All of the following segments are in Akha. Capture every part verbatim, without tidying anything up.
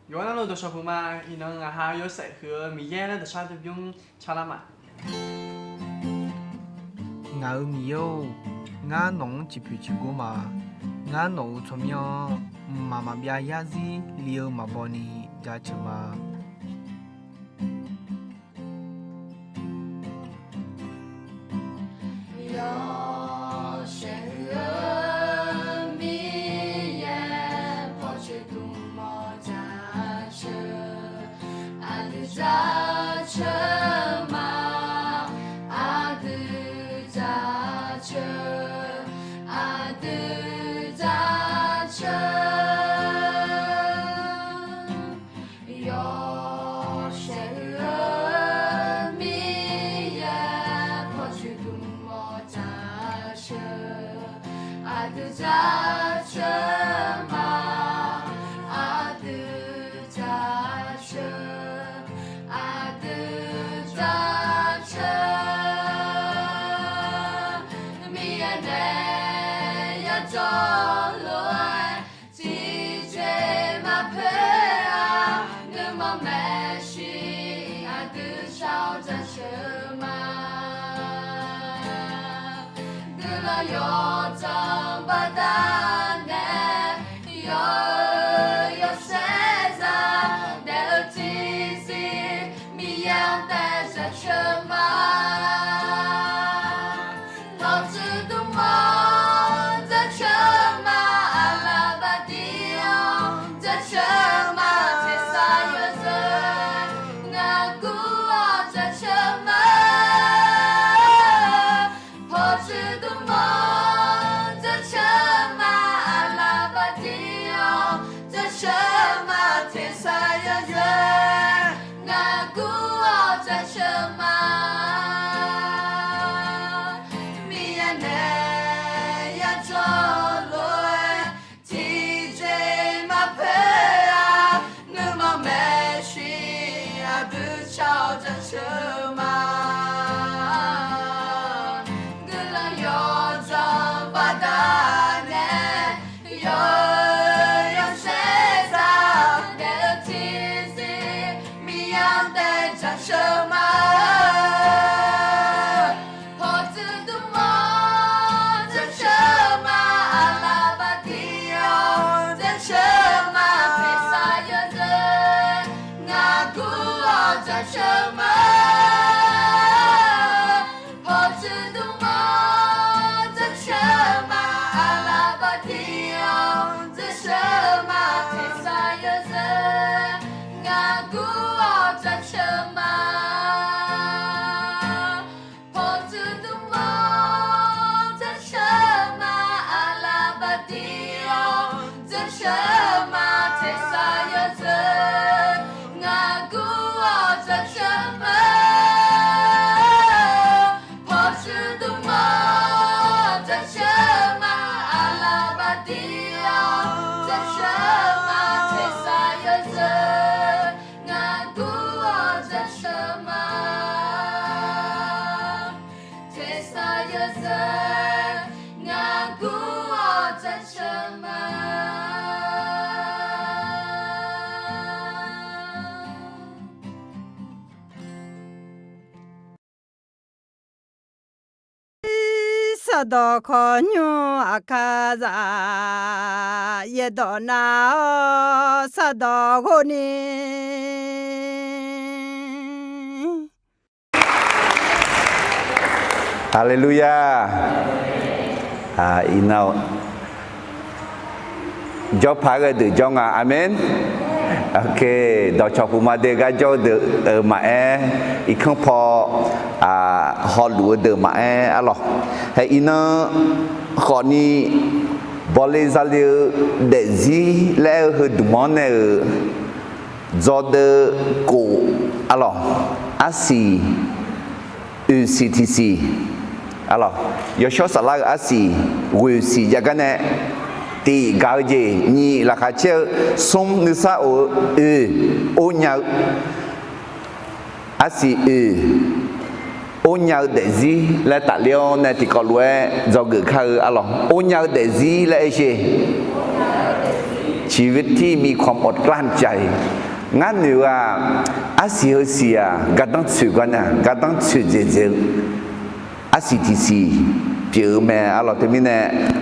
Yawqghaq navluf dawqshawq puq ma. Iqnan ngaq ha yawshaef huiq-eu Miqyaer laer dawqshar dui bymr calar ma. Ngaq-euq Miqyaer-or, ngar nawq-anr ciqpoeq ciqgor ma. Ngar nawq-euq tsawrmyanr-anr mqmaq maqbyav yarzir li-eu maqbaw ni jaceuq ma. Yawshaef huiq-eu Miqyaer, pawqtsuif dmq mawf jaceuq, aqdui jaceuq ma, aqdui jaceuq, aqdui jaceuq. Yawshaef huiq-eu Miqyaer, pawqtsuif dmq mawf jaceuq, aqdui jaceuq ma, aqdui jaceuq, aqdui jaceuq. Miqyaer nae yajawr lof-aer tiqjeq maqpoeq-a, nuima maeqshi aqdui shar-awr jaceuq ma. Guiqlanq yawdzanq baqdanae, yawr-eu yawshaef zaq daef-eu tiqzir, Miqyaer-anr taef jaceuq ma. Pawqtsuif dmq-anr jaceuq ma, aqlaf baqdir-anr jaceuq ma, tersar yawzeu ngaq gur-awr jaceuq ma. Pawqtsuif dmq-anr jaceuq ma, aqlaf baqdir-anr jaceuq ma, tersar yawzeu ngaq gur-awr jaceuq ma. Miqyaer nae yajawr lof-aer tiqjeq maqpoeq-a, nuima maeqshi aqdui shar-awr jaceuq ma. Guiqlanq yawdzanq baqdanae, yawr-eu yawshaef zaq daef-eu tiqzir, Miqyaer-anr taef jaceuq ma. Pawqtsuif dmq-anr jaceuq ma, aqlaf baqdir-anr jaceuq ma, tersar yawzeu ngaq gur-awr jaceuq ma. Pawqtsuif dmq-anr jaceuq ma, aqlaf baqdir-anr jaceuq ma, tersar yawzeu ngaq gur-awr jaceuq ma. Pawqtsuif dmq-anr jaceuq ma, aqlaf baqdir-anr jaceuq ma, tersar yawzeu ngaq gur-awr jaceuq ma. Pawqtsuif dmq-anr jaceuq ma, aqlaf baqdir-anr jaceuq ma, tersar yawzeu ngaq gur-awr jaceuq ma. Tersar yawzeu ngaq gur-awr jaceuq ma. Sardawq khawqnymr aqkar zaq, yaerdawq nar-awr sardawq ghov ni. Haleluya. Iqnan-awq, jawrpaq-aer ghae deuq jawr nga. Aqmeq. Dawqcawq puq ma de gar jawr-eu deuq-euq maqaer, irkanr paw hawluf-eu deuq maqaer arlawq. Hae iqnan khawfni, bawle zale-eu daefzir laer aer-eu heudmq-anr nae-euq dzawdeuv kof arlawq, arsiq oeq siq tiq siq arlawq, yawshawr saflar-eu arsiq ghoeq siq jav gar nae, tiq gaq-eu jeq nyiq laqkhaq caer-eu smr nuisar of-eu oeq, or nya-eu arsiq oeq, or nya-eu daefzir laer tafler-awr nae tiqkawv lof-aer dzawgeuf kar-eu arlawq, or nya-eu daefzir laer aer sher. ชีวิตที่มีความอดกลั้นใจ ngar noeq-eu-aq, arsiq heusiq-aq gardanr tsoeq gar nar gardanr tsoeq dzaeqdzaeq-eu arsiq tiqsiq pyeuf-eu mae arlawq. Teumirnae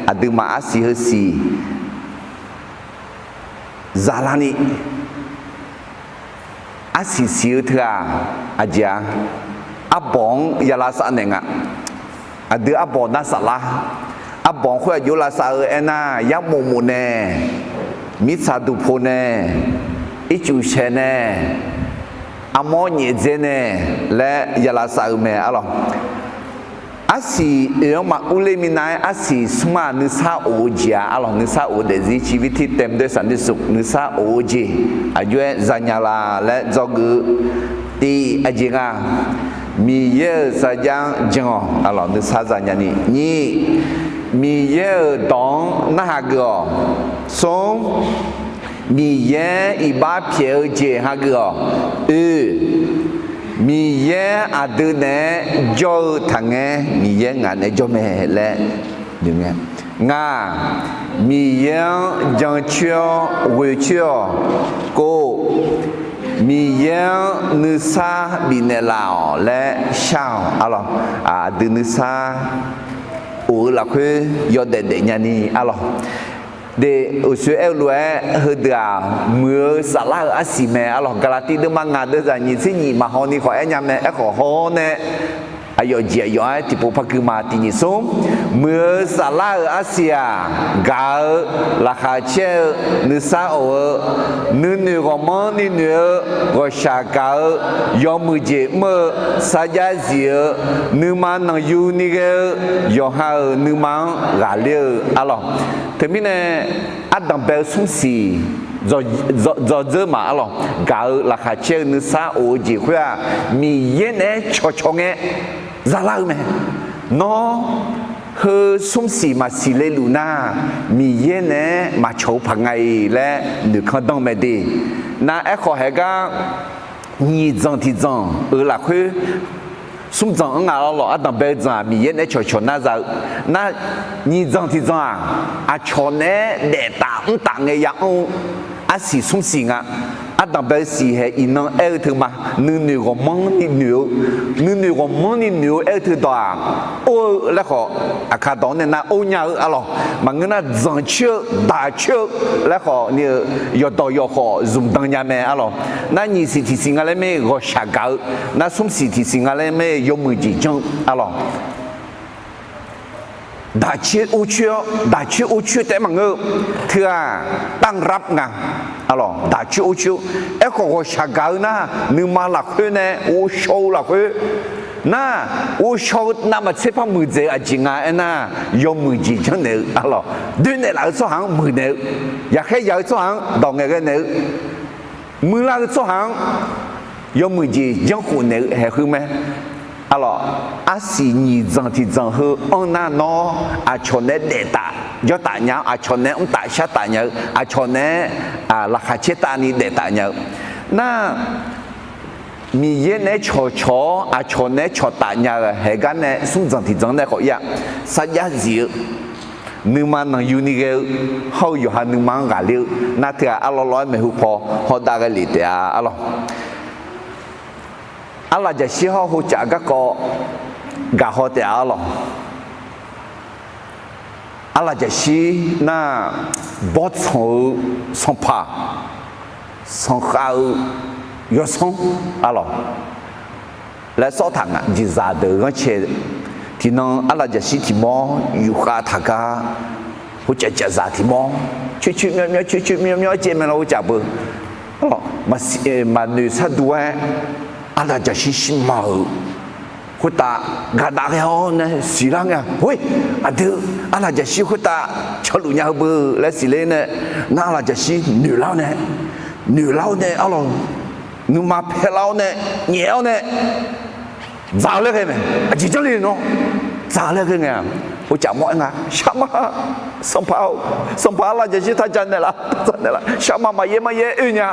aqduimaf arsiq heusiq zaqlarni arsiq siq-eu teu-aq, aqjeq-a, arbawq-anr ya lavsav naeq nga. Aqdui arbawq nar saflar, arbawq-anr khoer aqjox lavsav-eu aernar, yarmof mof nae, mirtsaq duqpo nae, ircuf shaeq nae, armawr nyaef dzae nae laer ya lavsav-eu mae arlawq. Arsiq oeq-anr maqurler minav-aer arsiq smr-aq nuisar of-eu jeq-a arlawq. Nuisar of-eu daefzir ชีวิตที่เต็มด้วยสันติสุข nuisar of-eu jeq aqjox-aer zanya la laer dzawgeuf-eu tiv aqjeq nga. Miqyaer-euq sarjax-anr jan-awq arlawq, nuisar zanya ni. Nyiq, Miqyaer-euq dawq-anr narhaq geuf-awq. Smr, Miqyaer iqbax pyaeq-eu jeq hageuf-awq. Oe, Miqyaer aqdui naeq-aer jawr-eu taqngaer, Miqyaer ngaq naeq-aer jawr mae laer noeq ngae. Ngaq, Miqyaer-anr jancoer-awr ghoecoer-awq. Kov, Miqyaer-anr nuisar bifnaeq laf-awq laer shar-awq arlawq. Aqdui nuisar of-eu lafkhoer yawdaef daefnya ni arlawq. De, uqshoe aer-eu lof-aer heudeuq-aq, muiq-eu saflar-euq arsiq mae arlawq. Gaqlaqtiv deuvma ngaq deuv zaq nyiq tser nyiq maqhaw ni khawf aernya mae. Aerkhawf haw-awr nae aqyawf jeq aqyawf-aer tiqpov par gui ma. Tiq nyiq smr, muiq-eu saflar-euq arsiq-aq, gaq-eu, laqkhaq caer-eu, nuisar of-eu, nuinoeq ghawqmanrni noeq-eu, ghawqshaq gaq-eu, yawmuiq jeq mr-eu, sarjax zif-eu, nuima nanqyuni ghae-eu, yawqha-euq nuima-anr ghaqler-eu arlawq. Teumirnae ardanq bae-eu smrsiq dzawdzeur maq arlawq. Gaq-eu, laqkhaq caer-eu, nuisar of-eu jeq khoer-aq, Miqyaer naeq-aer cawqcawq ngae zalar-eu mae. Nawr heu smrsiq maqsiq leluf nar, Miqyaer naeq-aer maqcawq-eu paq nga-iq laer noeqkanr danr mae de. Nar aerkhawf haeq gar nyiq dzanq tiq dzanq-euq lafkhoer, smr dzanq-anr nga arlawq. Ardanq bae-eu dzanq-aq Miqyaer naeq-aer cawqcawq nar za-eu. Nar nyiq dzanq tiq dzanq-aq, aqcawq naeq-aer daef taf mr taf ngae ya anr-eu arsiq smrsiq nga. Ardanq bae-eu siq haeq iqnan aer-eu teu ma. Nuinoeq ghawqmanrni noeq-eu, nuinoeq ghawqmanrni noeq-eu aer-eu teu dawq-aq, or-eu laer khawf, aqkar dawq-anr nae nar or nya-eu arlawq. Maqngeur nar dzanqcoer-eu, daqcoer-eu laer khawf ni-eu, yawqdawq yawqkhawf zmqdan nya mae arlawq. Nar nyiq siq tiq siq nga laer mae, ghawqshaq gaq-eu, nar smrsiq tiq siq nga laer mae, yawmuiq jeq janr-eu arlawq. Daqcoer or coer-awr, daqcoer or coer taef-aer maqngeur-eu, teu-aq, ตั้งรับ nga arlawq. Daqcoer or coer-awr, aerkhawf ghawqshaq gaq-eu nar, nuima lafkhoer nae ghovshaw-eu lafkhoer nar, ghovshaw-eu navmaqtser par muiqdzaeq-eu aqjeq nga aernar, yawmuiq jeq janrnaeq-eu arlawq. Doernaeq laf-eu tsawrhaq-anr muiqnaeq-eu, yaqkhaer yaq-eu tsawrhaq-anr dawq ngaeqghae naeq-eu, muiqlar-eu tsawrhaq-anr yawmuiq jeq janrkhof naeq-eu haeq heu mae. Arlawq, arsiq nyiq dzanq tiq dzanq heu anr nar nawr, aqcawq naeq-aer daef taf jawr taf nya-awr, aqcawq naeq-aer mr taf shar taf nya-eu, aqcawq naeq-aer laqkhaq caer taf ni daef taf nya-eu. Nar, Miqyaer naeq-aer cawqcawq-awr aqcawq naeq-aer cawqtaf nya-eu haeq gar nae smr dzanq tiq dzanq nae khawf ir-a. Sarjax zif-eu, nuima nanqyuni ghae-eu, hawr-eu yawqha nuima-anr ghaqler-eu, nar teu-aq arlawr lawr-aer maeqhu paw hawdav ghae lef taef-a arlawq. Arlaf jaqshir hawr-eu hocaf garkawv gaqhaw taef-a arlawq. Arlaf jaqshir nar, bawrtsanq-eu sanqpaq, sanqkhav-eu yawsanr arlawq laer sawr taq ngaq. Jeqzaq deuq ghanrcae tiqnan arlaf jaqshir tiq mawr yufkhav taq gar, hocaf caf zaq tiq mawr coer coer myawr myawr coer coer myawr myawr caev mae lawr, hocaf beu. Maqnoeq sharduq-aer arlaf jaqshir shirma-euq khoertav gaqdaq ghae-awr nae siqlar ngae-aq, hoi, aqdui arlaf jaqshir khoertav canluf nya-eu beu laer siqler nae, nar arlaf jaqshir noeqlar-awr nae, noeqlar-awr nae arlawq, nuima paerlar-awr nae, nyaef-awr nae, dzaq-eu laer ghae mae. Aqjeq janrle nawr dzaq-eu laer ghae ngae-aq, hocaf mawr-aer nga, sharma, sanqpaq-or, sanqpaq arlaf jaqshir taq dzaq naeqlaf, dzaq naeqlaf, sharma maqyaer maqyaer oe nya.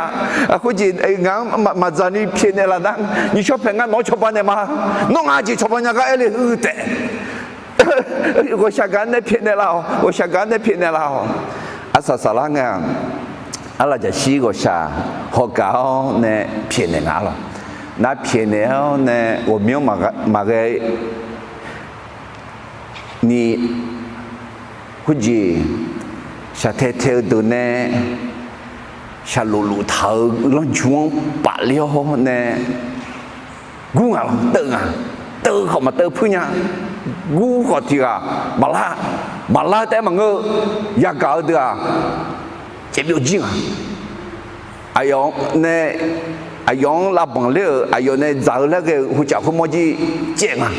Khoerjeq ngaq-anr maqdzaq ni pyaeqnaeq laf nar, nyiq shawr paeq ngar nawq-anr cawba naeq ma. Nawr ngaq jeq cawba nya gar aer le heu taef. Ghawqshaq gaq-anr nae pyaeqnaeq laf-awq, ghawqshaq gaq-anr nae pyaeqnaeq laf-awq. Arsaq saqlar ngae-aq, arlaqjaqshir ghawqshaq hawgaq-awr nae pyaeqnaeq nga lawq. Nar pyaeqnaeq-awr nae ghawqmyanr maqghae ni khoerjeq shaqtae tae-eu deuq nae shaqlof lof taq-euq lanrju-anr pafler-awr nae gur nga lawq. Teuv nga, teuv khawf maqteuv puir nya. Gur khawf tiq ghaq maqlar, maqlar taef-aer maqngeur-eu yagaq-eu deuq-aq, caev byovjir nga. Aqyawf nae, aqyawf-anr lavbanq ler-euq, aqyawf nae dzaq-eu laer ghae-euq hocaf khoermawr jir caev nga.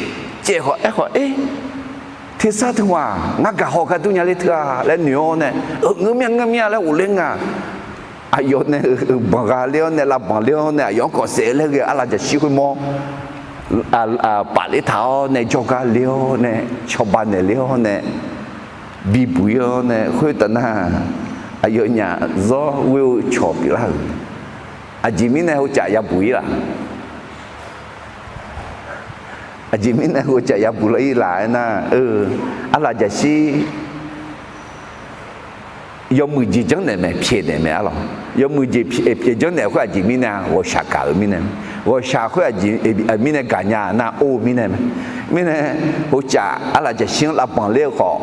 Caev khawf aerkhawf, Eq, tersar teu ma, ngar gaqhaw gar dur nya ler teu-a laer noeq-awr nae, Ngeur mir-a, ngeur mir-a laer ghofler nga. Aqyawf nae-euq banq gha ler-awr nae, lavbanq ler-awr nae, aqyawf-anr kawf saef-eu laer ghae-eu arlaqjaqshir khoermawr pafler taq-awr nae, jawrgar ler-awr nae, cawba naeq ler-awr nae, bibuq-ir-awr nae, khoertaf nar, aqyawfnyaf zawr ghoer-eu cawq pyeuflar-euq. Aqjeq mirnae hocaf yabuq-ir laf? Aqjeq mirnae hocaf yabuq lar-ir laf aernar, arlaqjaqshir yawmuiq jeq janrnaeq mae, pyaeqnaeq mae arlawq. Yawmuiq jeq pyaeq janrnaeq khoer aqjeq mirnae, ghawqshaq gaq-euq mirnae. Ghawqshaq khoer aqjeq mirnae gaqnya nar, or-eu mirnae mae. Mirnae, hocaf arlaqjaqshir-anr lavbanq ler-eu khawf,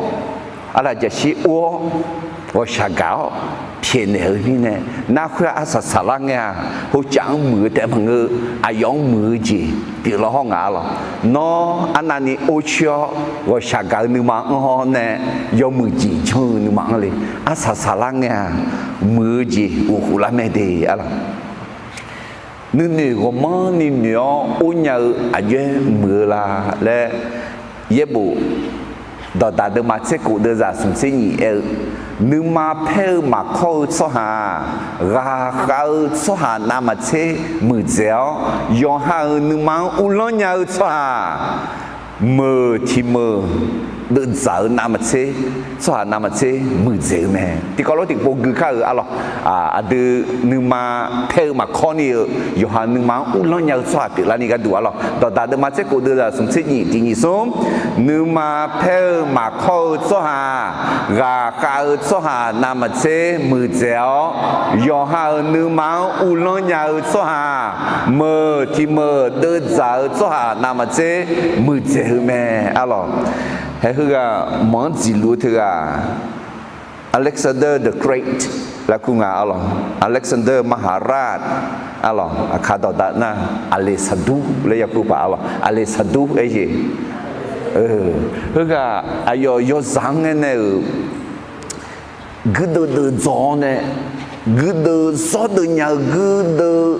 arlaqjaqshir or-awr ghawqshaq gaq-awr pyaeqnaeq-eu mirnae, nar khoer-aq arsaq saqlar ngae-aq, hocaf-anr muiq-eu taef maqngeur, aqyawf-anr muiq-eu jeq pyeuflar hawr nga arlawq. Nawr arnavni or coer-awr ghawqshaq gaq-eu nuima anr-awr nae, yawmuiq jeq janr-eu nuima anr le. Arsaq saqlar ngae-aq, muiq-eu jeq ghofkhof lar mae de arlawq. Nuinoeq ghawqmanrni noeq-awr or nya-eu aqjox-aer muiq-eu la laer, Yaerbof dawqdaq deuvma tser kof deuvzaq smq tser nyiq aer-eu, nuima paer-eu maqkawr-eu tsawrhaq-aq, ghaqkhav-eu tsawrhaq navmaqtser muiqdzaeq-awr, yawqha-euq nuima-anr uvlanr nya-eu tsawrhaq meuq tiq meuq deuvdzaq-eu navmaqtser, tsawrhaq navmaqtser muiqdzaeq-eu mae. Tiqkawv lof tiqpov gui kar-euq arlawq. Aqdui nuima paer-eu maqkawr ni-eu, yawqha nuima-anr uvlanr nya-eu tsawrhaq pyeuflarni gharduq arlawq. Dawqdaq deuvma tser kof deuvzaq smq tser nyiq tiq nyiq smr, nuima paer-eu maqkawr-eu tsawrhaq, ghaqkhav-eu tsawrhaq navmaqtser muiqdzaeq-awr, yawqha-euq nuima-anr uvlanr nya-eu tsawrhaq meuq tiq meuq deuvdzaq-eu tsawrhaq navmaqtser muiqdzaeq-eu mae arlawq. Hae heughaq manq-anr dziqluf-eu teughaq Alexander the Great laer kur nga arlawq. Alexander Maharaj arlawq. Aqkaq dawqdaq nar Aqleqsaqdur laer yakur paq arlawq. Aqleqsaqdur aer jeq. Heughaq aqyawf yawzaq-anr ngae nae-euq guirdeuv deuv dzaw-awr nae, guirdeuv zawrdeuv nya-eu guirdeuv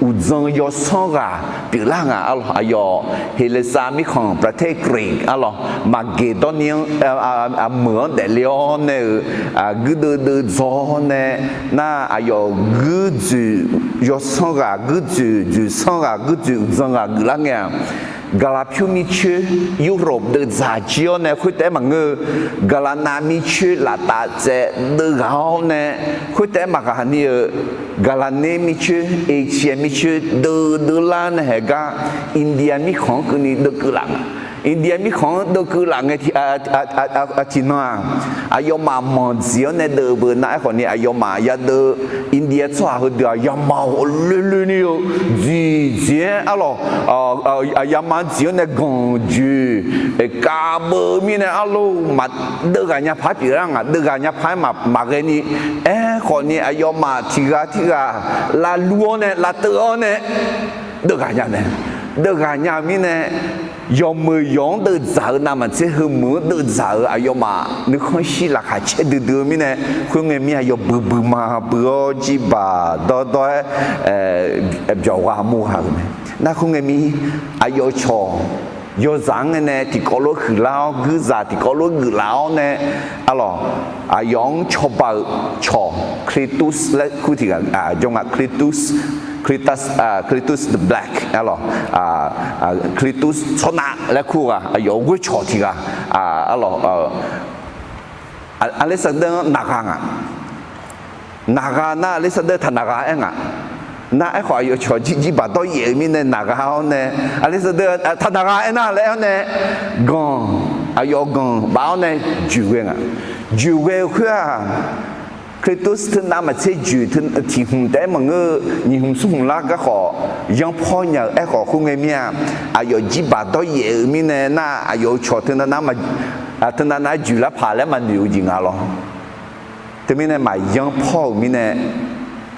uqdzan yawsanr ghaq pyeuflar nga arlawq. Aqyawf Heqleqsav mirkhanq ประเทศกรีก arlawq, Maqgeqdawrni-anr meuq-anr daefle-awr nae-euq guirdeuv deuv dzaw-awr nae, nar aqyawf guirdzoeq yawsanr ghaq, guirdzoeq dzoeqsanr ghaq, guirdzoeq uqdzan ghaq geuflar ngae-aq, Gaqlaqpyur mircoer Europe deuv dzaq jir-awr nae khoertaef-aer maqngeur-eu, Gaqlaqnav mircoer laftaf tsaev deuv ghaq-awr nae khoertaef-aer maqghaq ni-eu, Gaqlaqner mircoer, Asia mircoer deuv deuvlar nae haeq gar, India mirkhanq-anr keuvni deuv keuv laf nga. India mirkhanq-anr deuv keuv laf ngae tiqnan-aq, aqyawfmaf manq dziq-awr nae deuv beu nar aerkhawf ni aqyawfmaf yadeuv India tsawrhaq heudeuq-aq yamaf ghawqloe loe ni-eu dziq dziq-aer arlawq, yamaf dziq-awr nae ganq joeq kavbeu mirnae arlawq, maqdeuv ghaq nya paq-aer pyeuflar nga. Deuv ghaq nya paq-aer maqghae ni, aerkhawf ni aqyawfmaf tiq ghaq tirghaq lavlur-awr nae lavteuv-awr nae deuv ghaq nya mae. Deuv ghaq nya-eu mirnae, yawqmeuq yawq-anr deuv dzaq-eu navmaqtser heumeuq-anr deuv dzaq-euq aqyawfmaf nuikhanr shir laqkhaq caer duidui-eu mirnae, khoerngae mir-aq yawbui bui ma bui-awr jirbaq dawrdawr-aer byawq gha mur gha-euq mae. Nar khoerngae mir aqyawf cawq yawzaq-anr ngae nae tiqkawv lof huiqlar-awr, guirzaq tiqkawv lof geuflaf-awr nae arlawq, aqyawf-anr cawba-euq cawq Cletus laer kur tiq ghaq jawr nga. Cletus, Cletus the Black arlawq, Cletus tsawrnav laer kur ghaq aqyawf-euq ghoer cawq tiq ghaq arlawq, Alexander-anr naqgha nga. Naqgha nar Alexander taqnaqgha aer nga. Nar aerkhawf aqyawf cawq jir jirbaq dawryaef-eu mirnae naqgha-awr nae, Alexander taqnaqgha aernar laer-awr nae, ganq, aqyawf ganq baf-awr nae joeqghae nga. Joeqghae-eu khoer-aq, Kalitus teunav maqtser joeq tiq hmq taef-aer maqngeur-eu, nyiq hmq smr hmq lar garkhawf yanrpawr nya-euq. Aerkhawf khoerngae mir-a, aqyawf jirbaq dawryaef-euq mirnae nar, aqyawf-euq cawq teunav nav joeq lar paq laer maqnoeq-eu jeq nga lawr. Teumirnae maqyanr pawr-euq mirnae,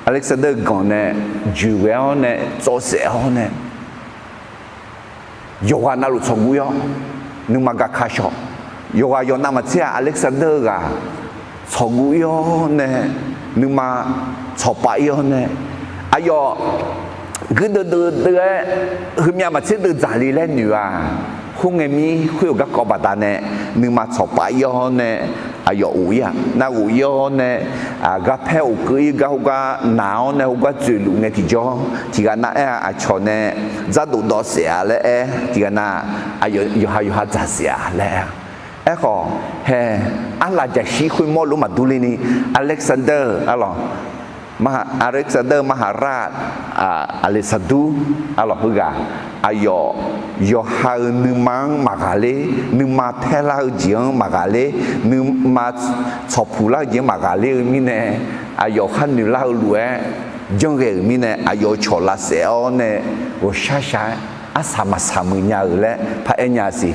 Alexander ganq nae joeq ghae-awr nae, tsawv saef-awr nae, yawqghaq navluf tsawqguv ir-awr, nuima gaka shaw. Yawqghaq yawqnav maqtser-a, Alexander-eu ghaq tsawqguv ir-awr nae, nuima tsawqpav ir-awr nae, aqyawf guirdeuv deuvdeuv-aer heumyav maqtser deuvdzaq le laer noeq-aq, khoerngae mir khoer-euq garkawv baqdanae, nuima tsawqpav ir-awr nae, aqyawf ghof ir-aq, nar ghof ir-awr nae, garpaer ghofkeuv ir gar, khoergar naq-awr nae, khoergar dzoeqluf ngae tiqjawr, tiqghaq nav aer-a, aqcawq nae dzardof dawv saef-a laer aer, tiqghaq nav aqyawf yawqha yawqha dzaq saef-a laer aer-a. Aerkhawf, hae, arlaf jaqshir khoermawr lof maqdur ler ni, Alexander, arlawq, Alexander มหาราช Aleqsaqdur, arlawq, heughaq aqyawf yawqha-euq nuima-anr maqghaq ler, nuima paerlar-eu jeq-anr maqghaq ler, nuima tsawqpuq lar-eu jeq-anr maqghaq ler-eu mirnae, aqyawf khar noeq lar-eu lof-aer janrghae-euq mirnae, aqyawf-euq cawq lavsaef-awr nae, ghawqshar shaq-aer arsaq maqsaq muiq nya-euq laer paraer nya siq.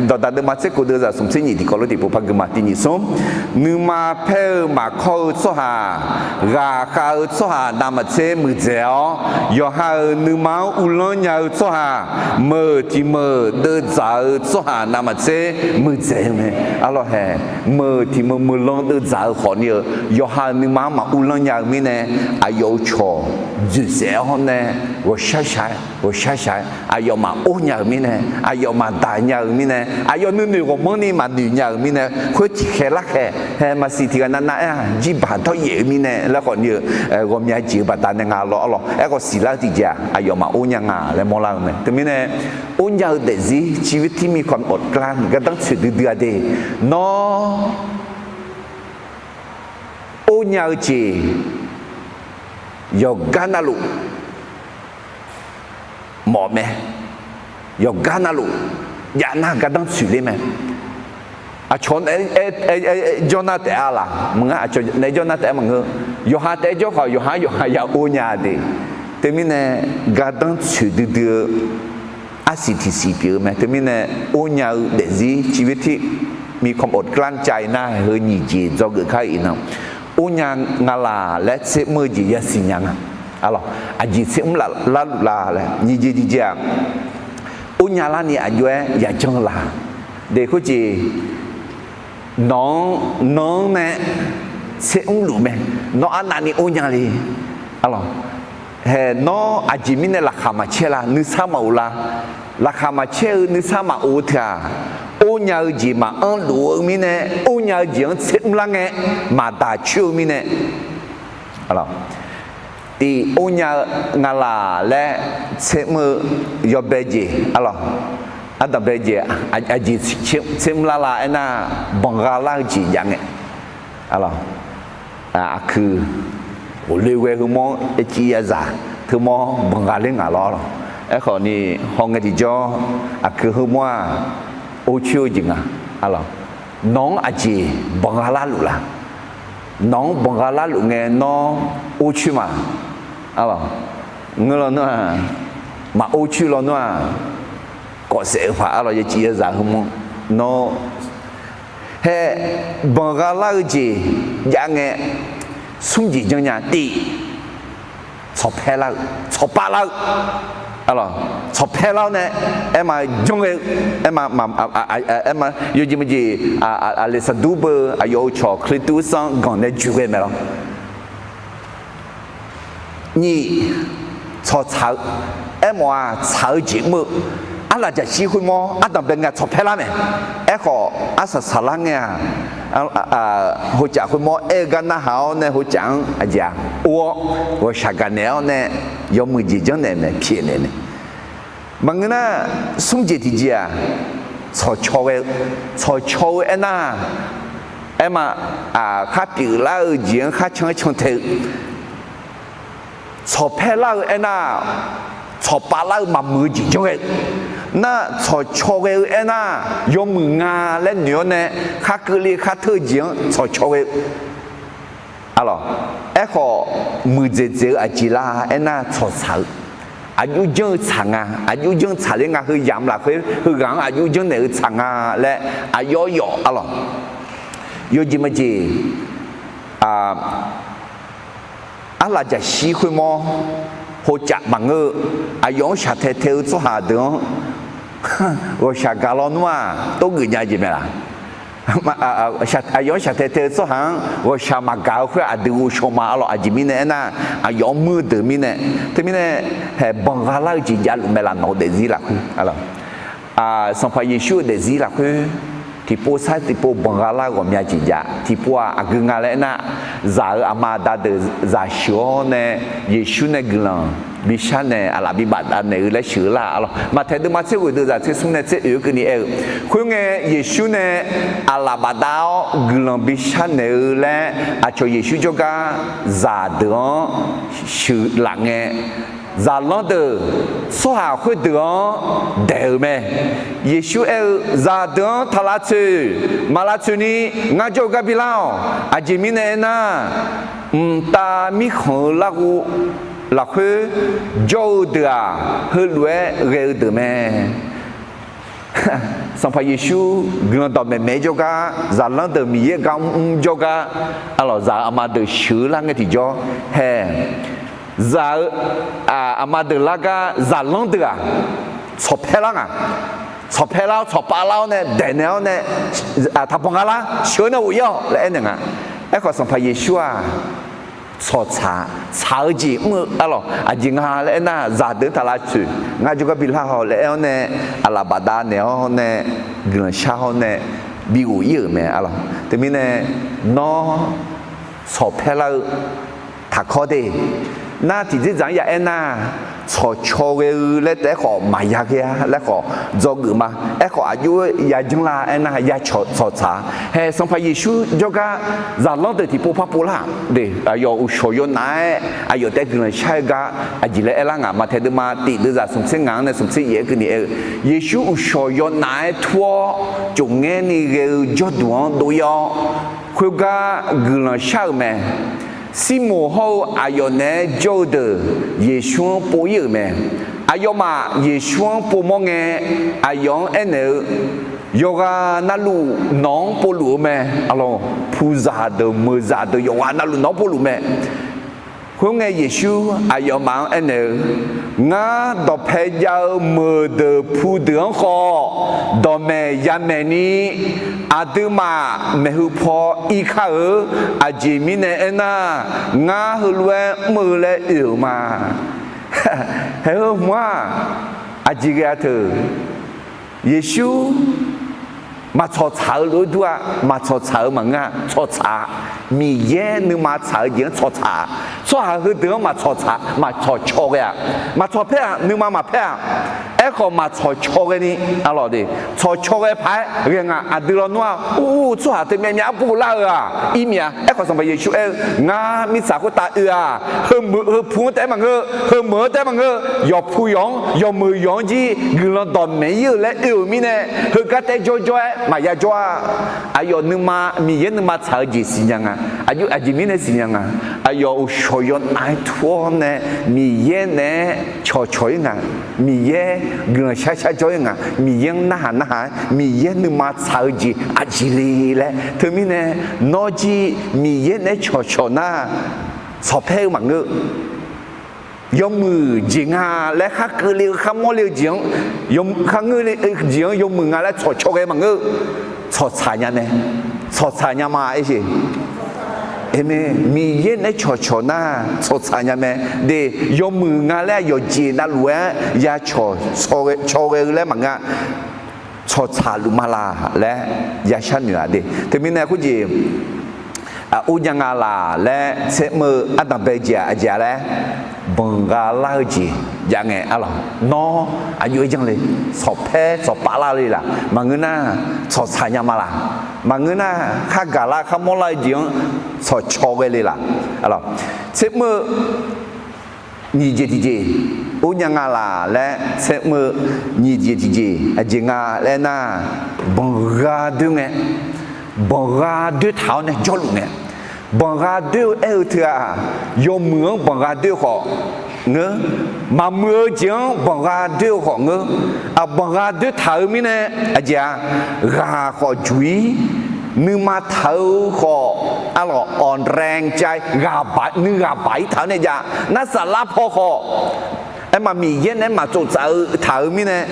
Dawqdaq deuvma tser kof deuvzaq smq tser nyiq tiqkawv lof tiqpov par guima tiq nyiq smr. Nuima paer-eu maqkawr-eu tsawrhaq, ghaqkhav-eu tsawrhaq navmaqtser muiqdzaeq-awr, yawqha-euq nuima-anr uvlanr nya-eu tsawrhaq, meuq tiq meuq deuvdzaq-eu tsawrhaq navmaqtser muiqdzaeq-eu mae. Arlawq hae, meuq tiq meuq meuq lan deuvdzaq-eu khawfni-eu, yawqha-euq nuima-anr maquvlanr nya-eu mirnae, aqyawf-euq cawq dzoeqsaef-awr nae, ghawqshar shaq-aer, ghawqshar shaq-aer, aqyawf maqor nya-euq mirnae, aqyawf maqdaq nya-euq mirnae, aqyawf nuinoeq ghawqmanrni maqnoeq nya-euq mirnae, khoer tiqkhaeq larkhaeq hae maqsiq tiqghaq nav nav aer-aq, jirbaq dawryaef-eu mirnae laer khawfni-eu, ghawqmya jeq-eu baqdanae nga lawr, arlawq. Aerkhawf siqlar-eu tiqjeq-aq, aqyawf maqor nya nga laer mawrlar-eu mae. Teumirnae, or nya-eu daefzir ชีวิตที่มีความอดกลั้น gardanr tsoeq duidui-a de. Nawr or nya-eu jeq yawqgar navluf mawf mae. Yawqgar navluf jav nar gardanr tsoeq ler mae. Aqcawq naeq-aer jawr nar taef-a laq? Maqngar, aqcawq naeq-aer jawr nar taef-aer maqngeur. Yawqha taef-aer jawr khawf, yawqha yawqha ya or nya de. Teumirnae, gardanr tsoeq duidui-eu arsiq tiqsiq pyeuf-eu mae. Teumirnae, or nya-eu daefzir ชีวิตที่มีความอดกลั้น cav-ir nar, heu nyiq jeq dzawgeuf kar-eu iqnan, or nya nga laq laer tser mr-eu jeq yasiq nya nga. Arlawq, aqjeq tser mr lar luf la laer nyiq jeq jeq jeq-aq, or nya larni aqjox-aer yajanr-eu laq? De khoerjeq, nawq-anr, nawq-anr nae tser mr luf mae. Nawr arnavni or nya le. Arlawq, hae, nawr aqjeq mirnae laqkhaq maqcaer la? Nuisar maqof la? Laqkhaq maqcaer-eu nuisar maqof-eu teu-aq, or nya-eu jeq maqanr luf-eu mirnae, or nya-eu jeq-anr tser mr lar ngae, maqdaq coer-eu mirnae, tiq or nya-eu nga laq laer tser mr-eu yawbae jeq, arlawq, ardanqbae jeq, aqjeq tser mr lar la aernar, banqgha lar-eu jeq jav ngae, arlawq, aqkuiq ghofle ghae heumawr-anr yaciv yazaq teumawr banqgha ler ngaq lawr, arlawq. Aerkhawfni, hawngae tiqjawr aqkuiq heumawr-aq, or coer-eu jeq nga, arlawq. Nawq-anr aqjeq banqgha larluf la? Nawq-anr banqgha larluf ngae nawr or coer ma, arlawq. Ngeur lawnmr-aq, maq or coer lawnmr-aq, kawfsaef-eu paq, arlawq, yaciv yazaq heumawr nawr hae, banqgha lar-eu jeq jav ngae, smr jeq janrnya. Tiq, tsawqpaer lar-eu, tsawqpav lar-eu, arlawq, tsawqpaer lar-awr nae, aerma janr ghae-eu, aerma, aerma yawjeq maqjeq, Aqleqsaqdur beu aqyawf-euq cawq Kalitus sanr ganq nae joeq ghae mae lawr. Nyiq, tsawqtsaq-eu, aermawf-aq tsaq-eu jeq mr-eu, arlaf jaqshir khoermawr ardanqbae ngae tsawqpaer lar mae. Aerkhawf arsaq saqlar ngae-aq, heucaf khoermawr aer-eu gar narhaq-awr nae heucaf-anr aqjeq-aq or-awr ghawqshaq gaqnaeq-awr nae yawmuiq jeq janrnaeq mae, pyaeqnaeq mae. Maqngeur nar, smr jeq tiqjeq-aq, tsawqcaw ghae-eu, tsawqcaw-eu aernar, aerma, khar pyeuflar-eu jeq-anr khar can-aer can tae-eu, tsawqpaer lar-eu aernar, tsawqpav lar-eu maqmuiq-eu jeq janr ghae-eu, nar tsawqcaw ghae-eu aernar, yawmuiq nga laer noeq-awr nae khar keuvle khar teu-eu jeq-anr tsawqcaw ghae-eu, Arlawq, aerkhawf muiqdzaeq dzaeq-eu aqjeq lar aernar, tsawqtsaq-eu, aqjox janr-eu tsaq nga, aqjox janr tsaqler nga, heu yamq lafkhoer heughaq-anr aqjox janrnaeq-eu tsaq nga laer aqyawf yawf arlawq. Yawjeq majeq, arlaf jaqshir khoermawr hocaf maqngeur-eu, aqyawf-anr shaqtae tae-eu tsawrhaq deuq-anr ghawqshaq gaq lawnmr-aq, tov geuf nya jeq mae laq? Aqyawf-anr shaqtae tae-eu tsawrhaq-anr ghawqshaq maqgaq-eu khoer aqdui ghovshaw ma arlawq. Aqjeq mirnae aernar, aqyawf-anr muir-eu deuq mirnae, teumirnae haeq banqgha lar-eu jeq javluf mae laf, nawq-eu daefzir lafkhoer arlawq. Sanqpaq Yeqsur-euq daefzir lafkhoer tiqpov sar tiqpov banqgha lar-eu ghawqmya jeq jav. Tiqpov-aq aqgeu nga laer aernar, zaq-euq aqma aqda deuq zaq sheuq-awr nae, Yeqsur nae guiqlanq bi sharnaeq aqlaf bi bafdav naeq-eu laer sheuq-eu lar arlawq. Maqtaeq deuvma tser ghoeq deuq zaq tser smr nae tser oeq-eu keuvni aer-eu, khoerngae Yeqsur nae aqlaf bafdav-awr guiqlanq bi sharnaeq-eu laer aqcawq Yeqsur jawrgar zaqdeuq-anr sheuqlaf ngae, zaqlanr deuq tsawrhaq khoerdeuq-anr daeq-euq mae. Yeqsur aer-eu, zaqdeuq-anr taq lavtsoeq, maq lavtsoeq ni ngar jawr-eu gar bi lar-awq. Aqjeq mirnae aernar, mqtav mirkhanq-eu larghov lafkhoer jawr-eu deuq-aq, heulof-aer ghae-eu deuq mae. Sanqpaq Yeqsur guiqlanq dawqmaeq maeq-aer jawrgar, zaqlanr deuq Miqyaer gar mrmr jawrgar, arlawq, zaq-euq aqma deuq sheuq-eu lar ngae tiqjawr hae, zaq-euq aqma deuq lar gar zaqlanr deuq-aq, tsawqpaer lar nga. Tsawqpaer lar-awr tsawqpav lar-awr nae daeqnaeq-awr nae, taqbanq nga lar sheuq-eu nae ghof ir-awq laer aernaeq nga. Aerkhawf Sanqpaq Yeqsur-aq, tsawqtsaq, tsaq-eu jeq mr-eu arlawq. Aqjeq nga laer aernar, zaqdeuq-anr taq lavtsoeq, ngar jawrgar bi lar-awq laer aer-awr nae, aqlaf bafdav naeq-awr nae, guiqlanq shar-awr nae bi ghof ir-euq mae arlawq. Teumirnae nawr tsawqpaer lar-eu taqkawr de. Nar tiqdzerdzaq-anr ya aernar, tsawqcaw ghae-eu laer taef-aer khawf maqya ghae-a laer khawf dzawgeuf ma. Aerkhawf aqjox-aer yajanr la aernar, ya tsawqtsaq-a. Hae Sanqpaq Yeqsur jawrgar zaqlanr deuq tiqpov par pov lar de. Aqyawf uqshawq yawnaf-aer aqyawf taef-aer guiqlanq shar-eu gar aqjeq laer aerlar ngaq, Maqtaeq deuvma tiq deuv zaq smq tser ngaq-anr nae smq tser yaef-aer keuvni aer-eu, Yeqsur uqshawq yawnaf-aer tur-awr cofngaer ni ghae-eu jawrduq-anr dov ir-awr, khoergar guiqlanq shar-euq mae. Sirmoq hawr-eu aqyawf naeq-aer jawr-eu deuq Yeqsur-anr pov ir-euq mae. Aqyawfmaf Yeqsur-anr povmawr ngae, aqyawf-anr aernaeq-eu, yawqghaq navluf nawq-anr povluf-eu mae. Arlawq, puqzaq deuq meuqzaq deuq yawqghaq navluf nawq-anr povluf mae. Khoerngae Yeqsur aqyawfmaf-anr aernaeq-eu, ngar dawqpae jav-eu meuqdeuq pudeuq-anr khawf dawqmaeq yamaeq ni, aqduimaf maeqhu paw ir kar-eu. Aqjeq mirnae aernar, ngar heulof-aer mr-eu laer oe-euq ma. Haeq heu hmq-aq, aqjeq ghae-a teu. Yeqsur maqtsawq tsaq-eu lof-aer dur-a. Maqtsawq tsaq-eu maqngeur-a. Tsawqtsaq-a. Miqyaer nuima tsaq-eu jeq-anr tsawqtsaq-a. Tsawrhaq heudeuq-anr maqtsawq tsaq, maqtsawq caw ghae-a. Maqtsawq paer-aq, nuima maqpaer-aq. Aerkhawf maqtsawq caw ghae ni, arlawq de, tsawq caw ghae paq-aer ghae nga. Aqdui lawnmr-aq, ur, tsawrhaq teumyav myav arpov lar-euq-aq, ir myav. Aerkhawf Sanqpaq Yeqsur aer-eu, ngar mirtsaq khoertav oe-aq, heu pu-anr taef-aer maqngeur, heu meuq-anr taef-aer maqngeur, yawqpu yawq-anr, yawqmeuq yawq-anr jir guiqlanq dawqmaeq ir-euq laer oe-euq mirnae, heugar taef-aer jawrjawr-aer maqya jawr-a. Aqyawf nuima, Miqyaer nuima tsaq-eu jeq siqnya nga. Aqjeq mirnae siqnya nga. Aqyawf uqshawq yawnaf-aer tur-awr nae Miqyaer naeq-aer cawqcawq ir nga. Miqyaer guiqlanq shar shar jawr ir nga. Miqyaer-anr narhaq narhaq-aer Miqyaer nuima tsaq-eu jeq aqjeq le laer. Teumirnae nawr jir Miqyaer naeq-aer cawqcawq nar, tsawqpaer-eu maqngeur. Yawmuiq jeq nga laer khar keuvle-eu khar mawrle-eu jeq-anr, kharngeur jeq-anr yawmuiq nga laer tsawqcaw ghae maqngeur. Tsawqtsaq nya mae. Tsawqtsaq nya ma, aer-eu, Miqyaer naeq-aer cawqcawq nar tsawqtsaq nya mae. De, yawmuiq nga laer aqyawf jeq navluf-aer ya cawq caw ghae-eu laer maqngeur-a. Tsawqtsaq luf ma laq laer ya sharnoeq-a de. Teumirnae khoerjeq, ur nya nga laq laer tser mr-eu ardanqbae jeq-aq aqjeq-a laer, banqgha lar-eu jeq jav ngae arlawq. Nawr aqjox-aer janr le, tsawqpaer tsawqpav lar le laq. Maqngeur nar, tsawqtsaq nya ma laq. Maqngeur nar, khar gaq lar khar mawr lar-eu jeq-anr tsawqcaw ghae le laq. Tser mr-eu nyiq jeq tiqjeq, ur nya nga laq laer tser mr-eu nyiq jeq tiqjeq aqjeq nga laer nar, banqgha doer ngae, banqgha doer taq-awr nae jawrluf ngae, Banqgha doer-eu aer-eu teu-aq, yawmuiq-anr banqgha doer khawf ngeur, maqmuiq-eu jeq-anr banqgha doer-eu khawf ngeur. Aq, banqgha doer taq-euq mirnae, aqjeq-aq, ghaq khawf juq-ir, nuima taq-eu khawf, arlawq, อ่อนแรงใจ, ghaq baq, nuighaq baq-ir taq-awr nae jav, nar saflar paw khawf, aerma Miqyaer nae maqtsov tsaf-eu taq-euq mirnae,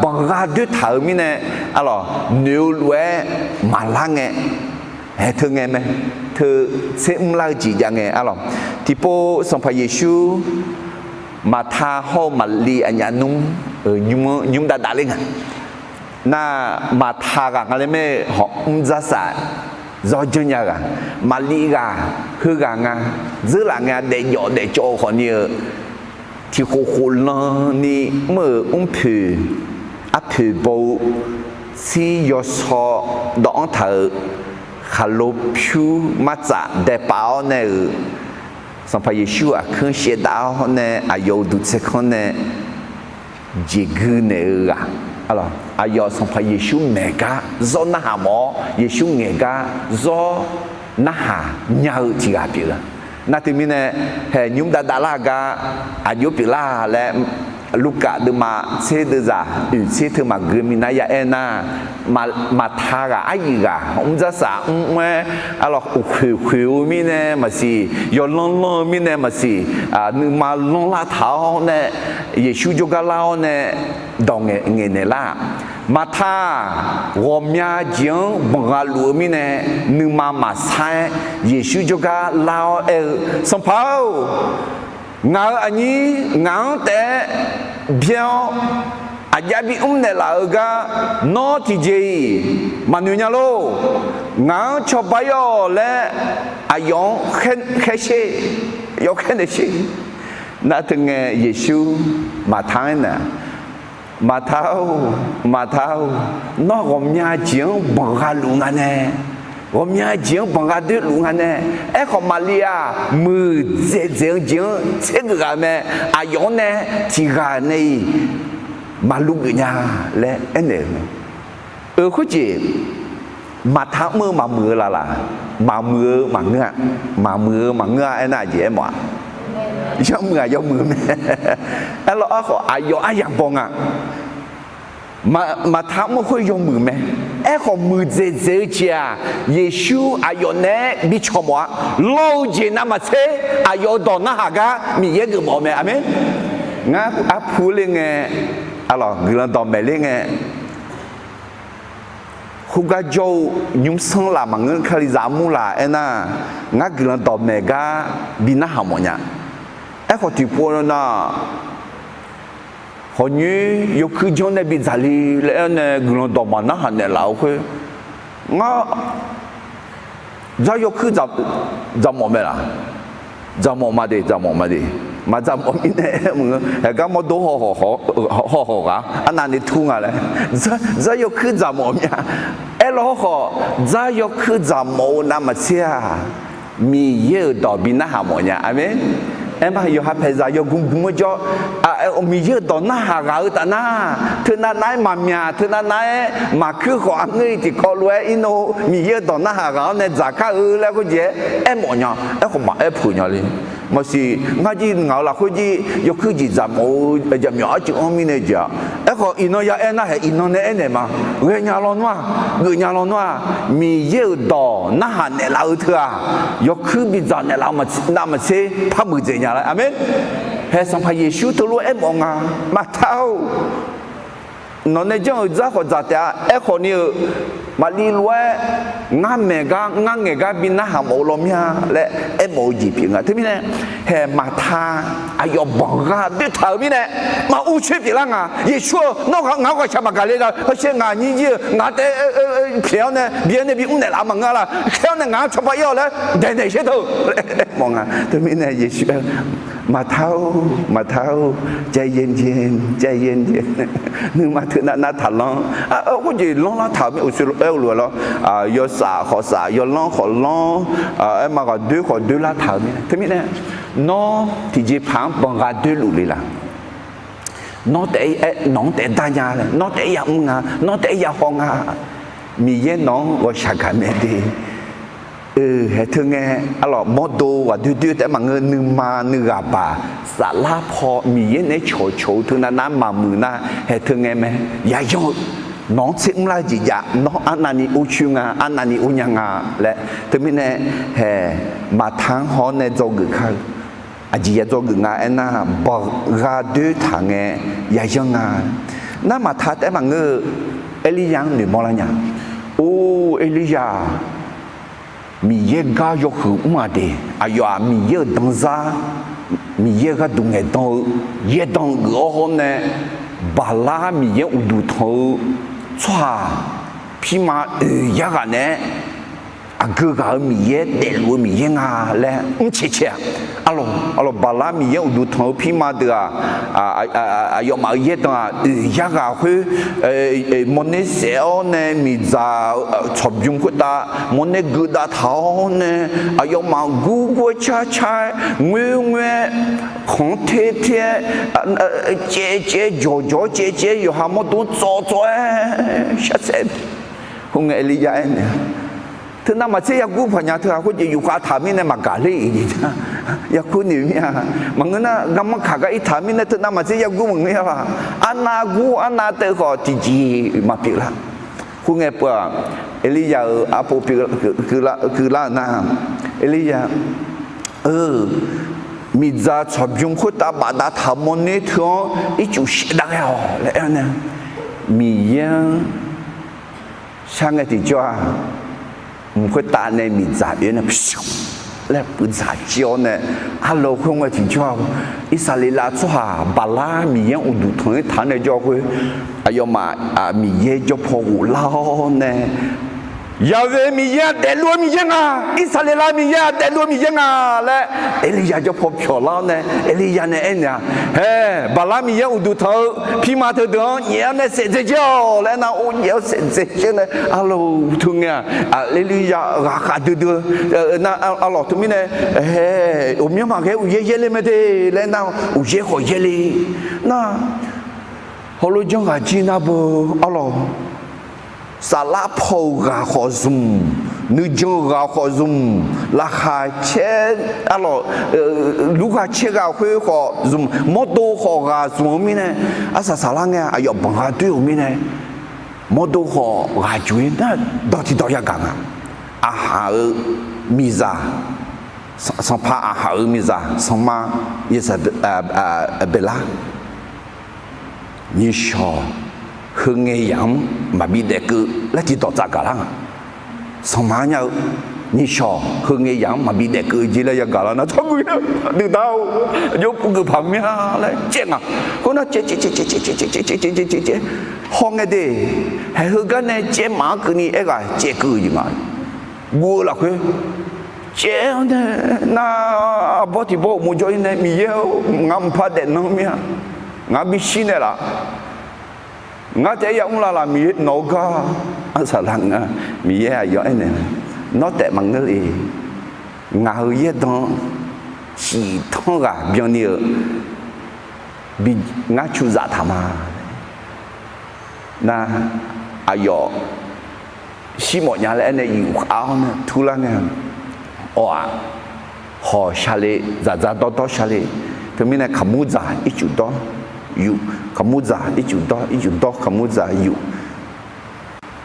banqgha doer taq-euq mirnae, arlawq, noeq-eu lof-aer maqlar ngae, haeq teu ngae mae, teu tser mrlar-eu jeq jav ngae, arlawq. Tiqpov Sanqpaq Yeqsur Maqta hawr-eu Maqliv aqnyaf nmr-euq nymr, nymr dav dav ler nga. Nar, Maqta ghaq nga laer mae-eu hawq mr dzar saf zawr janrnya ghaq, Maqliv ghaq, heughaq nga, dzeurlaf ngae daefjawf daefcawv-eu khawfni-eu, tiqkhof khof lan ni mr-euq mrpoeq, arpoeq baw-eu, tsir yawsaw dawv-anr taq-euq, khaqlo pyur martsaf daepav-awr nae-euq, Sanqpaq Yeqsur aqkuir shaevdav-awr nae aqyawf-euq duqtsaer kanr nae jeqgui naeq-eu ghaq, aqyawf Sanqpaq Yeqsur maeq gar zawr narhaq mawf-awr, Yeqsur ngaeq gar zawr narhaq nya-eu tiq ghaq pyeuf-eu. Nar teumirnae, haeq nymr dav dav lar gar aqjox pyeuflar laer, Lurkaf deuvma tser deuvzaq oeq tser teu maqgui minav ya aer nar, Maqta ghaq aryuif ghaq mr dzar saf mr mr-aer, arlawq, khoeq khoeq-eu mirnae maqsiq, yawlanr lanr-eu mirnae maqsiq, nuima lanr lar taq-awr nae, Yeqsur jawrgar lar-awr nae dawq ngaeq naeq lar-aq, Maqta-aq, ghawqmya jeq-anr banqgha luf-eu mirnae, nuima maqsar-aer, Yeqsur jawrgar lar-awr aer-eu, Sanqpaq-or, ngaq-euq aqnyir ngaq-anr taef-aer byaer-awr, aqjav bimr naeqlaf-eu gar nawr tiqjeq-iq maqnoeq nya lor. Ngaq-anr cawba ir-awq laer aqyawf-anr khaer sher, yawkhaer naeq sher. Nar teu ngae Yeqsur Maqta-anr aernar, Maqta-or, Maqta-or, nawr ghawqmya jeq-anr banqgha luf nga nae, ghawqmya jeq-anr banqgha doer luf nga nae, aerkhawf Maqliv-aq muiqdzaeq dzaeq-eu jeq-anr tsergeuf ghaq-eu mae. Aqyawf-anr nae tiq ghaq nae-iq maqluv geuf nya laer aernaeq-euq mae. Euq khoerjeq, Maqta mr-eu maqmuiq-eu laf laf? Maqmuiq-eu maqngeur-a. Maqmuiq-eu maqngeur-a aernar aqjeq aermawf-aq, yawmuiq-aq yawmuiq-eu mae. Aerlawr aerkhawf aqyawf aryaq baw nga. Maqta mr-eu khoer yawmuiq mae. Aerkhawf muiqdzaeq dzaeq-eu jeq-aq, Yeqsur aqyawf naeq-aer bi cawq mawf-a. Lawr-eu jeq navmaqtser aqyawf-euq dawq narhaq gar Miqyaer geufmawf-eu mae. Aqmeq. Ngar arpu ler ngae, arlawq, guiqlanq dawqmaeq ler ngae, khoergar jawr-eu nymrsanr laf maqngeur, kalizaq armur laf aernar, ngar guiqlanq dawqmaeq gar bi narhaq mawf nya. Aerkhawf tiqpov nar, hawq nyoer yawkuir janr nae bidzaq le laer aer nae guiqlanq dawq maqnarhaq naeqlaf-eu khoer, ngar dzar yawkuir dzaqmawf mae laf? Dzaqmawf ma de, dzaqmawf ma de. Maqdzaqmawf mirnae aer mq-eu, haeq gar mawrdo haw haw ghaq arnavni tur nga laer, dzar yawkuir dzaqmawf mya. Aerlawr khawf, dzar yawkuir dzaqmawf-eu navmaqtser-aq, Miqyaer-euq dawq bi narhaq mawf nya. Aqmeq. Aerma yawqha paeqzaq yawgmr gmr-anr jawr, Miqyaer-euq dawq narhaq ghaq-eu taf nar, teunav nav-aer maqmyaq, teunav nav-aer maqkuir khawf, aqngeur-iq tiqkawv lof-aer irnov Miqyaer-euq dawq narhaq ghaq-awr nae dzaqkar-eu laer khoerjeq-aer aermawf nya. Aerkhawf maqaer puq nya le. Maqsiq, ngar jir ngaq-euq lafkhoer jir yawkuir jeq dzaqmawf-eu jaqmyawf arcuiv-anr mirnae jeq-aq, aerkhawf iqnan ya aer nar haeq iqnan nae aernaeq ma. Ghaenya lawnmr-aq, geufnya lawnmr-aq, Miqyaer-euq dawq narhaq naeqlaf-eu teu-aq, yawkuir bidzaq naeqlaf-eu navmaqtser par muiqdzaeq nya laer. Aqmeq. Haeq Sanqpaq Yeqsur teulof-aer aermawf nga, Maqta-or, nawq nae janr-euq dzar khawf dzaq taef-a. Aerkhawf ni-eu, Maqliv lof-aer ngar maeq gar, ngar ngaeq gar bi narhaq mawf-eu law mir-a laer aermawf-eu jeq pyeuf nga. Teumirnae, haeq Maqta aqyawf banqgha doertaq-euq mirnae, maqur coer pyeuflar nga. Yeqsur-eu, nawr ngaq-anr ghawqshaq maqgaq le-a, hawsher ngaq nyir jir-eu ngaq taef pyaeq-awr nae bi-awr nae bimr naeqlaf maqngeur-a laf? Khaer-awr nae ngaq-anr cawba ir-awq laer daeqnaeq sher teu-eu mawf nga. Teumirnae Yeqsur aer, Maqta-or, Maqta-or, ใจเย็นๆ, ใจเย็นๆ, nuima teunav nav taqlanr. Khoerjeq lanrlar taq-euq mir, uqshoe aer-eu lof-aer lawr, yawsaf khawf saf, yawlanr khawf lanr, aerma ghaq doer khawf doerlar taq-euq mir. Teumirnae, nawr tiqjeqpaq-anr banqgha doerluf le laf? Nawr taef-aer, nawq-anr taef-aer dar nya laer, nawr taef-aer yamr nga, nawr taef-aer yahaw nga. Miqyaer nawq-anr ghawqshaq gaq mae de. Haeq teu ngae, arlawq mawrdo ghaqdoer doer taef-aer maqngeur, nuima nuighaq baq saflar paw Miqyaer naeq-aer cawqcawq-eu teu navnav maqmuiq nar, haeq teu ngae mae, yayanr-eu, nawq-anr tser mrlar-eu jeq jav, nawr arnavni or coer nga, arnavni or nya nga laer. Teumirnae, haeq, maqta-anr haw-awr nae dzawgeuf kar-eu. Aqjeq ya dzawgeuf nga aernar, baq gha doer taq ngae yayanr nga. Nar maqta taef-aer maqngeur-eu, Erlirya-anr noeqmawr lar nya. Or, Erlirya-aq, Miqyaer gar yawhuiq mr-aq de, aqyawf-aq Miqyaer-euq danzar, Miqyaer-eu gharduq ngaeqdan-eu yaerdan geuf-awr hawr nae, Baqlar Miqyaer uqduq tanq-eu tsawrhaq pirma oeq yar ghaq naeq-aer, aqgeu ghaq-euq Miqyaer daefluf-eu Miqyaer nga laer mrcae cae-aq, arlawq, arlawq, Baqlar Miqyaer uqduq tanq-eu pirma deuq-aq, aqyawfmaf-euq yaerdan-aq oeq yar ghaq khoer mawrner saef-awr nae miqdzaq tsawqbymr khoertav mawrner geudav taq-awr nae, aqyawfmaf gurgur-aer carcar-aer ngoerngoer-aer khanq-anr ter ter-aer caevcaev-aer jawqjawq-aer caevcaev-aer yawqha mawrdo-anr tsawv tsawv-aer sharsaef. Khoerngae Erlirya aernaeq-a, teunav maqtser yagur paqnya teughaq khoerjeq yufkhav taq mirnae maqgaq ler-iq jeq nar, yakur noeq mir-a. Maqngeur nar garmanr kaq gar irtaq mirnae teunav maqtser yagur maqngeur-a laq. Arnav gur arnav teuv khawf tiqjeq maqpyeuf lar. Khoerngae peuq-aq, Erlirya-euq arpov keuvlar-eu nar, Erlirya-eu miqdzaq tsawqbymr khoertav bafdav taq-euq mawrner teu-anr ircuf shaevdav ghae-awq laer aer-awr nae, Miqyaer-anr shar ngae tiqjawr-aq, mq khoertav nae miqdzaq oe-awr nae laer puivdzaq jir-awr nae, arlawq khoerngae tiqjawr-aq, Irsaqleqlav tsawrhaq Baqlar Miqyaer-anr uqduq tanq-aer taq-anr nae jawr khoer, aqyawfmaf Miqyaer jawr paw ghoflar-awr nae, Yaqve Miqyaer-aq daefluf-eu Miqyaer nga, Irsaqleqlav Miqyaer-aq daefluf-eu Miqyaer nga laer Erlirya jawr paw pyawqlar-awr nae, Erlirya nae aernaeq-a, Haeq, Baqlar Miqyaer uqduq tanq-eu pirma teudeuq-anr nyaef-awr nae saef dzae jir-awq laer nar, or nyaef-awr saef dzae jir nae, arlawq teu ngae-aq, Erlirya ghaqkhav duidui-eu nar, arlawq teumirnae, Haeq, ghawqmyanr maqghae uqyaer yaerle mae de laer nar, uqyaer khawf yaerle nar, hawlof janr ghaq jir nar beu, arlawq, saflar paw-euq ghaq khawf zmq, nuijan-eu ghaq khawf zmq, laqkhaq caer, arlawq, lurghaq caer ghaq khoer khawf zmq, mawrdo khawf ghaq zmq-eu mirnae, arsaq saflar ngae aqyawf banq gha doer-euq mirnae, mawrdo khawf ghaq jox-ir nar, dawq tiqdawq yagaq nga. Aqhaq-euq miqzaq, sanqpaq Aqhaq-euq miqzaq sanqma Yeqsaqbeqlar, nyiqshawq heu ngae yamq-anr maqbi daefkeuv laer tiqdawq tsafgaq lar nga. Sanqma nya-eu nyiqshawq heu ngae yamq-anr maqbi daefkeuv jeq laer yagaq lar nar, tsawrgui-a, duidar-or, aqjox puvgeuf paq mya laer caev nga. Khoernar caev caev caev caev caev caev caev caev caev caev caev caev haw ngae de. Haeq heugar nae caev maf-anr keuvni aerghaq caev keuv-eu jeq nga. Guv-eu lafkhoer caev-awr nae, nar, arbawr tiq bawr uqmov jawr-ir nae, Miqyaer-or, ngaq mqpar daefnan mir-a. Ngaq bishir naeqlaf. Ngar taef-aer yamr lavlaf Miqyaer nawq-eu gar, arsaq lar nga. Miqyaer aqyawf aernaeq, Nawr taef maqngeur le. Ngaq-euq yaerdan ciq tanr ghaq byanni-euq bi ngar cuzaf taq ma. Nar, aqyawf shir mawf nya laer aernae yufkhav-awr nae turlar ngae, awq-aq, hawq shale, dzaqdzaq dawrdawr shale. Teumirnae kaqmur dzaq ircuf dawr yuf, kaqmur dzaq ircuf dawr, ircuf dawr kaqmur dzaq yuf.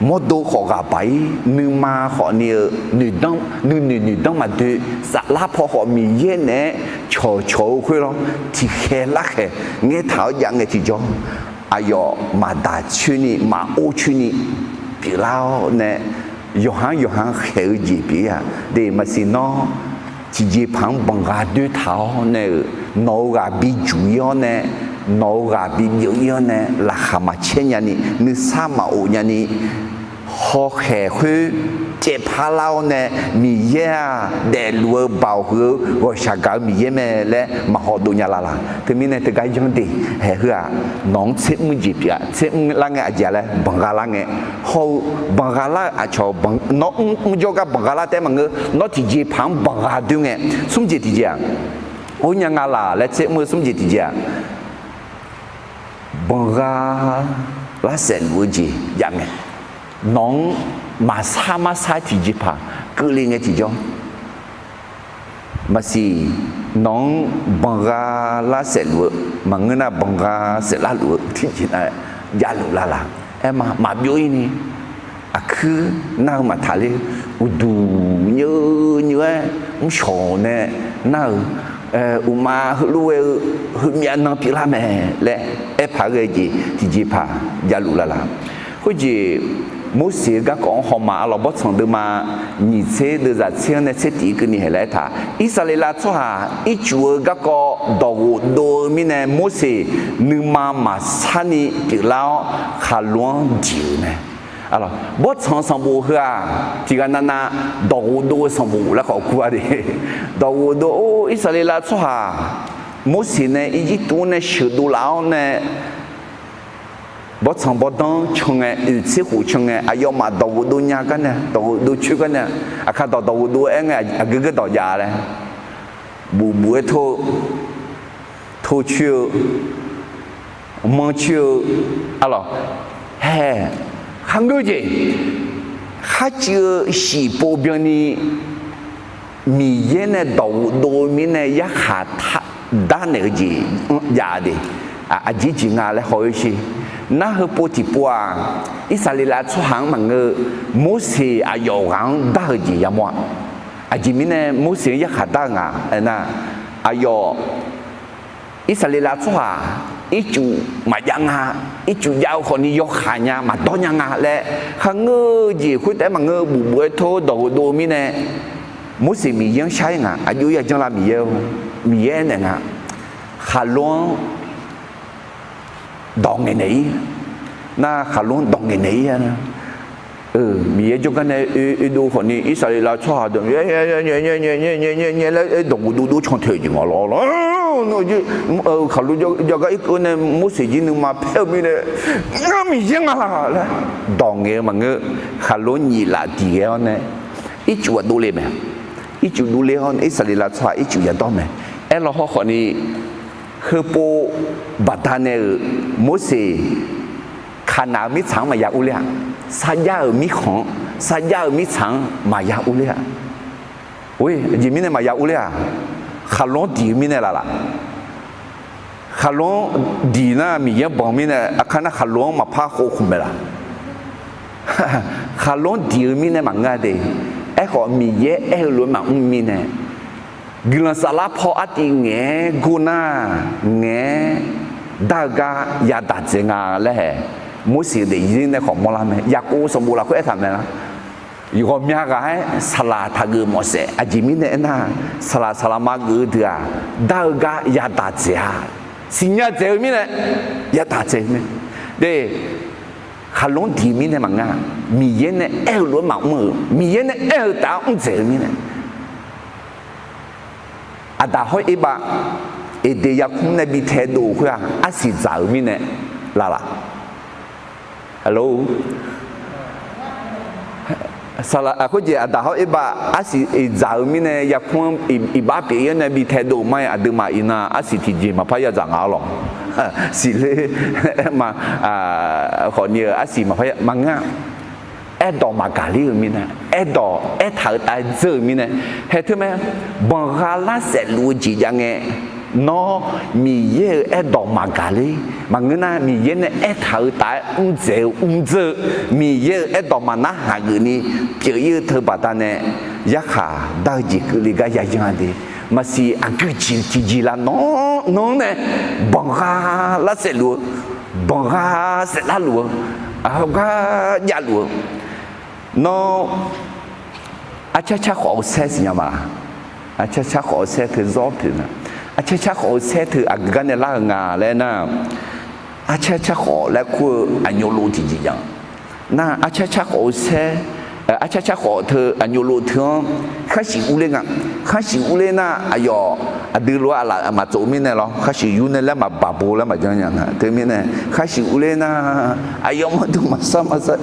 Mawrdo khawf ghaq baq-ir, nuima khawf ni-eu nuinoeq noeqdanr maqdoe, saflar paw khawf Miqyaer naeq-aer cawqcawq-eu khoer lawr, tiqkhaeq larkhaeq ngaer taq-awr jav ngae tiqjawr, aqyawf maqdaq coer ni maqor coer ni pyeuflar-awr nae, yawqha-anr yawqha khaeq-eu jeq pyeuf-ir-aq, de maqsiq nawr tiqjeqpaq-anr banqgha doer taq-awr nae-euq nawq-eu ghaq bi juq-ir-awr nae, nawq-eu ghaq bi byeuv-ir-awr nae, laqkhaq maqcaer nyani, nuisar maqof nyani, hawkhaeq khoer caevpar lar-awr nae, Miqyaer-aq daefluf-eu baoq huiq-eu ghawqshaq gaq-eu Miqyaer mae laer maqhaw dov nya lavlaq. Teumirnae teugar yanr de, haeq heu-aq, nawq-anr tser mr jeq pyeuf-a, tser mr lar ngae aqjeq-a laer banqgha lar ngae, hawr-eu banqgha lar-eu aqcawq, nawr mr mr jawrgar banqgha lar taef-aer maqngeur, nawr tiqjeqpaq-anr banqgha doer ngae, smr jeq tiqjeq-aq, or nya nga laq laer tser mr-eu smr jeq tiqjeq-aq, banqgha lar saef luf-eu jeq jav ngae, nawq-anr maqsar marsar tiqjeqpaq keuvle ngae tiqjawr, maqsiq nawq-anr banqgha lar saefluf-eu, maqngeur nar banqgha saeflar luf-eu tiqjeq nav javluf lala. Aerma maqbyov-ir ni, aqkuir nar-eu maqtaq ler, uqduq nyeur nyeur-aer mrshawq nae nar-euq, uqma heulof-aer-eu heumyav nan pyeuflar mae laer aer paq-aer ghae jeq tiqjeqpaq javluf lala. Khoerjeq Morseq-eu garkawv-anr hawma arlawq, bawrtsanq deuvma nyiq tser deuvzaq tser-anr nae tser tiq keuvni haeq laer aertaq, Irsaqleqlav tsawrhaq ircuf-eu garkawv dawq ghofdov-eu mirnae Morseq nuima maqsarni pyeuflar-awr khaqlo-anr diq-euq mae. Bawrtsanq sanqbof heu-aq, tiqghaq navnav dawq ghofdov-eu sanqbof laer khawf kur-a de. Dawq ghofdov-or, Irsaqleqlav tsawrhaq Morseq nae Irjirtuv-anr nae sheuqdov laf-awr nae bawrtsanq bawrdanr can ngae, oeq tser khof can ngae, aqyawfmaf dawq ghofdov nya gar nae, dawq ghofdov coer gar nae, aqkar dawq dawq ghofdov aer ngae, aqgeu geur dawq jav laer, buf buf-aer tor-eu, tor coer-eu, manr coer-eu, arlawq, hae, kharngeur jeq, kharcuiv-eu shiqpov byanni Miqyaer nae dawq ghofdov-eu mirnae yarkhaq dar naeq-eu jeq-anr jav de. Aqjeq jeq nga laer haw-eu sher. Nar heupov tiqpov-aq, Irsaqleqlav tsawrhaq-anr maqngeur-eu, Morseq aqyawf ghaq-anr dar-eu jeq yamawr-a. Aqjeq mirnae Morseq-anr yarkhaq dar-eu nga aernar, aqyawf Irsaqleqlav tsawrhaq ircuf maqjav nga, ircuf jav-eu khawfni yawkhav nya maqdawr nya nga laer kharngeur-eu jeq khoertaef-aer maqngeur-eu buf buf-aer tor-eu dawq ghofdov-eu mirnae, Morseq Miqyaer-anr shar-ir nga. Aqjox yajanr la Miqyaer-or, Miqyaer aernaeq nga, khaqlo-anr dawq ngaeqnaeq-ir. Nar khaqlo-anr dawq ngaeqnaeq-ir-a. Miqyaer jawrgar nae oe, oedov khawfni Irsaqleqlav tsawrhaq dawq nyae nyae laer aer dawq ghofdov dov can tae-eu jeq nga lawr lawr. Khaqlo jawrgar irkeuv nae Morseq jir nuima paer-eu mirnae, ngar Miqyaer nga laer dawq ngaeq-eu maqngeur. Khaqlo-anr nyiq laf diq ghae-awr nae ircuf ghaq dovle mae. Ircuf dovle-awr nae Irsaqleqlav tsawrhaq ircuf yadawr mae. Aerlaw haw khawfni, heupov baqdanae-euq Morseq Kaqnaq-euq mirtsaq-anr maqya urler-a. Sarjax-euq mirkhanq-anr, sarjax-euq mirtsaq-anr maqya urler-a. Or, aqjeq mirnae maqya urler-aq, khaqlo-anr diq-eu mirnae laf laf. Khaqlo-anr diq nar Miqyaer-anr banq mirnae, aqkar nar khaqlo-anr maqpar khov khmq mae laf. Khaqlo-anr diq-eu mirnae maqngeur-a de. Aerkhawf Miqyaer aer-eu lof-aer maqmr mirnae, guiqlanq saflar paw artiv ngaeq-aer gor nar, ngaeq-aer dar-eu gar yadaq dzaeq nga laer hae. Morseq-eu daefzir nae khawf mawrlar mae. Yaqkov sanqbof lafkhoer aertaq mae lar. Ghawqmya ghaq-aer saqlaq taqgeuf mawf saef. Aqjeq mirnae aernar, saqlaq saqlaq ma geuf-eu deuq-aq, dar-eu gar yadaq dzaeq-a. Siqnya dzaeq-eu mirnae, yadaq dzaeq-eu mae. De, khaqlo-anr diq-eu mirnae maqngeur-a. Miqyaer nae aer-eu lof-aer maqmr-euq, Miqyaer nae aer-eu taf-anr mr dzaeq-eu mirnae. Aqdaq hawr Erbav, Eqdeq yarkmr nae bi taedov-euq khoer-aq, arsiq dzaq-euq mirnae laf laf. Aqlor, khoerjeq Aqdaq hawr Erbav arsiq iqdzaq-euq mirnae yarkmr-anr iqbax pyeuf-ir-awr nae bi taedov-euq ma-aer aqduimaf iqnan arsiq tiqjeq maqpar yadzaq nga-awr lawq. Siqler ma, khawfni-euq arsiq maqpar maqngeur-a. Aerdawq maqgaq ler-eu mirnae, aerdawq aertaq-euq tav-aer dzeur-euq mirnae, haeq teu mae, banqgha lar saef luf-eu jeq jav ngae, nawr Miqyaer-euq aerdawq maqgaq ler, maqngeur nar Miqyaer nae aertaq-euq tav-aer mr dzaeq-eu mr dzeur-eu, Miqyaer-euq aerdawq maqnar haq geufni pyeuf-ir-eu teu baqdanae, yarkhaq dar-eu jeq keuvle gar yayan-a de. Maqsiq aqgeu jeq tiqjeq laf nawr, nawr-anr nae banqgha lar saef luf-eu, banqgha saef lar luf-eu, aqgar jav luf-eu, nawr arcar car khawf-eu saer siqnya ma laq? Arcar car khawf-eu saer teu zawr pyeuf nga. Arcar car khawf-eu saer teu aqgeu gar nae lar-eu nga laer nar, arcar car khawf laer kur-eu aqnyov lov tiqjeq jav-a. Nar arcar car khawf-eu saer, arcar car khawf teu aqnyov lov teu-anr kharshuif urler nga. Kharshuif urler nar aqyawf aqdui lof-aer aqlaf maqtsov mirnae lawr, kharshuif yur nae laer maqbaq bo laer maqjan nya nga. Teumirnae kharshuif urler nar aqyawf mawrdo maqsar maqsar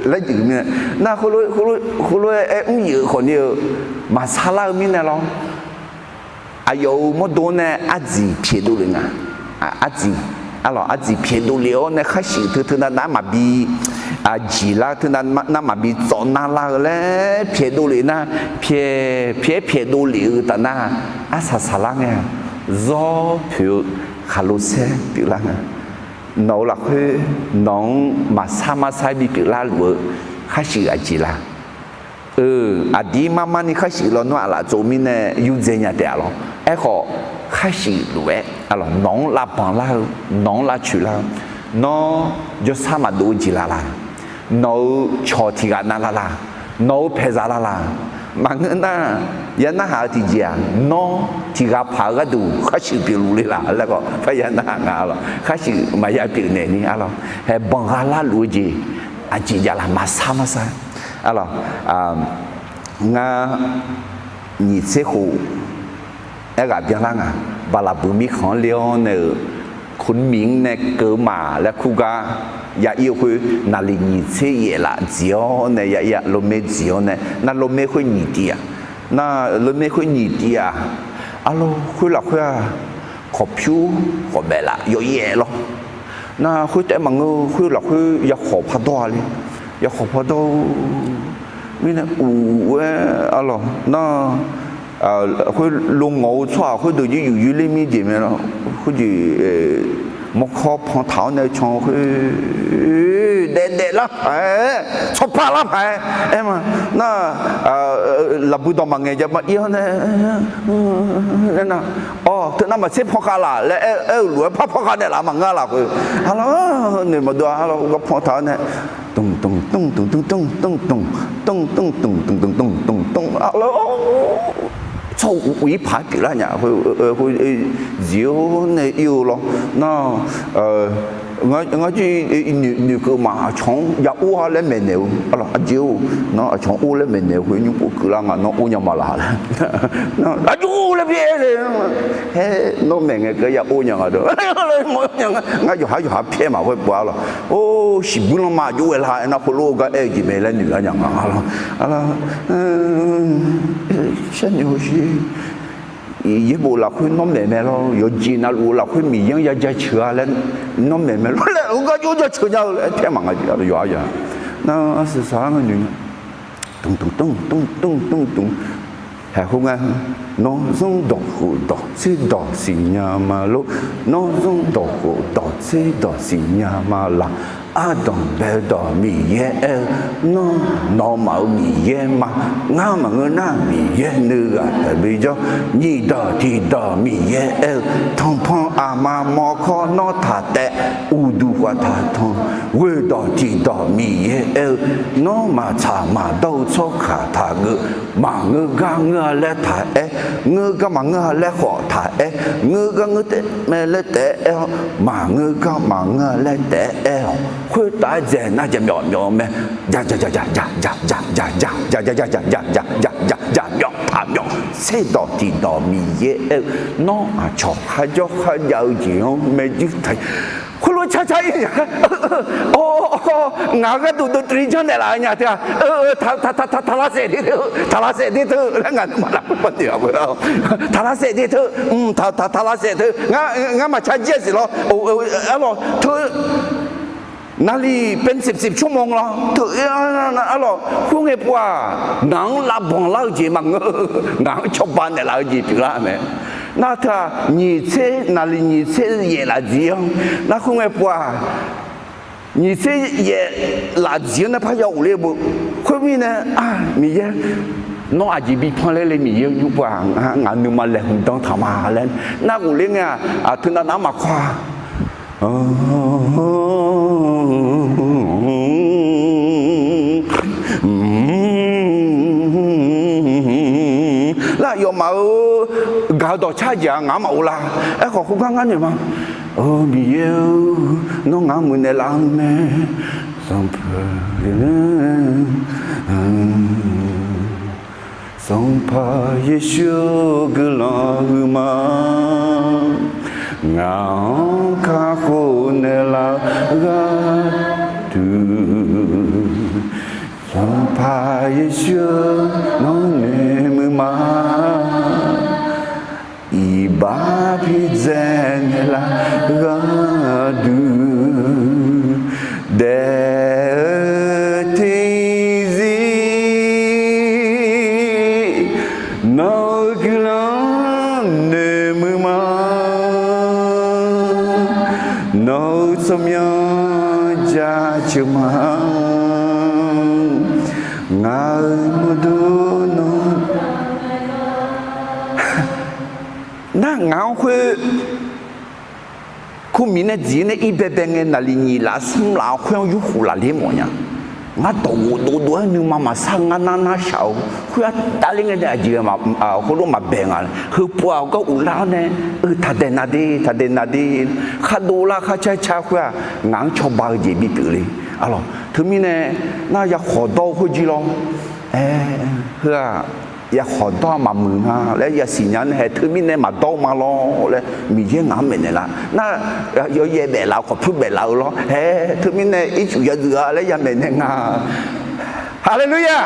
laer jeq mirnae, nar khoerlof-aer aer mr yeuf-eu khawfni-eu maqsar lar-eu mirnae lawr. Aqyawf-euq mawrdo-anr nae ardziq pyaeqdov lef nga. Ardziq, arlawq ardziq pyaeqdov lef-awr nae kharshuif teu teu nav nav-aer maqbi aqjeq lar teunav nar maqbi tsawv nar lar-eu laer pyaeqdov lef nar, pyaeq pyaeq pyaeqdov lef-eu taf nar, arsaq saqlar ngae-aq, zawr poeq-eu khaqlo saer pyeuflar nga. Nawq-euq lafkhoer nawq-anr maqsar marsar bipyeuf larluf-eu khar shuif aqjeq la? Euq, aqdir marmarni khar shuif lawnmr aqlaf tsov mirnae yurdzae nya taef-a lawr. Aerkhawf, khar shuif lof-aer nawq-anr lavbanq lar-eu, nawq-anr lavcoeq lar-eu, nawr jawrsar maqdov-eu jeq la la? Nawq-euq cawq tiq ghaq nav la la? Nawq-euq paeqzaq la la? Maqngeur nar, ya narhaq-eu tiqjeq-aq, nawr tiq ghaq paq-eu gharduq khar shuif pyeufluf le la laer khawf, par ya narhaq nga lawr. Khar shuif maqya pyeuf naeq ni a lawr. Haeq banq gha larluf-eu jeq aqjeq jav la? Maqsar marsar a lawr. Ngar nyiq tser khof aerghaq byanlar nga. Baqlaqbuiq mirkhanq-anr ler-awr nae-euq, คนหมิง nae keuv-eu ma laer kur gar ya ir-eu khoer, naqliq nyiq tser yaef laf dziq-awr nae ya ir-a, รถเมล์ dziq-awr nae, nar รถเมล์ khoer nyiq tiv-aq, nar รถเมล์ khoer nyiq tiv-aq, arlawr khoer lafkhoer-aq, kawqpyur khawf baef laf yawyaef lawr. Nar khoer taef maqngeur, khoer lafkhoer yakhawq pardawr-a le, yakhawq pardawr mirnae uq-aer a lawr. Nar khoer lo ngawq-eu tsawrhaq khoerdeuq jir yuf yur ler mir jeq mae lawr. Khoerjeq mawrkawr pan taq-awr nae can-eu khoer daef daef lar paq-aer, tsawrpar lar paq-aer aer ma. Nar lafbui dawq maqngaeq jav ma ir-awr nae, nar, awr, teunav maqtser pan khav laf laer aer-eu lof-aer par pan khav naeqlaf maqngeur lafkhoer, a lawr, noeq maqdov-a lawr, gar pan taq-awr nae, dmq dmq dmq dmq dmq dmq dmq dmq dmq dmq dmq dmq dmq dmq dmq dmq a lawr, tsawr uq ir paq-aer pyeuflar nya khoer, khoer dziq-awr nae ir-eu lawr. Nar ngar jir noeqkeuv ma, aqcawq-anr ya or-a laer maeqnaeq-eu a lawr, aqjeq-or, nar aqcawq-anr or laer maeqnaeq-eu khoer nymr pov keuvlar nga, nawr or nya ma laq laer, aqjox laer byaer le, haer nawr maeq ngae keuv ya or nya nga deuq, ngar yawqhar yawqha pyaer ma khoer pov-a lawr. Or, shiqbuir lanma aqjox ghae la aernar, khoerlof-aer gar aer-eu jeq mae laer noeq lar nya nga a lawr. Sharnoeq hawsher. Yaerbof lafkhoer nawr maeq mae lawr, yawqjeq navluf-eu lafkhoer Miqyaer-anr ya jaceuq-a laer nawr maeq mae lawr laer, heugar jawr jaceuq nya-eu laer pyaer ma nga jeq a lawr, yawqhar ya. Nar arsaq saqlar nga noeq nga, dmq dmq dmq dmq dmq dmq dmq, haeq khoerngae, nawr zanrdawq khofdawq tserdawq siqnya ma lor, nawr zanrdawq khofdawq tserdawq siqnya ma laq. Ardanq baedawq Miqyaer aer-eu, nawr nawmaf-euq Miqyaer ma. Ngar maqngeur nar Miqyaer nuighaq taqbi jawr, nyiq dawq tiq dawq Miqyaer aer-eu, tanqpanq aqma mawrkawr nawr taq taev, uqduq khawf taq tanq, ghoeq dawq tiq dawq Miqyaer aer-eu, nawr maqtsaq maqdawr-eu tsawrkaq taqgeuf, maqngeur gar ngeur-a laer taq aer, ngeur gar maqngeur-a laer khawf taq aer, ngeur gar ngeur taef mae laer taef-aer aer-awr, maqngeur gar maqngeur-a laer taef-aer aer-awq. Khoertav-aer dzaeq nar jaqmyawf myawf-eu mae. Jaqjaq jaqjaq jaqjaq jaqjaq jaqjaq jaqjaq jaqjaq jaqjaq jaqjaq jaqmyawf taqmyawf tserdawq tiqdawq Miqyaer aer-eu, nawr aqcawq kharjawr kharjav-eu jeq-anr maerjuir taq khoerlof-aer carcar ir nya. Ngaq-euq gharduq dovtri janrnaeq laf-eu nya teu-aq, taq lavsaef de teu, taq lavsaef de teu laer ngaq nuima lafkhoer pawnoeq-a. Taq lavsaef de teu, taq lavsaef teu, ngar maqcar jir-a siq lawr. Arlawq teu, naqliq เป็นสิบสิบชั่วโมง lawr teu, arlawq khoerngae pov-aq, ngaq-anr lavbanq lar-eu jeq maqngeur, ngaq-anr cawba naeqlaf-eu jeq pyeuflar mae. Nar teu-aq, nyiq tser naqliq nyiq tser yaef laf dziq-anr, nar khoerngae pov-aq, nyiq tser yaef laf dziq-anr nar parya ghofler beu. Khoermirnae, Miqyaer, nawr aqjeq bi panler le Miqyaer-eu nymr pov-aq, ngaq nuima laeqhmq dan taq ma laer nar ghofler ngae-aq, teunav nav-anr maqkawr-a. Lar yawfmaf-eu gaq-eu dawqcar jeq-aq ngaq-anr maqghov lar. Aerkhawf khoergar ngar noeq ma. Miqyaer-eu, nawr ngaq-anr muiqnaeq laf-eu mae. Sanqpaq Yeqsur-eu guiqlanq huiqma, ngaq-anr kakhof naeqlaf-eu gharduq, Sanqpaq Yeqsur-eu, nawr noeqmuiq ma. Iqbax bidzae naeqlaf-eu gharduq, daef-eu tsawrmyanr jaceuq ma-anr, ngaq-euq mawrdo nawr. Nar ngaq-anr khoer Khoermiq nae dziq nae ir baebae ngae, naqliq nyiq laf smr laf khoer-anr yurkhof laf ler mawf nya. Ngar dawq ghofdov dov-aer nuima maqsar-eu ngar nar nar shaq-eu khoer-aq, davler ngae nae aqjeq heulof maqbae nga. Heupov-aq gar uvlar-awr nae, eu taqdaeq nav de, taqdaeq nav de, khardov lar kharcar car khoer-aq, ngaq-anr cawba-eu jeq bipyeuf le. Arlawq, teumirnae nar yakhawq dawr-eu khoerjir lawr. Aer, heu-aq, yakhawq dawr-aq maqmuiq nga laer yasiq nya nae hae, teumirnae maqdawr-eu ma lawr laer Miqyaer ngaq-anr maeqnaeq lar. Nar, yawyaev baef laf-eu khawf pyur baef laf-eu lawr. Hae, teumirnae ircuf yadzuif-a laer yamaeq naeq nga. Haleluya!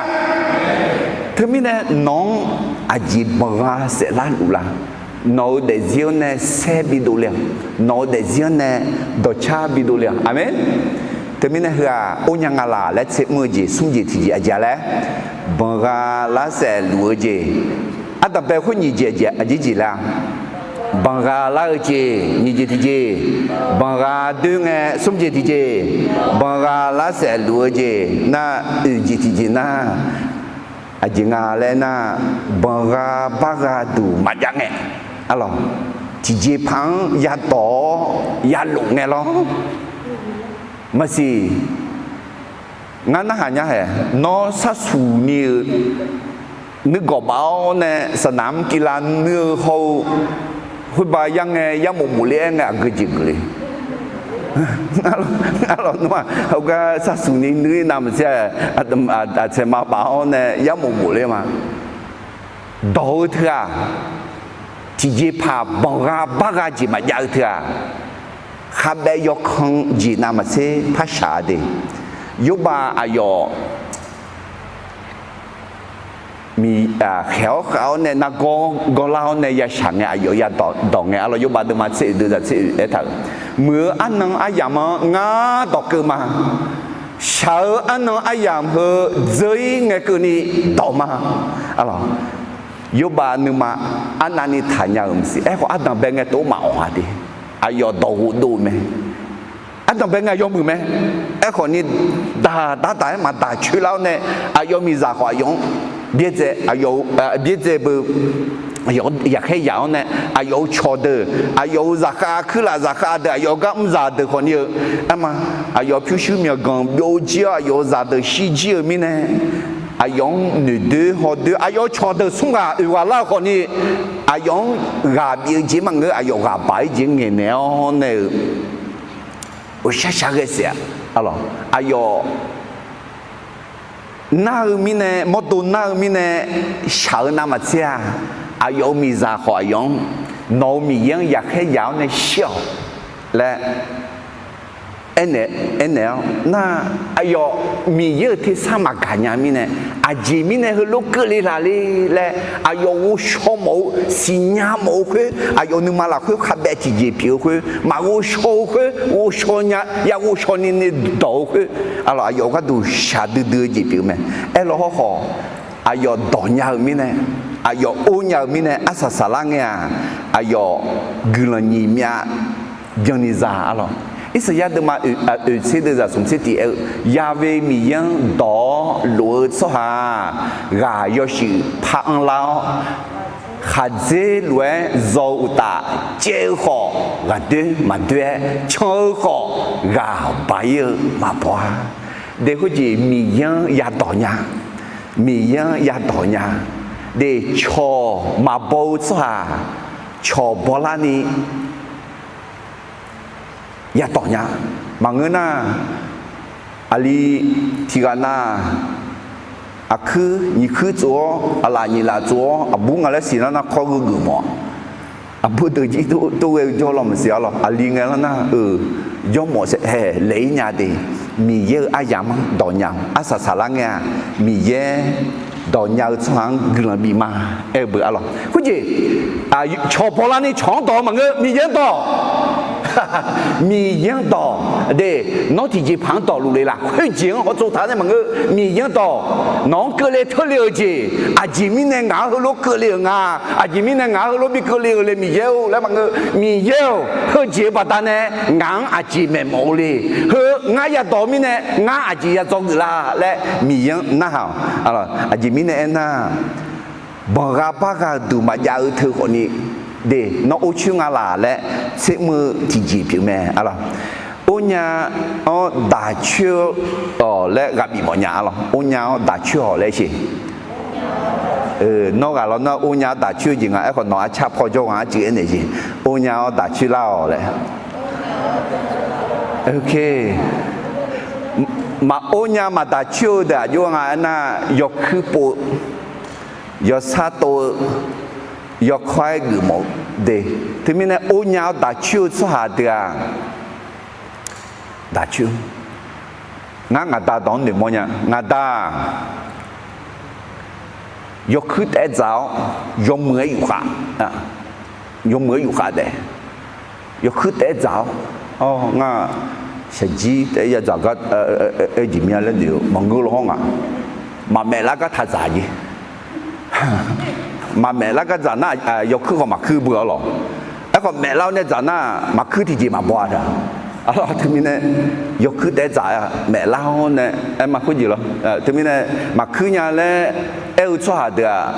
Teumirnae nawq-anr aqjeq banqgha saef lar luf la? Nawq-euq daefzir-anr nae saer bidov le-aq, nawq-euq daefzir-anr nae dawqcar bidov le-aq. Aqmeq. Teumirnae heu-aq, or nya nga laq laer tser mr-eu jeq smr jeq tiqjeq aqjeq laer, banqgha lar saef luf-eu jeq. Ardanqbae khoer nyiq jeq aqjeq jeq laer-a? Banqgha lar-eu jeq nyiq jeq tiqjeq, banqgha doer ngae smr jeq tiqjeq, banqgha lar saef luf-eu jeq nar oeq jeq tiqjeq nar, aqjeq nga laer nar, banqgha bargha duq maqjav ngae, arlawq, tiqjeqpaq-anr yadawq-awr yalof ngae lawr. Maqsiq, ngar narhaq nya hae, nawr sharsuq ni-eu nuigawq baf-awr nae saqnaq-anr kivlav nuir-eu hawr-eu, khoerbav yar ngae yarmof mof ler-aer ngae aqgeu jeq geuf le. Ngar lawq nmr-aq, heugar sharsuq ni nuir navmaqtser-a, aqtsaeq ma baf-awr nae yarmof mof ler ma. Dawq-eu teu-aq, tiqjeqpaq banqgha bargha jeq maqjav-eu teu-aq, khavbaev yawkan jeq navmaqtser par shaq-a de. Yawrbav aqyawf khaeq-awr khav-awr nae nargawr gawrlar-awr nae yashaq ngae aqyawf yadawq dawq ngae, arlawq, Yawrbav deuvma tser oeq deuvzaq tser oeq aertaq-euq, muiq-eu arnan aryamq-anr ngar dawq keuv ma. Shaq-eu arnan aryamq heu dzeur-ir ngae keuvni dawq ma. Arlawq, Yawrbav nuima arnavni taqnya-euq maqsiq. Aerkhawf ardanqbae ngae tov maqawq-a de. Aqyawf dawq ghofdov-eu mae. Ardanqbae ngae yawmuiq mae. Aerkhawf ni daq dardaq-aer maqdaq coer lar-awr nae, aqyawf miqzaq khawf aqyawf-anr byaerdzae, aqyawf byaerdzae beu, aqyawf yaqkhaer yaq-awr nae, aqyawf-euq cawqdeuq, aqyawf-euq zaqkhav kuirlaf zaqkhav deuq, aqyawf-euq gar mrzaq deuq khawf ni-eu, arma, aqyawf pyurshuir myawqganq byovjir-awr aqyawf-euq zaqdeuq shirjir-eu mirnae, aqyawf-anr noeqdoer hawdoer, aqyawf-euq cawqdeuq smr ghaq oeq ghaq lar-eu khawf ni, aqyawf-anr ghaq bif-eu jeq maqngeur, aqyawf ghaq baq-ir jeq ngaeqnaeq-awr nae-eu ghovshaw shaq ghae saef-a. Arlawq, aqyawf nar-eu mirnae, mawrdo nar-eu mirnae shaq-eu navmaqtser-a. Aqyawf-euq miqzaq khawf aqyawf-anr, nawq-euq Miqyaer-anr yaqkhaer yaq-awr nae shir-awq laer aernaeq-awr nar, aqyawf Miqyaer-euq tersar maqgaq nya mirnae, aqjeq mirnae heulof keuvle laq le laer aqyawf ghovshaw mawf-eu siqnya mawf-eu khoer, aqyawf nuima lafkhoer khavbaev tiqjeq pyeuf-eu khoer, maqghovshaw-eu khoer ghovshaw nya, ya ghovshaw ni ni dawq-eu khoer, arlawq, aqyawf gharduq shaqdui dui-eu jeq pyeuf-eu mae. Aerlawr hawrkhawf, aqyawf dawq nya-eu mirnae, aqyawf or nya-eu mirnae arsaq saqlar ngae-aq, aqyawf guiqlanq nyiq myav byanni za. Arlawq, Irsaqyar deuvma oeq tser deuvzaq smq tser tiq aer-eu, Yaqve Miqyaer-anr dawq-awr lof-eu tsawrhaq-aq, ghaq yawshuif par anrlar-awr, khaqdzer lof-aer zaw-eu uqtaf, caev-eu khawf ghaqdoer maqdoer-aer, can-eu khawf ghaq ba-ir-eu maqbaw-a. De khoerjeq Miqyaer-anr yadawq nya, Miqyaer-anr yadawq nya. De cawq maqbaw-eu tsawrhaq cawq bawlarni yadawq nya. Maqngeur nar, aqli tiqghaq nar, aqkuir nyiq kuir tsov-awr, aqlaf nyiq laf tsov-awr, aqbur nga laer siqlar nar kawr geugeuf mawf. Aqbur deuq jir tov ghae-eu jawr law maqsiq arlawq. Aqli ngae lar nar-eu, jawrmawf saef-aer laeq-ir nya de. Miqyaer-euq aryamq-anr dawq nya-awq. Arsaq saqlar ngae-aq, Miqyaer dawq nya-eu tsawrhaq-anr guiqlanq bif ma. Aer-eu beu arlawq. Khoerjeq cawq bawlarni cawq-anr dawq-eu maqngeur, Miqyaer-anr dawq. Miqyaer-anr dawq de, nawr tiqjeqpaq-anr dawqluf le laq? Khoerjeq-anr hawtsov taq nae maqngeur. Miqyaer-anr dawq, nawq-anr keuvle teurle-euq jeq, aqjeq mirnae ngaq-anr heulof keuvle-euq nga, aqjeq mirnae ngaq-anr heulof bi keuvle-euq le Miqyaer-or laer maqngeur. Miqyaer-or, heujeq-eu baqdanae ngaq-anr aqjeq maeqmawf-eu le. Heu ngar yadawq-eu mirnae ngar aqjeq yadzawr geuflar laer Miqyaer-anr narhaq-awq. Aqjeq mirnae aernar, banqgha bargha-eu duq maqjav-eu teu khawfni de, nawr or coer nga laq laer tsermr-eu tiqjeq pyeuf mae. Arlawq, ornya-anr daq coer-awq laer ghaq bif mawfnya. Arlawq, ornya-anr daq coer-awq laer siq. Nawr ghaq lawnmr-anr ornya-anr daq coer-eu jeq nga. Aerkhawf nawq arcar paw jawr ghaq-anr cuiv aernaeq jeq, ornya-anr daq coer lar-awq laer. Maq ornya maq daq coer-eu deuq aqjox nga aernar, yawkuir pov-eu, yawsar tov-eu, yawkawr-aer geufmawf-eu de. Teumirnae ornya-awr daq coer-eu tsawrhaq deuq-aq, daq coer. Ngar ngaq da dawq-anr noeqmawr nya. Ngaq da-aq, yawkuir taef-aer dzaq-awr, yawmuiq-aer yufkhav, yawmuiq-aer yufkhav taef, yawkuir taef-aer dzaq-awr, ngar shaqjir taef-aer yadzaq gar, aer jeq mya laer noeq-eu maqngeur lawr hawr ngaq, maqmaef lar gar taq dzaq jeq. Maqmaef lar gar dzaq nar, yawkuir khawf maqkuir beu-awr lawq. Aerkhawf maef lar-awr nae dzaq nar, maqkuir tiqjeq maqbaw-a taq. Arlawq, teumirnae yawkuir taef-aer dzaq-a, maef lar-awr nae aer ma khoerjeq lawr. Teumirnae maqkuir nya laer aer-eu tsawrhaq deuq-aq,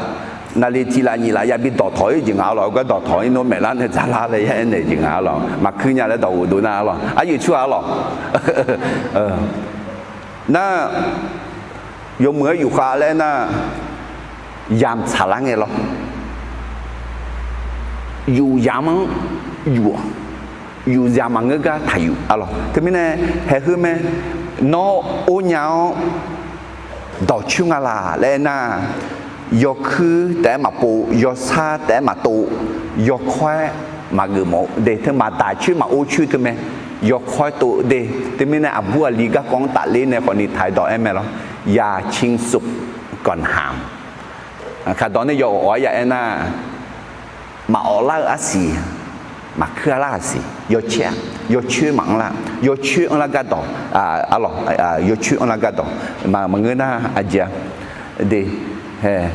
naqli tiq laf nyiq laf ya bi dawqtawq-ir jeq nga. Arlawq, heugar dawqtawq-ir nawr maef lar nae dzaq lar laer ya aernaeq jeq nga. Arlawq, maqkuir nya laer dawq ghofdov nar. Arlawq, aryoeq tsur-a arlawq. Nar, yawmuiq-aer yufkhav laer aernar, yamq tsaqlar ngae lawr. Yuf yamq-anr yuf-awq. Yuf yamq maqngeur gar taqyuf. Arlawq, teumirnae haeq heu mae. Nawr ornya-anr dawqcoer nga laq laer aernar, yawkuir taef-aer maqpov, yawsar taef-aer maqtov, yawkawr-aer maqgeuf mawf-eu de. Teu maq daq coer maq or coer teu mae. Yawkawr-aer tov de. Teumirnae aqbur aqli garkawv-anr tafler nae khawfni taq-aer dawq aer mae lawr. อย่าชิงสุขก่อนหาม Kaqdawq nae yawawf-awr ya aernar, maqawf lar-eu arsiq, maqkuir-a lar-aq siq, yawcoer-a, yawcoer maqanr lar, yawcoer anrlar gardawq, arlawq, yawcoer anrlar gardawq, maqngeur nar aqjeq-a, de, hae,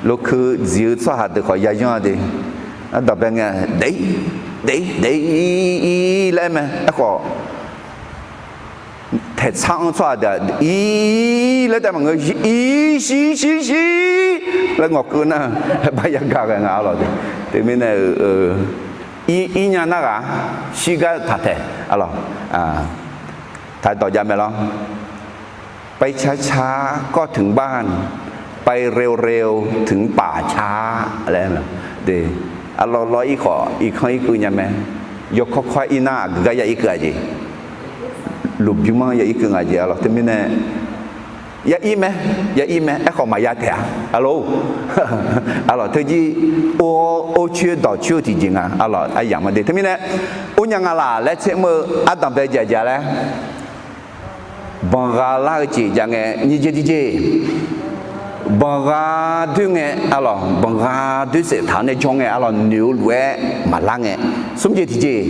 lokeu dziq-eu tsawrhaq deuq khawf yayanr-a de, ardanqbae ngae, daef-ir, daef-ir, daef-ir, ir laer mae, aerkhawf, taeqtsar-anr tsawrhaq deuq-aq, ir laer taef maqngeur, ir shir shir shir laer ngawqkeuv nar, bar yagaq ghae nga arlawq de. Teumirnae-euq, ir, ir nya nar ghaq, shirgar taqtaeq arlawq, taq dawq jav mae lawr. ไปช้าๆ ก็ถึงบ้าน ไปเร็วๆ ถึงป่าช้า laer, arlawq, lawr ir khawf irkanr irkeuv nya mae. Yawkawr kawr-aer ir nar aqgeu gar ya irkeuv-a jeq. Lmqbymr-anr ya irkeuv nga jeq arlawq. Teumirnae ya ir mae, ya ir mae, aerkhawf maqya taeq-a arlawq. Arlawq, teujir or, or coer dawq coer-eu tiqjeq nga arlawq, aryamq-a de. Teumirnae or nya nga laq laer tsermr-eu ardanqbae jaqjaq laer, banqgha lar-eu jeq jav ngae, nyiq jeq tiqjeq, banqgha doer ngae arlawq, banqgha doer saef taq-awr nae jawr ngae arlawq, noeq-eu lof-aer maqlar ngae. Smr jeq tiqjeq,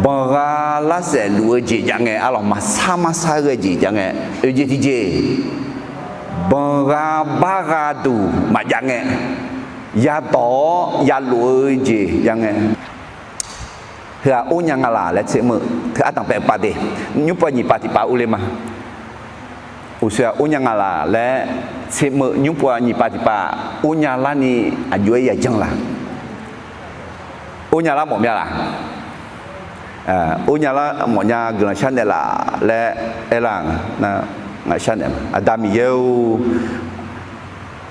banqgha lar saef luf-eu jeq jav ngae arlawq, maqsar marsar ghae jeq jav ngae. Oeq jeq tiqjeq, banqgha bargha duq maqjav ngae, yadawq-awr yalof-eu jeq jav ngae. Heu-aq or nya nga laq laer tsermr-eu teu ardanqbae pav de, nymr pav nyiq pav tiq pav urle ma. Uqshoe-aq or nya nga laq laer tsermr-eu nymr pav nyiq pav tiq pav, or nya larni aqjox-aer yajanr laq. Or nya lar mawf mya laq? Or nya lar mawf nya guiqlanq sharnaeq laf laer aerlar-aq, ngaq sharnaeq ma. Aqda Miqyaer-or,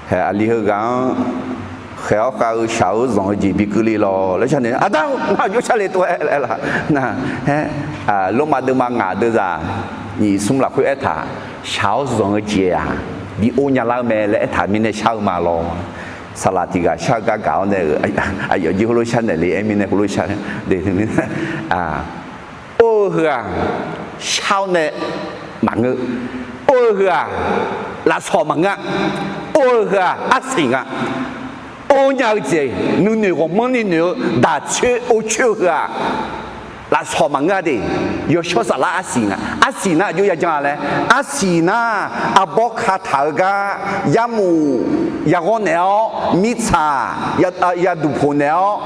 hae, aqli heughaq-anr khaeq-awr khav-eu shaq-eu zanq-eu jeq bi keuvle lawq laer sharnaeq. Aqda-or, ngar aqjox sharle tov-aer laer laq. Nar, hae, Lormav deuvma ngaq deuvzaq nyiq smr lafkhoer aertaq, shaq-awr zanq-eu jeq-aq bi or nya lar-eu mae laer aertaq mirnae shar-eu ma lawr. Saqlaq tiq ghaq shar-eu gar gaq-awr nae-euq aqyawf jir heulof sharnaeq le aer mirnae heulof shar de. Or-eu heu-aq, shar-awr nae maqngeur. Or-eu heu-aq, lafsawq maqngeur. Or-eu heu-aq, arsiq nga. Or nya-eu jeq nuinoeq ghawqmanrni noeq-eu daq coer or coer-eu heu-aq, lafsawq maqngeur-a de. Yawshawr saflar arsiq nga. Arsiq nar aqjox yajan-a laer, arsiq nar arbawr kataq-eu gar, yarmuf yaghawr naeq-awr, mirtsaq ya, yaduq poq naeq-awr,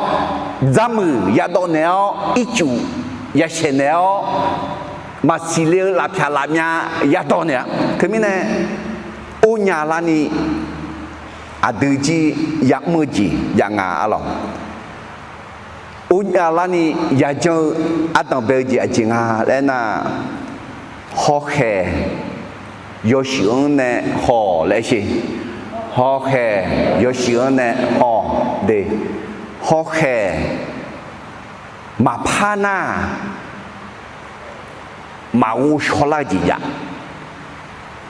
dzarmuiq yadawv naeq-awr, ircuf yashaeq naeq-awr, maqsiq le-eu lafpyaq lafmyav yadawv naeq-a. Teumirnae, ornya larni aqdui jir ya'mr-eu jeq jav nga arlawq. Ornya larni yajanr-eu ardanq bae-eu jeq aqjeq nga laer nar, hawkhaeq yawshuif-anr nae haw laer sher. Hawkhaeq yawshuif-anr nae haw de. Hawkhaeq maqpar nar, maqghov shaw lar-eu jeq jav.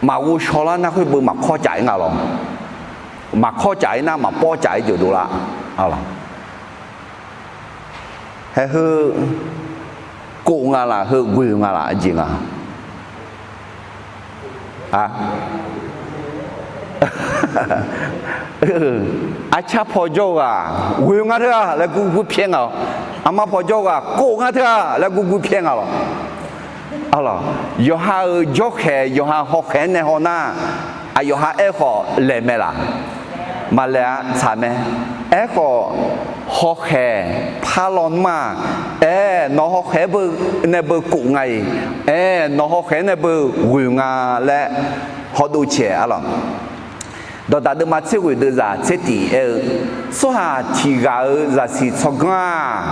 Maqghov shaw lar nar khoer beu maqkawr caf-ir nga lawq. Maqkawr caf-ir nar maqpawr caf-ir jeq dovlar. Haeheu kof nga laf, heu ghoeq nga laf, aqjeq nga. Arcar paw jawr-eu ghaq ghoeq nga teu-a laer gurgur pyaer nga-awq. Armar paw jawr-eu ghaq kof nga teu-a laer gurgur pyaer nga lawq. Yawqha-euq jawrkhaeq, yawqha hawkhaeq-anr nae haw nar, aqyawf ha aerkhawf laeq mae laf? Maqlaeq-a, tsaq mae. Aerkhawf, hawkhaeq par lawnmr-aq, aer, nawq hawkhaeq-anr beu nae beu kof nga-iq, aer, nawq hawkhaeq-anr nae beu ghoeq nga laer hawdov caeq arlawq. Dawqdaq deuvma tser ghoeq deuvzaq tser tif aer-eu, tsawrhaq tiq ghaq-euq zaqsiq tsawrganr-aq,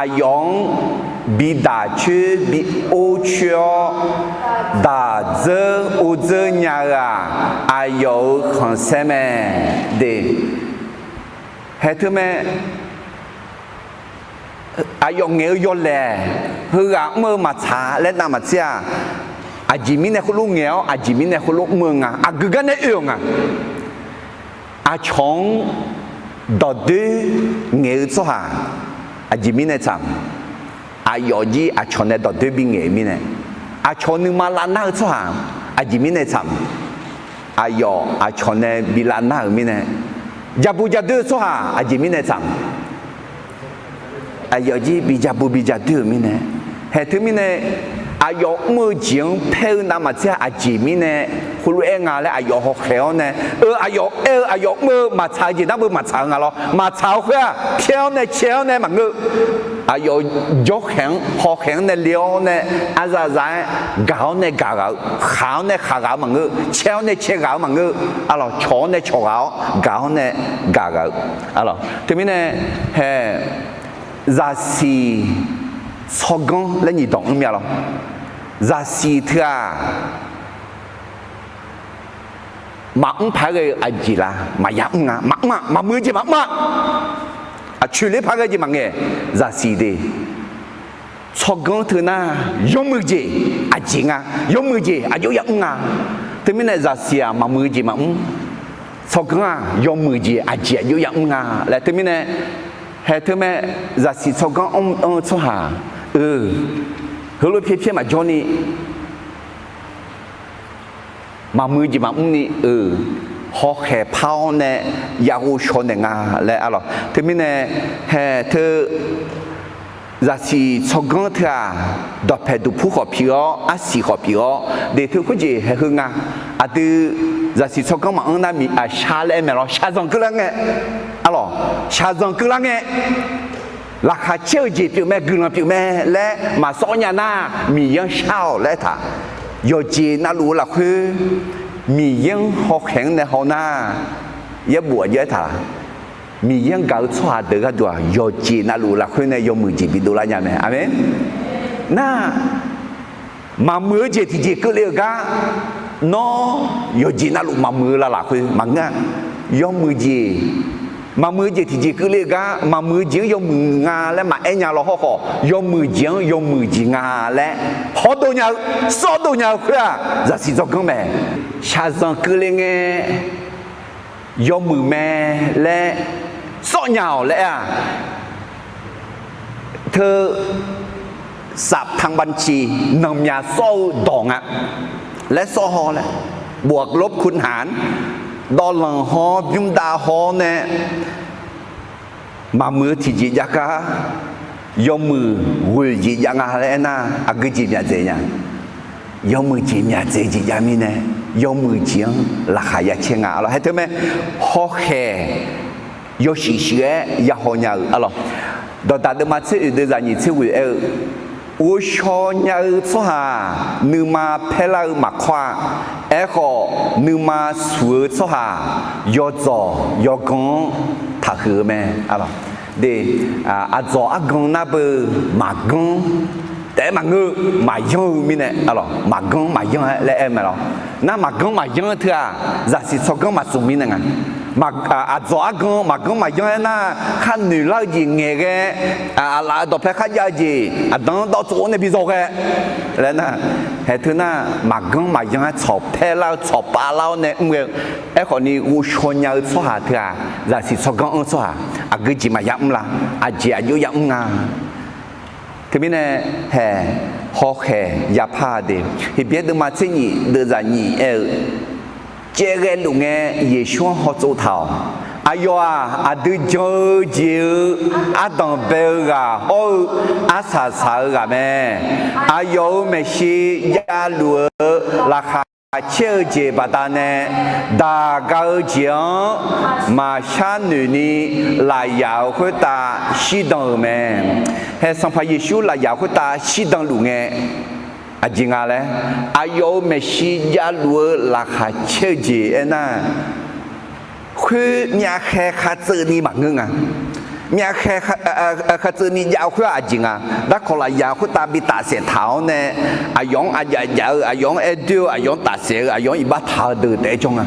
aqyawf-anr bi daq coer bi or coer-awr, daq dzeur or dzeur nya-eu-aq, aqyawf-euq khanqsaer mae de. Haeq teu mae. Aqyawf ngaeq-eu yawlaeq, heughaq mr-eu maqtsaq laer navmaqtser-aq, aqjeq mirnae khoerlof ngaeq-awr aqjeq mirnae khoerlof mr-eu nga. Aqgeu gar nae oe-awq nga. Aqcawq-anr dawqdoer ngaeq-eu tsawrhaq aqjeq mirnae tsaq-eu? Aqyawf jir aqcawq nae dawqdoer bingaeq-eu mirnae. Aqcawq nuima lavnar-eu tsawrhaq aqjeq mirnae tsaq-eu? Aqyawf aqcawq nae bi lavnar-euq mirnae. Jaqbu jadoer-eu tsawrhaq aqjeq mirnae tsaq-eu? Aqyawf jir bi jaqbu bi jadoer-euq mirnae. Haeq teumirnae, aqyawf mr-eu jeq-anr paer-eu navmaqtser-aq, aqjeq mirnae khoerlof-aer nga laer aqyawf hawkhaeq-awr nae, eu, aqyawf aer-eu aqyawf mr-eu maqtsaq-eu jeq nar beu maqtsaq-eu nga lawr. Maqtsaq-eu khoer-aq, pyaer-awr nae cae-awr nae maqngeur-eu. Aqyawf jawrkhaeq-anr hawkhaeq-anr nae le-awr nae, arzaqzaq-aer gaq-awr nae gaq ghaq-eu, khaq-awr nae khaq ghaq-eu maqngeur, cae-awr nae cae ghaq-eu maqngeur, arlawq, cawq-awr nae cawq ghaq-awr, gaq-awr nae gaq ghaq-eu, arlawq. Teumirnae, haeq, zaqsiq tsawrganr laer nyiq dawq mr mya lawr. Zaqsiq teu-aq, maqmr paq-aer ghae-eu aqjeq la? Maqya mr nga. Maqmr-aq, maqmuiq-eu jeq maqmr-a. Aqcoeq ler paq-aer ghae jeq maqngaeq. Zaqsiq de, tsawrganr teu nar, yawmuiq jeq aqjeq nga. Yawmuiq jeq aqjox ya mr nga. Teumirnae zaqsiq-aq maqmuiq-eu jeq maqmr. Tsawrganr-aq yawmuiq jeq aqjeq aqjox ya mr nga laer teumirnae, haeq teu mae, zaqsiq tsawrganr anr-eu tsawrhaq, eu, heulof pyaer pyaer maqjawr ni, maqmuiq-eu jeq maqmr ni, eu, hawkhaeq par-awr nae ya ghov shaw naeq nga laer arlawq. Teumirnae, haeq teu zaqsiq tsawrganr teu-aq, dawqpaeq duqpur khawf pyeuf-awr, arsiq khawf pyeuf-awr, deq teu khoerjeq haeq heu nga. Aqdui zaqsiq tsawrganr maqanr nar, miq, aq, shar laer aer mae lawr, shaqzanq keuvlar ngae, arlawq, shaqzanq keuvlar ngae, laqkhaq caer-eu jeq pyeuf mae, guiqlanq pyeuf mae laer maqsawr nya nar, Miqyaer-anr shar-awq laer aertaq. Yawqjeq navluf-eu lafkhoer Miqyaer-anr hawkhaeq-anr nae haw nar, yaerbof aqjox aertaq. Miqyaer-anr gaq-eu tsawrhaq deuq gharduq-aq, yawqjeq navluf-eu lafkhoer nae yawmuiq jeq bidov lar nya mae. Aqmeq. Nar, maqmuiq-eu jeq tiqjeq keuvle-euq gar, nawr yawqjeq navluf maqmuiq-eu la lafkhoer maqngeur-a. Yawmuiq jeq, maqmuiq-eu jeq tiqjeq keuvle-eu gar, maqmuiq-eu jeq-anr yawmuiq nga laer maqaer nya lawr hawrkhawf, yawmuiq jeq-anr yawmuiq jeq nga laer hawdov nya-eu, sawrdov nya-eu khoer-aq, zaqsiq tsawrganr mae. Shaqzanq keuvle ngae yawmuiq mae laer sawr nya-awq laer-aq, teu สถาบัน ciq nanqmyaq sawr-eu dawq nga laer sawr haw laer, บวกลบคูณหาร dawvlanq haw-awr bymrdav haw-awr nae maqmuiq-eu tiqjeq jav gar, yawmuiq ghoeq jeq jav nga laer aernar, aqgeu jeq myaq dzaeq nya. Yawmuiq jeq myaq dzaeq jeq jav mirnae, yawmuiq jeq-anr laqkhaq ya caer nga. Arlawr, haeq teu mae, hawkhaeq yawshuif shuif-aer ya haw nya-euq. Arlawr, dawqdaq deuvma tser oeq deuv zaq nyiq tser ghoeq aer-eu, ghovshaw nya-eu tsawrhaq nuima paerlar-eu maqkawr-a. Aerkhawf, nuima suq-eu tsawrhaq yawdzawq yawgan-anr taqhuiq-eu mae. Arlawr, de, aqdzawq argan nar beu maqganr taef-aer maqngeur, maqyanr-eu mirnae, arlawr, maqganr maqyanr-aer laer aer-eu mae lawr. Nar maqganr maqyanr-eu teu-aq, zaqsiq tsawrganr maqtsmq mirnae nga. Aqdzawq argan maqganr maqyanr-aer nar, khar noeq lar-eu jeq ngaeqghae, aqlaf-euq dawqpae kharjav-eu jeq aqdan-anr dawv tsov-awr nae bi zawghae laer nar, haeq teu nar maqganr maqyanr-aer tsawq paerlar-eu tsawq pavlar-awr nae mr ghae-eu. Aerkhawf ni ghovshaw nya-eu tsawrhaq teu-aq, zaqsiq tsawrganr anr tsawrhaq aqgeu jeq maqya mr la? Aqjeq aqjox ya mr nga. Teumirnae, haeq, hawkhaeq yapar-a de. Heqbyaer deuvma tser nyiq deuv zaq nyiq aer-eu, caevghae luf ngae Yeqsur-anr hawtsov taq-awq. Aqyawf-aq, aqdui jan-eu jeq-eu ardanq bae-eu ghaq hawr-eu arsaq saq-eu ghaq mae. Aqyawf-euq maeqshi javluf-eu laqkhaq caer-eu jeq baqdanae, daq ga-eu jeq-anr maqshar noeq ni lafyaq-euq khoertav shirdan-euq mae. Haeq, Sanqpaq Yeqsur lafyaq khoertav shirdan luf ngae, aqjeq nga laer, aqyawf-euq maeqshi javluf-eu laqkhaq caer-eu jeq aernar, khoer myavkhaeq khaqtseuv ni maqngeur nga. Myavkhaeq khaqtseuv ni jav-eu khoer-aq aqjeq nga. Darkawq lafyaq khoertav bi tafsaef taq-awr nae, aqyawf-anr aqjaf jaf-eu, aqyawf-anr aer doer-eu, aqyawf-anr tafsaef-eu, aqyawf-anr iqbax taq-eu deuq taef-aer jawr nga.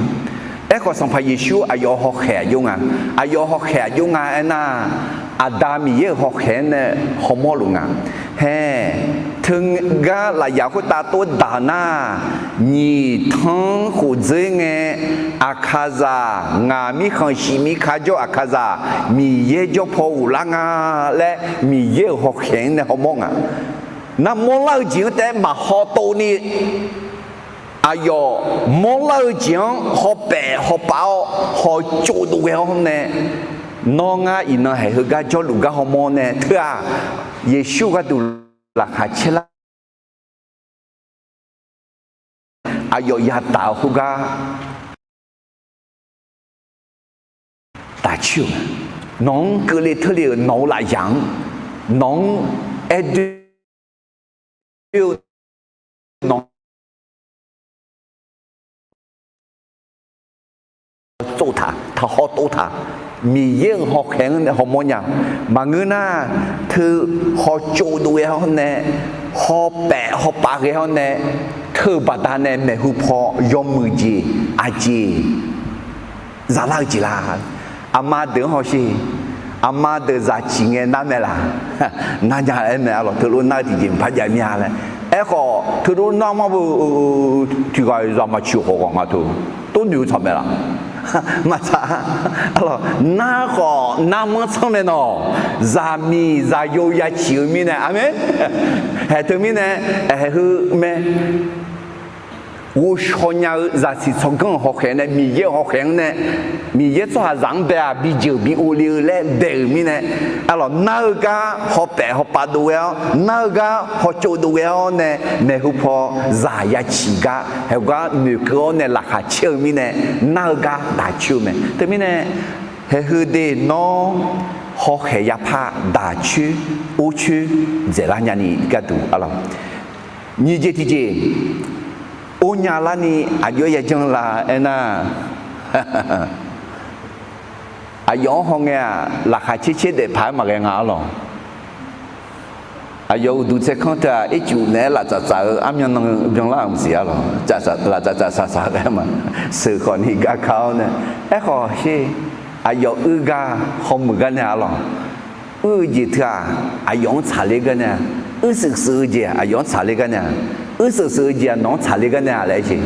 Aerkhawf, Sanqpaq Yeqsur aqyawf-euq hawkhaeq aqjox nga. Aqyawf-euq hawkhaeq aqjox nga aernar, Aqda Miqyaer-euq hawkhaeq-anr nae hawmawr luf nga. Haeq, teugar lafyaq khoertav tov daq nar, nyiq tanr khof dzeur ngae, aqkaqzaq ngaq mirkhanq shiq mirka jawr aqkaqzaq Miqyaer jawr paw ghoflar nga laer Miqyaer-euq hawkhaeq-anr nae hawmawr nga. Nar mawrlar-eu jeq-anr taef-aer maqhaw tov ni, aqyawf mawrlar-eu jeq-anr hawpaef hawpav-awr hawtsov dov ghae-awr nae, nawr ngar iqnan haeq heugar jawrluf gar hawmawr nae teu-aq, Yeqsur gharduq laqkhaq caerlar aqyawf yadaq-eu khoergar daqcoer-euq, nawq-anr keuvle teurle-euq nawq-eu lafyaq-anr, nawq-anr aer doer-eu nawq-anr tsov taq, taqhaw tov taq, Miqyaer-euq hawkhaeq-anr nae hawmawr nya. Maqngeur nar, teu hawtsov dov ghae-awr nae, hawpaef hawpav ghae-awr nae, teu-eu baqdanae maeqhu paw yawmuiq jeq aqjeq zalar-eu jeq la? Aqma deuq-anr hawsher. Aqma deuq zaq ciq ngae nar mae laq? Nar nya aer mae. Arlawq, teulof nar-eu tiqjeq maqpar jav mir-a laer. Aerkhawf teulof nar mar beu tiqghaq-iq zaq maqciq khawf ghawq nga teu, tov noeq-eu tsaq mae laq? Maqtsaq. Arlawq, nar khawf nar manr tsanr mae nawq. Zaqmiq zaqyo ya ciq-eu mirnae, aqmeq. Haeq teumirnae, haeq heu mae. Ghovshaw nya-eu zaqsiq tsawrganr-euq hawkhaeq nae, Miqyaer-euq hawkhaeq-anr nae, Miqyaer tsawrhaqzaq-anr bae-aq bijeuq bi uvle-eu laer daef-euq mirnae, arlawq, nar-eu gar hawpaef hawpav dov ghae-awr, nar-eu gar hawtsov dov ghae-awr nae, maeqhu paw zaq ya ciq gar haeq gar noeqkeuv-awr nae laqkhaq caer-eu mirnae, nar-eu gar daq coer-eu mae. Teumirnae, haeq heu de nawr hawkhaeq yapar daq coer, or coer dzaeqlar nyani gharduq, arlawq, nyiq jeq tiqjeq, or nya larni aqjox-aer yajanr la aernar, aqyawf-anr hawngae-aq laqkhaq caer caer daef paq-aer maqghae nga, arlawq. Aqyawf uqduq tsaerkanr teu-aq ircuf naeq-aer laf tsaf tsaf-eu armyan nan byanlar-euq maqsiq, arlawq. Laf tsaf tsaf saq saq ghae ma. Sheuq khawf ni gar ka-awr nae, aerkhawf sher, aqyawf uir gar hawmuiq gar nae, arlawq, uir-eu jeq teu-aq, aqyawf-anr tsaqler gar nae-a? Uir shuif shuif-eu jeq aqyawf-anr tsaqler gar nae-a? Uir shuif shuif-eu jeq-aq nawq-anr tsaqler gar nae-a laer aer jeq?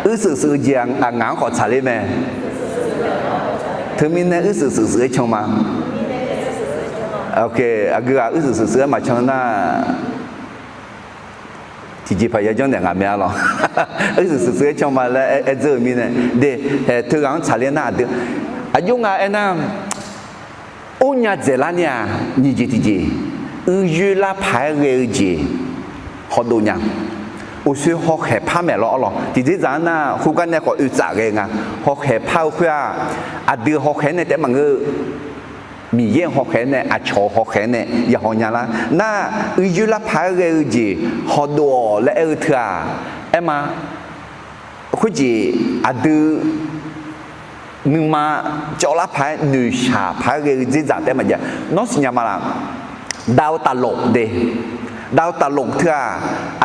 Uir shuif shuif-eu jeq-aq ngaq-anr khawf tsaqler mae. Teumirnae uir shuif shuif shuif-aer can ma. Aqgeu ghaq uir shuif shuif shuif-aer maqcan nar, tiqjeqpaq yajanr naeq ngaq mae, arlawq. Uir shuif shuif shuif-aer can ma laer aer dzeur-eu mirnae, de, haeq teughaq-anr tsaqler nar aqdui, aqjox nga aernar, Or nya dzaeqlar ni-aq, nyiq jeq tiqjeq, uicoer lar paq-aer ghae-eu jeq hawdov nya. Uqshoe hawkhaeq par maeq lawr-awr lawr, tiqdzerdzaq-anr nar khoergar nae khawf oe tsaf ghae nga. Hawkhaeq par-eu khoer-aq, aqdui hawkhaeq-anr nae taef maqngeur-eu, Miqyaer-euq hawkhaeq-anr nae, aqcawq-euq hawkhaeq-anr nae ya haw nya lar nar, uicoer lar paq-aer ghae-eu jeq hawdov-awq laer aer-eu teu-aq, aer ma. Khoerjeq aqdui nuima cawv lar paq-aer noeqshaq paq-aer ghae-eu dzerdzaq taef maqjav. Nawr siqnya ma laf? Dav-eu taqlof de, dav-eu taqlof teu-aq,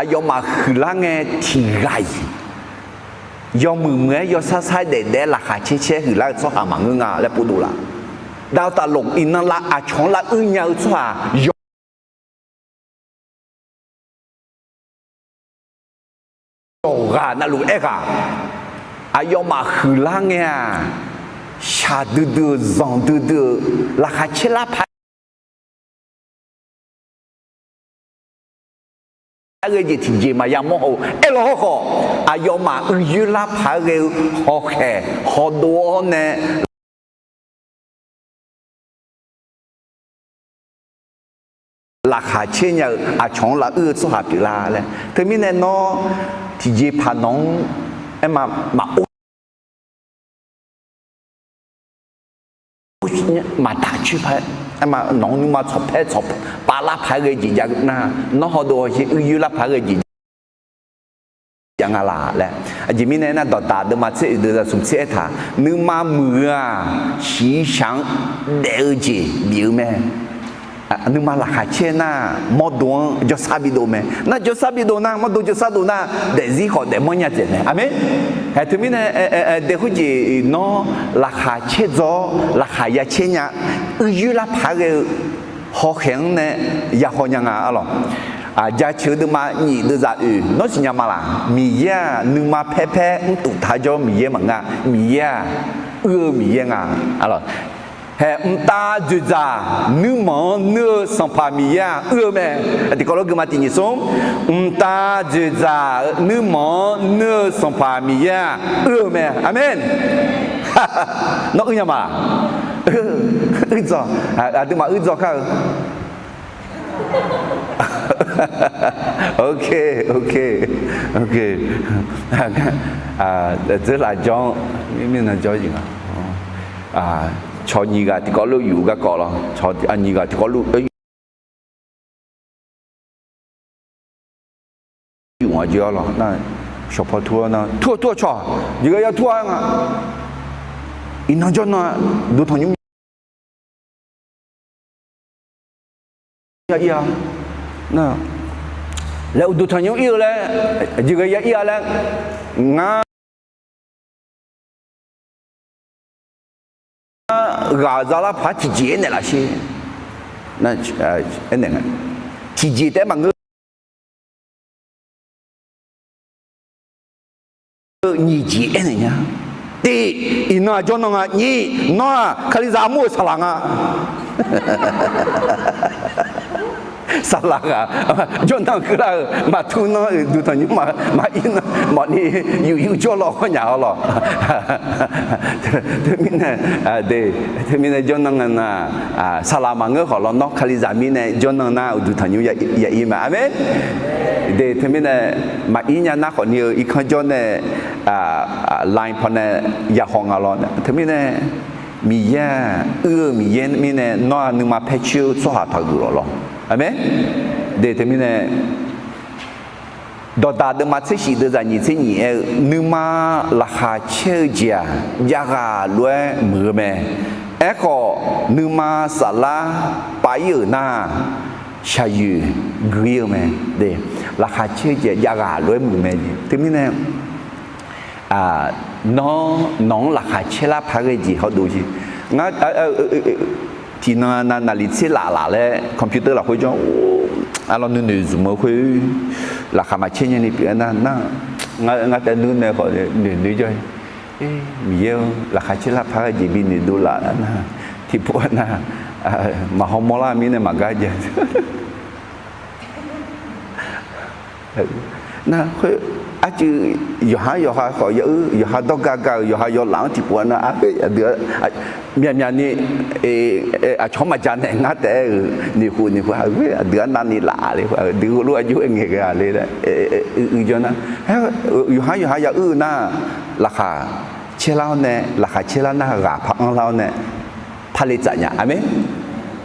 aqyawfmaf huiqlar ngae tiqghaq-iq yawmuiq muiq-aer yawsar sar-aer daef daef-aer laqkhaq caer caer huiqlar-eu tsawrhaq maqngeur nga laer povdov laf. Dav-eu taqlof iqnan lav aqcawq-anr lav uir nya-eu tsawrhaq yaw yawqghaq navluf aerghaq, aqyawfmaf huiqlar ngae-aq, shaqdui dui-euq zanqdui dui-euq laqkhaq caer lar paq-aer ghae jeq tiqjeq maqya mawr haw-eu aerlawq hawrkhawf, aqyawfmaf uicoer lar paq-aer ghae-eu hawkhaeq hawdov-awr nae laqkhaq caer nya-eu aqcawq-anr lav uir-eu tsawrhaq pyeuflar laer. Teumirnae nawr tiqjeqpaq nawq-anr aer ma, maqor maqtaf coer paq-aer, aer ma, nawq-anr nuima tsawqpaer tsawqpav lar paq-aer ghae jeq jav nar, nawr hawdov hawsher uicoer lar paq-aer ghae jeq jav nga laf laer. Aqjeq mirnae aernar, Dawqdaq deuvma tser oeq deuq zaqsmq tser aertaq, nuima muiq-eu-aq, shiqshaq-anr daef-eu jeq bif-eu mae. Nuima laqkhaq caer nar, mawrdo-anr jawrsar bidov mae. Nar jawrsar bidov nar, mawrdo jawrsar dov nar, daefzir khawf daefmanr nya dzaeq mae. Aqmeq. Haeq teumirnae dae khoerjeq nawr laqkhaq caer dzaw-awr laqkhaq ya caer nya, uicoer lar paq-aer ghae-eu hawkhaeq-anr nae ya haw nya nga-a lawq. Jaceuq-eu deuvma nyiq deuq zaq oeq nawr siqnya ma laf? Miqyaer-aq nuima paer paer mrtuf taq jawr Miqyaer maqnga. Miqyaer-aq uir-eu Miqyaer nga-a lawq. Haeq mqtav dzoeqdzaq nuirmanq-anr nuir-eu Sanqpaq Miqyaer-aq uir-eu mae. Tiqkawv lof guiqma tiq nyiq smr, mqtav dzoeqdzaq nuirmanq-anr nuir-eu Sanqpaq Miqyaer-aq uir-eu mae. Aqmeq. Nawr uir nya ma? Uir dzaw. Aqduimaf uir dzaw kar-eu. Ok, ok, ok. Dzeurlaf jawr-anr mirnan jawr-ir nga. Cawq nyiq ghaq tiqkawv lof yuf-eu garkawv lawr. Cawq nyiq ghaq tiqkawv lof yuf nga jir-awr lawq nar, shawqpaw tur-awr nar, tur-awq tur-awq cawq, jeqghae ya tur-a nga. Iqnan jawrnan duq tanqnymr ya ir-a. Laer uqduq tanqnymr ir-eu laer, jeqghae ya ir-a laer, ngar ghaq zalar paq-aer tiqjeq aernaeq laf sher. Aernaeq nga. Tiqjeq taef-aer maqngeur. Nyiq jeq aernaeq nya. Tiq, iqnan-aq jawrnan nga. Nyiq, nawr-aq Kalizaq armur-euq saqlaq nga. Saqlaq ghaq jawrnan keuvlar-euq maqtur nan-euq duq tanqnymr maqir nan mawfni yuf yuf jawrlawr nya-awr lawq. Teumirnae, teumirnae jawrnan nga nar, saqlaq maqngeur khawf lawr nawr Kalizaq mirnae jawrnan nar uqduq tanqnymr ya ir mae. Aqmeq. De teumirnae maqir nya nar khawfni-eu irkanr jawr nae line pawnae yahaw nga lawr. Teumirnae Miqyaer-aq uir-eu Miqyaer mirnae nawr-aq nuima paer coer-eu tsawrhaq taqgeuf lawq lawr. Aqmeq. De teumirnae Dawqdaq deuvma tser shif deuv zaq nyiq tser nyiq aer-eu, nuima laqkhaq caer-eu jeq-aq, javghaq lof-aer muiq-eu mae. Aerkhawf, nuima saflar pav ir-euq nar, shaqyoeq gui ir-eu mae. Laqkhaq caer-eu jeq javghaq lof-aer muiq mae. Teumirnae nawr nawq-anr laqkhaq caer lar paq-aer ghae jeq hawdov jeq. Ngar tiqnan nav naqliq tser laf laf laer computer lafkhoer jawr, arlawr nuinoeq zmq-eu khoer, laqkhaq maqcaer nyani pyeuf-aer nar, ngar taef nuir nae khawf noeq noeq jawr. Miqyaer-or, laqkhaq caer lar paq-aer ghae jeq binoeq dovlaf nar, tiqpov-aer nar, maqhaw mawrlar mirnae maqgar jae. Nar khoer, arcuiv yawqha-anr yawqha khawf ya uir, yawqha dawrga ga-euq yawqha yawlaf-anr tiqpov-a nar, arpoeq aqdui-a, myaqmyaq ni, aqcawq-anr maqja naeq ngar taef-aer-euq noeqkhof noeqkhof-a, aqdui arnavni laf le, aqdui heulof-aer aqjox-aer ngaeqghae-a le laer, uiqjawr nar, yawqha-anr yawqha ya uir-eu nar, laqkhaq caerlar-awr nae, laqkhaq caerlar nar ghaq par anrlar-awr nae, par le tsaf nya. Aqmeq.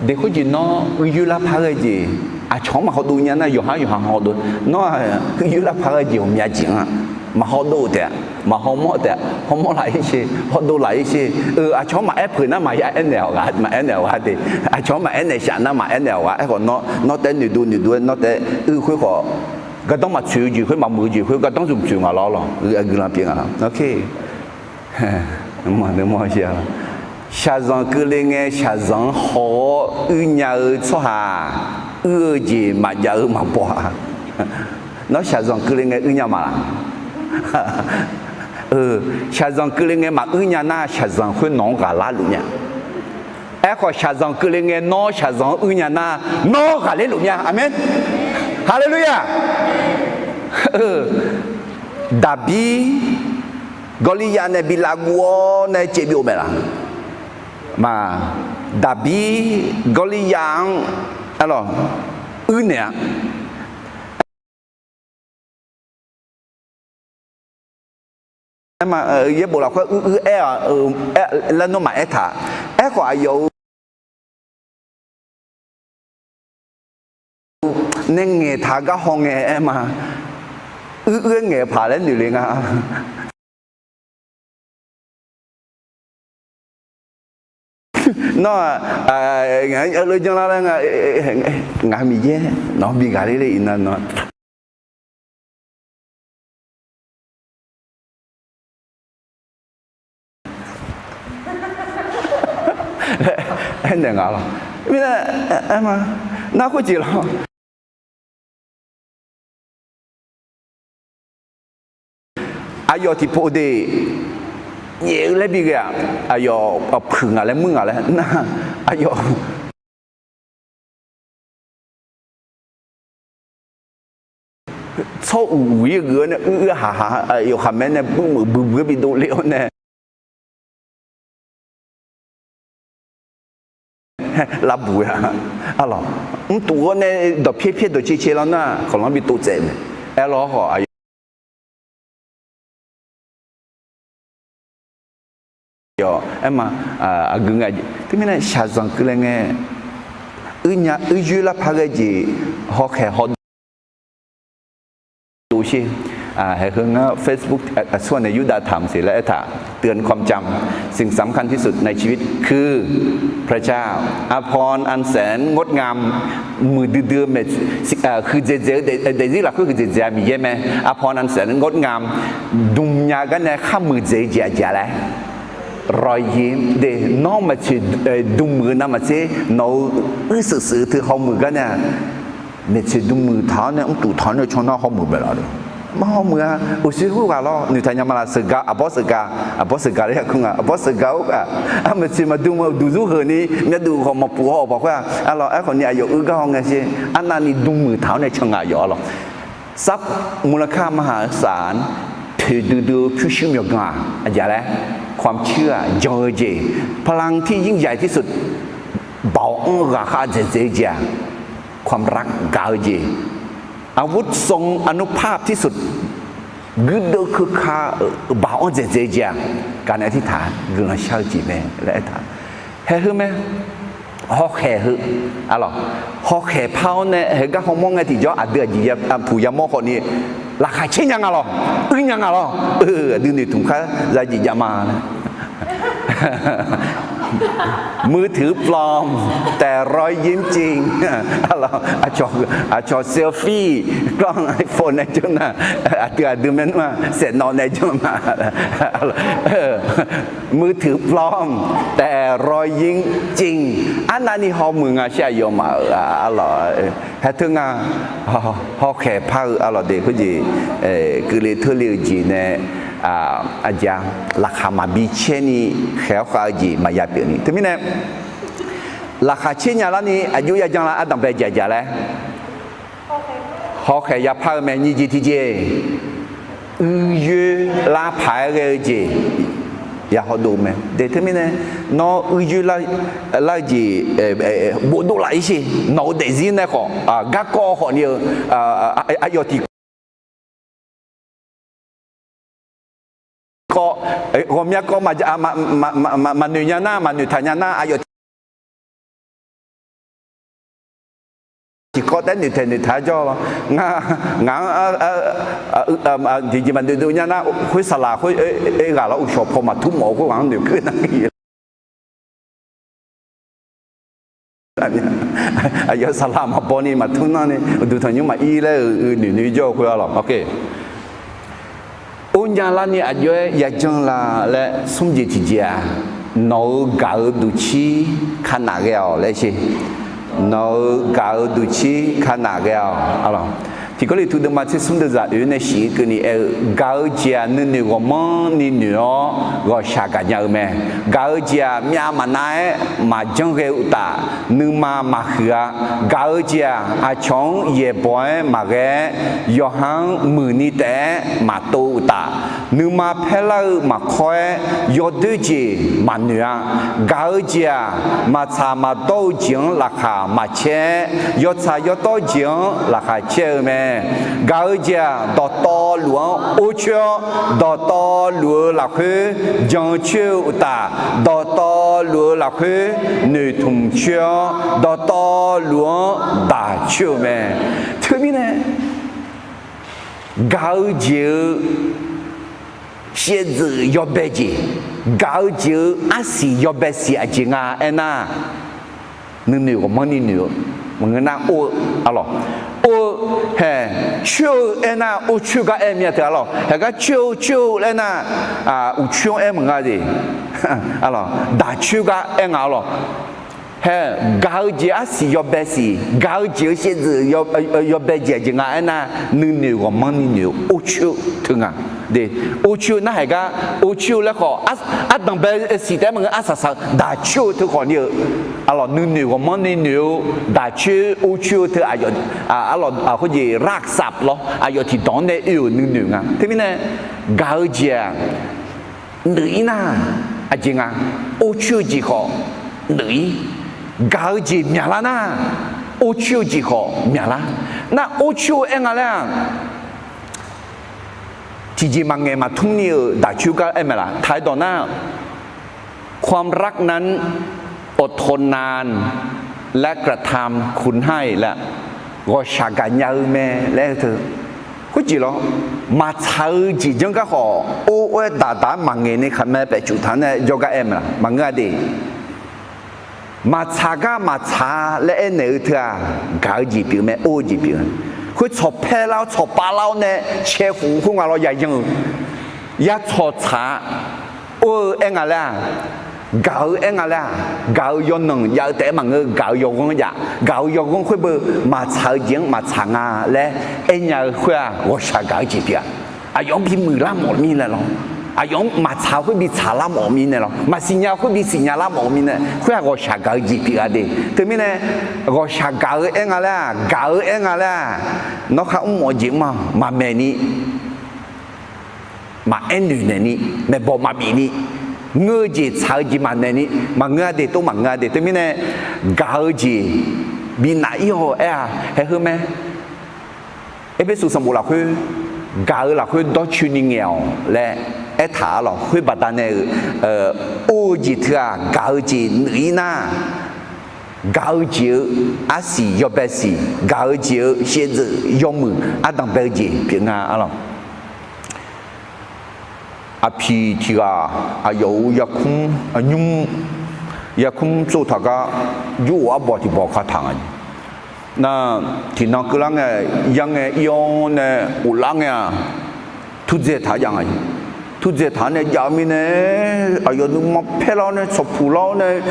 Deq khoerjeq nawr uiyoerlar par ghae jeq, aqcawq-anr maqhaw dov nya nar, yawqha-anr yawqha haw dov. Nawr-aq uiyoerlar par ghae jeq ghawqmya jeq-anr-aq, maqhaw dov taef-a, maqhaw mawr taef-a, hawmawr laf-ir sher, hawdov laf-ir sher. Aqcawq-anr maqaer peuq nar maqya aernaeq-awq ghaq, maqaer naeq-awq ghaq de. Aqcawq-anr maqaer naeq shaf nar maqaer naeq-awq ghaq. Aerkhawf nawr, nawr taef-aer noeqdov noeqdov-aer nawr taef-aer uir khoer khawf, gardanr maqtsoeq-eu jeq khoer maqmuiq-eu jeq khoer gardanr zmq tsoeq nga lawr lawq. Aqgeu lamq pyeuf nga lawq. Shaqzanq keuvle ngae shaqzanq-anr haw-awr uir nya-eu tsawrhaq, uir-eu jeq maqjav-eu maqbaw-a. Nawr shaqzanq keuvle ngae uir nya ma laq? Shaqzanq keuvle ngae maquir nya nar, shaqzanq khoer nawq-anr ghaqlar luf nya. Aerkhawf, shaqzanq keuvle ngae nawr shaqzanq-anr uir nya nar, nawr ghaqler luf nya. Aqmeq. Haleluya! Daqbir Gawrliyav nae bi lavguv-awr nae caev byov mae laq? Maq, Daqbir Gawrliyav-anr arlawq uir naeq-a. Aer ma, yaerbof lafkhoer uir uir aer-a, laer nawr maqaer taq. Aerkhawf aqyawf-euq nae ngaeqtaq gar haw ngae aer ma. Uir uir-aer ngaeq paq laer noeq le nga. Nawr-aq, ngaq-anr janrlar laer nga, ngaq-euq Miqyaer nawq-anr bi ghaqler le iqnan nawr. Aernaeq nga lawq. Mirnae, aer ma, nar khoerjeq lawr. Aqyawf tiqpov de, jaef-eu laer bi ghae-aq, aqyawf puiq ngaq laer muir ngaq laer nar, aqyawf tsawr uq uq-ir geuf-awr nae uir uir haq haq, yawqha mae nae buimuiq buibuiq-aer bi dovle-awr nae lavbuq-a. Arlawq, mrtuf-awr nae dawqpyaer pyaer dawqcae cae lar nar, kawqlanr bi tov tsaev mae. Aerlawr khawf, aqyawf aer ma, aqgeu nga. Teumirnae shaqzanq keuvle ngae, uir nya uir yoer lar par ghae jeq hawkhaeq haw dov sher. Haeq heu ngar Facebook aqsur-aq nae yurdav taq maqsiq laer aertaq. เตือนความจำ สิ่งสำคัญที่สุดในชีวิตคือพระเจ้า อภรณ์อันแสนงดงาม muiqdui dui-eu, huiqdzaeq dzaeq-eu daefzir lafkhoer huiqdzaeq dzaeq-a Miqyaer mae. อภรณ์อันแสนงดงาม dm nya gar nae khar muiqdzaeq-eu jeq aqjeq laer, raqyir de, nawr maqtsoeq dm muiq-eu navmaqtser nawq-euq uir seuq seuq-eu teu hawmuiq gar nae-aq, maeqtsoeq dm muiq taq-awr nae mrtuf taq-awr nae caw nar hawmuiq bae laf-a. Mar hawmuiq-a. Uqshoe khoerghaq lawr noeqtaq nya ma laf. Sheuqgaq aqbawr sheuqgaq, aqbawr sheuqgaq laer yaqkar nga, aqbawr sheuqgaq khoerghaq, aqmaqtsoeq maqdm-eu duqzur heuq ni myavduq khawf maqpuf haw-awq paq khoer-aq, arlawq, aerkhawf ni aqyawf uir gar haw ngae sher. Arnavni dm muiq taq-awr nae can nga yawf-a lawq. Sar murlakar maqhaq-eu saf-anr toeqdui dui-eu pyurshuir myawqganq-aq aqjeq laer, ความเชื่อ-aq jan-eu jeq, พลังที่ยิ่งใหญ่ที่สุด baoq-anr ghaqkhav dzaeqdzaeq-eu jeq-aq, ความรัก gaq-eu jeq, อาวุธทรงอานุภาพที่สุด guirdeuv keuka-euq baoq-anr dzaeqdzaeq-eu jeq-aq, gaq nae tirtaq guiqlanq shar-eu jeq mae laer aertaq. Haeq heu mae. Hawkhaeq heu, arlawq, hawkhaeq par-awr nae haeq gar hawmawr ngae tiqjawr aqdui aqjeq puq yamawr khawfni laqkhaq caer nya nga lawq, uir nya nga lawq. Aqdui noeqtmq khar zajeq jav ma laer. มือถือปลอม แต่รอยยิ้มจริง arlawq, aqcawq selfie กล้อง iPhone nae janr nar, aqdui aqdui maernmr-aq saeqnawv nae janr ma. มือถือปลอม แต่รอยยิ้มจริง arnavni hawmuiq nga shir aqyawfmaf-euq arlawq. Haer teu nga, hawkhaeq par-eu arlawq de khoerjeq, keuvle teurle-eu jeq nae, aqjeq-a, laqkhaq maqbi caer ni khaeq-awr khav-eu jeq maqya pyeuf ni. Teumirnae laqkhaq caer nya larni aqjox ya janlar ardanqbae jaqjaq laer hawkhaeq yapar-eu mae. Nyiq jeq tiqjeq, uiyoer lar paq-aer ghae-eu jeq ya hawdov mae. Teumirnae nawr uiyoer lar-eu jeq bofdov laf-ir sher. Nawq-eu daefzir nae khawf garkawv khawf ni-eu aqyawf tiq kawv, ghawqmya kawv maqnoeq nya nar, maqnoeq taq nya nar, aqyawf tiqkawv taef noeqtaeq noeqtaq-aer jawr lawr. Ngar, ngaq-anr tiqjeq maqnoeq dov nya nar, khoer saqlaq khoer ghaq lawr, uqshawq paw maqtur mawf-eu khoerghaq-anr noeqkeuv nar, aqyawf saqlaq maqbaw ni maqtur nar ni, uqduq tanqnymr maqir laer-euq noeqnoeq jawr-eu khoer-a lawq. Or nya larni aqjox-aer yajanr la laer smr jeq tiqjeq-aq, nawq-euq gaq-eu duqcir kanaf ghae-awq laer sher. Nawq-euq gaq-eu duqcir kanaf ghae-awq. Tiq Gawrliqtu deuvma tser smr deuvzaq oeq nae shif-eu keuvni aer-eu, gaq-eu jeq-aq nuinoeq ghawqmanrni noeq-awr ghawqshaq gaqnya-eu mae. Gaq-eu jeq-aq myav maqnav-aer maqjanr ghae-eu uqtaf, nuima maqhuiq-a. Gaq-eu jeq-aq aqcawq-anr yaeqbawq-aer maqghae-aer, yawqha-anr muiqni taef-aer maqtov-eu uqtaf, nuima paerlar-eu maqkawr-aer yawdoer jeq maqnoeq-a. Gaq-eu jeq-aq maqtsaq maqdawr-eu jeq-anr laqkhaq maqcaer-aer, yawtsaq yawdawr jeq-anr laqkhaq caer-eu mae. Gaq-eu jeq-aq dawqtawvluf-anr or coer-awr, dawqtawvluf-eu lafkhoer jan coer-eu uqtaf, dawqtawvluf-eu lafkhoer noeqtmq coer-awr, dawqtawvluf-anr daq coer-eu mae. Teumirnae gaq-eu jeq-eu shaevdzeuf yawbae jeq, gaq-eu jeq-eu arsiq yawbae siq aqjeq nga aernar, nuinoeq ghawqmanrni noeq-eu maqngeur nar or-eu, arlawq, or-eu hae, coer-eu aernar or coer gar aer mir-a teu arlawq. Haegar coer-eu coer-eu laer nar, uqcoer-anr aer maqnga jeq, daq coer gar aer nga arlawq. Hae, gaq-eu jeq arsiq yawbae siq, gaq-eu jeq-eu shaevdzeuf yawbae jeq aqjeq nga aernar, nuinoeq ghawqmanrni noeq-eu or coer-eu teu nga. Or coer-eu nar haegar or coer-eu laer khawf, ardanqbae siq taef-aer maqngeur, arsaq saq-eu daq coer-eu teu khawf ni-eu, arlawq, nuinoeq ghawqmanrni noeq-eu daq coer or coer-eu teu aqyawf, arlawq, khoerjeq raqsaf lawr, aqyawf tiqdawq-anr nae oe-euq nuinoeq nga. Teumirnae gaq-eu jeq-aq nuif-ir nar, aqjeq nga, or coer-eu jeq khawf nuif-ir. Gaq-eu jeq myaqlar nar, or coer-eu jeq khawf myaqlar. Nar or coer-eu aer nga laer-aq, tiqjeq maqngaeq maqtmr ni-euq daq coer gar aer mae laf taq-aer dawq nar, ความรักนั้นอดทนนาน และกระทำคุณให้ laer, ghawqshaq gaqnya-eu mae laer teu. Khoerjeq lawr, maqtsaq-eu jeq janr gar khawf or or-aer daq daq-aer maqngaeq ni khaqmae paefcuf taq-anr nae jawrgar aer mae laf maqngeur-a de. Maqtsaq gar maqtsaq laer aernaeq-eu teu-aq, gaq-eu jeq pyeuf mae, or-eu jeq pyeuf. Khoer tsawq paer lar-awr tsawq pav lar-awr nae cae khof khoer nga lawr yayan-eu, ya tsawq tsaq-a. Or-eu aer nga laer-aq, gaq-eu aer nga laer-aq, gaq-eu yawnanq jav-eu taef-aer maqngeur, gaq-eu yawghanr jav, gaq-eu yawghanr khoer beu maqtsaq-eu jeq-anr maqtsaq nga laer aernya-eu khoer-aq, ghawqshaq gaq-eu jeq pyeuf-a. Aqyawf-anr bimuiq lar mawf mirnae lawr, aqyawf-anr maqtsaq khoer bitsaq lar mawf mirnae lawr, maqsiqnya khoer bisiqnya lar mawf mirnae, khoer-aq ghawqshaq gaq-eu jeq pyeuf-a de. Teumirnae, ghawqshaq gaq-eu aer nga laer-aq, gaq-eu aer nga laer-aq, nawr khar mr mawf-eu jeq mr-a maqmaeq ni, maqaer noeq naeq ni, maeqbawq maqbif ni, ngeur-eu jeq tsaq-eu jeq maqnaeq ni, maqngeur-a de, tov maqngeur-a de. Teumirnae, gaq-eu jeq binaf-ir-awq aer-a, haeheu mae. Erpersu sanqbof lafkhoer, gaq-eu lafkhoer dawrcoeni ngaeq-awq laer aertaq-a lawq. Khoer baqdanae-euq or-eu jeq teu-aq, gaq-eu jeq nuif-ir nar, gaq-eu jeq-eu arsiq yawbae siq, gaq-eu jeq-eu shaevdzeuf yawmuiq ardanqbae-eu jeq pyeuf nga-a lawq. Aqpiq tiq ghaq aqyawf-euq yarkmr, aqnymr yarkmr tsov taq gar, jur-euq arbawq tiq bawq kataq nga. Nar, tiqnan keuvlar ngae, ya ngae ir-awr nae ghoflar ngae-aq, turdzae taq-aer jav nga. Turdzae taq-anr nae jav mirnae, aqyawf nuima paer lar-awr nae tsawqpuq lar-awr nae,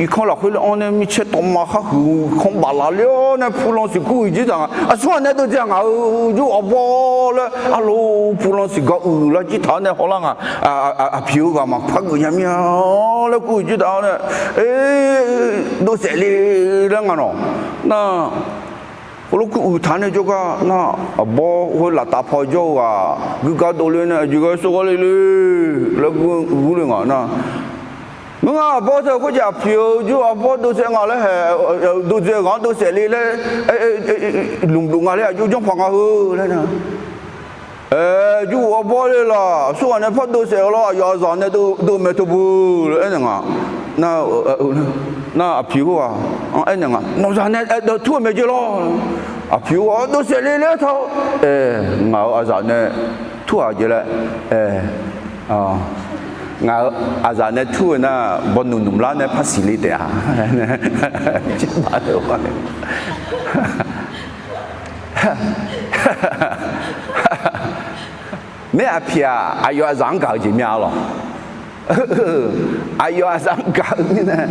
irkanr lafkhoer le-anr nae micaer tawqma khar huiq irkanr baflaf ler-awr nae pulan siqkur uiq jir taq nga. Aqsur ghaq nae deuvdzae ngaq-euq jur-euq arbawr laer, arlo, pulan siqgar uiq lar jir taq-awr nae hawlar nga. Aqpiq-eu ghaq maqpar geuf nya mir-a laer kur uiq jir taq-awr nae, dovsaef le laer nga nawq. Nar, Heulof kur uiqtaq nae jawrgar nar, aqbawr khoer laftav paw jawr-eu ghaq guiqgar dovler nae, aqjeq ghae sawrgar le le laer gur le nga nar, ngeur nga aqbawr teu khoerjeq aqpoeq-eu jawr-eu aqbawr dovsaef nga laer hae, dovsaef ghaq-anr dovsaef le laer, lmqluf nga laer aqjox janrpaq nga heu laer nar, aer, jawrghof aqbawr le laf, aqsurghaq nae par dovsaef-eu lawr, aqyawf aqzaq nae dov-eu mae teu beu laer aernaeq nga. Nar, nar aqpoeq khoerghaq-anr aernaeq nga, nawqzaq nae aer deuv tur-eu mae jeq lawr. Aqpoeq khoerghaq-anr dovsaef le laer taq-awr, aer, ngaq-euq aqzaq nae tur-aq jeq laer, aer, ngaq-euq aqzaq nae tur-eu nar, bawnuq nmqlar nae par siqle taef-a. Maer aqpiq-aq, aqyawf aqzaq-anr gaq-eu jeq myav-a lawq. Aqyawf aqzaq-anr gaq-eu mirnae,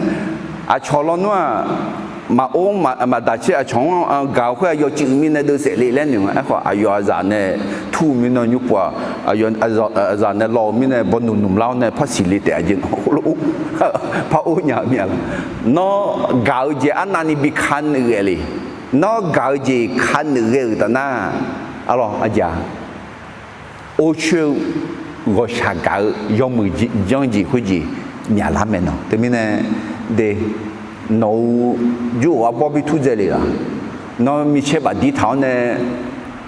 aqcawq lawnmr-aq, maqor maqdaq caer aqcawq-anr gaq-eu khoer-aq yawcuiv mirnae dovsaef le laer noeq nga. Aerkhawf aqyawf aqzaq nae tur-eu mirnae nymr pov-aq, aqyawf aqzaq nae law-eu mirnae bawnuq nmqlar-awr nae par siqle taef-a jeq nawq khoerlof-aer par or nya-eu mir-a lawq. Nawr gaq-eu jeq arnavni bi ka nuif ghae le. Nawr gaq-eu jeq ka nuif ghae-euq taf nar, arlawq aqjeq-a, orcoer-eu ghawqshaq gaq-eu yawmuiq janr jeq khoerjeq myaqlar mae nawq. Teumirnae de, nawq-euq jawrghof aqbawr bi turdzae le laf. Nawr micaer bafdir taq-awr nae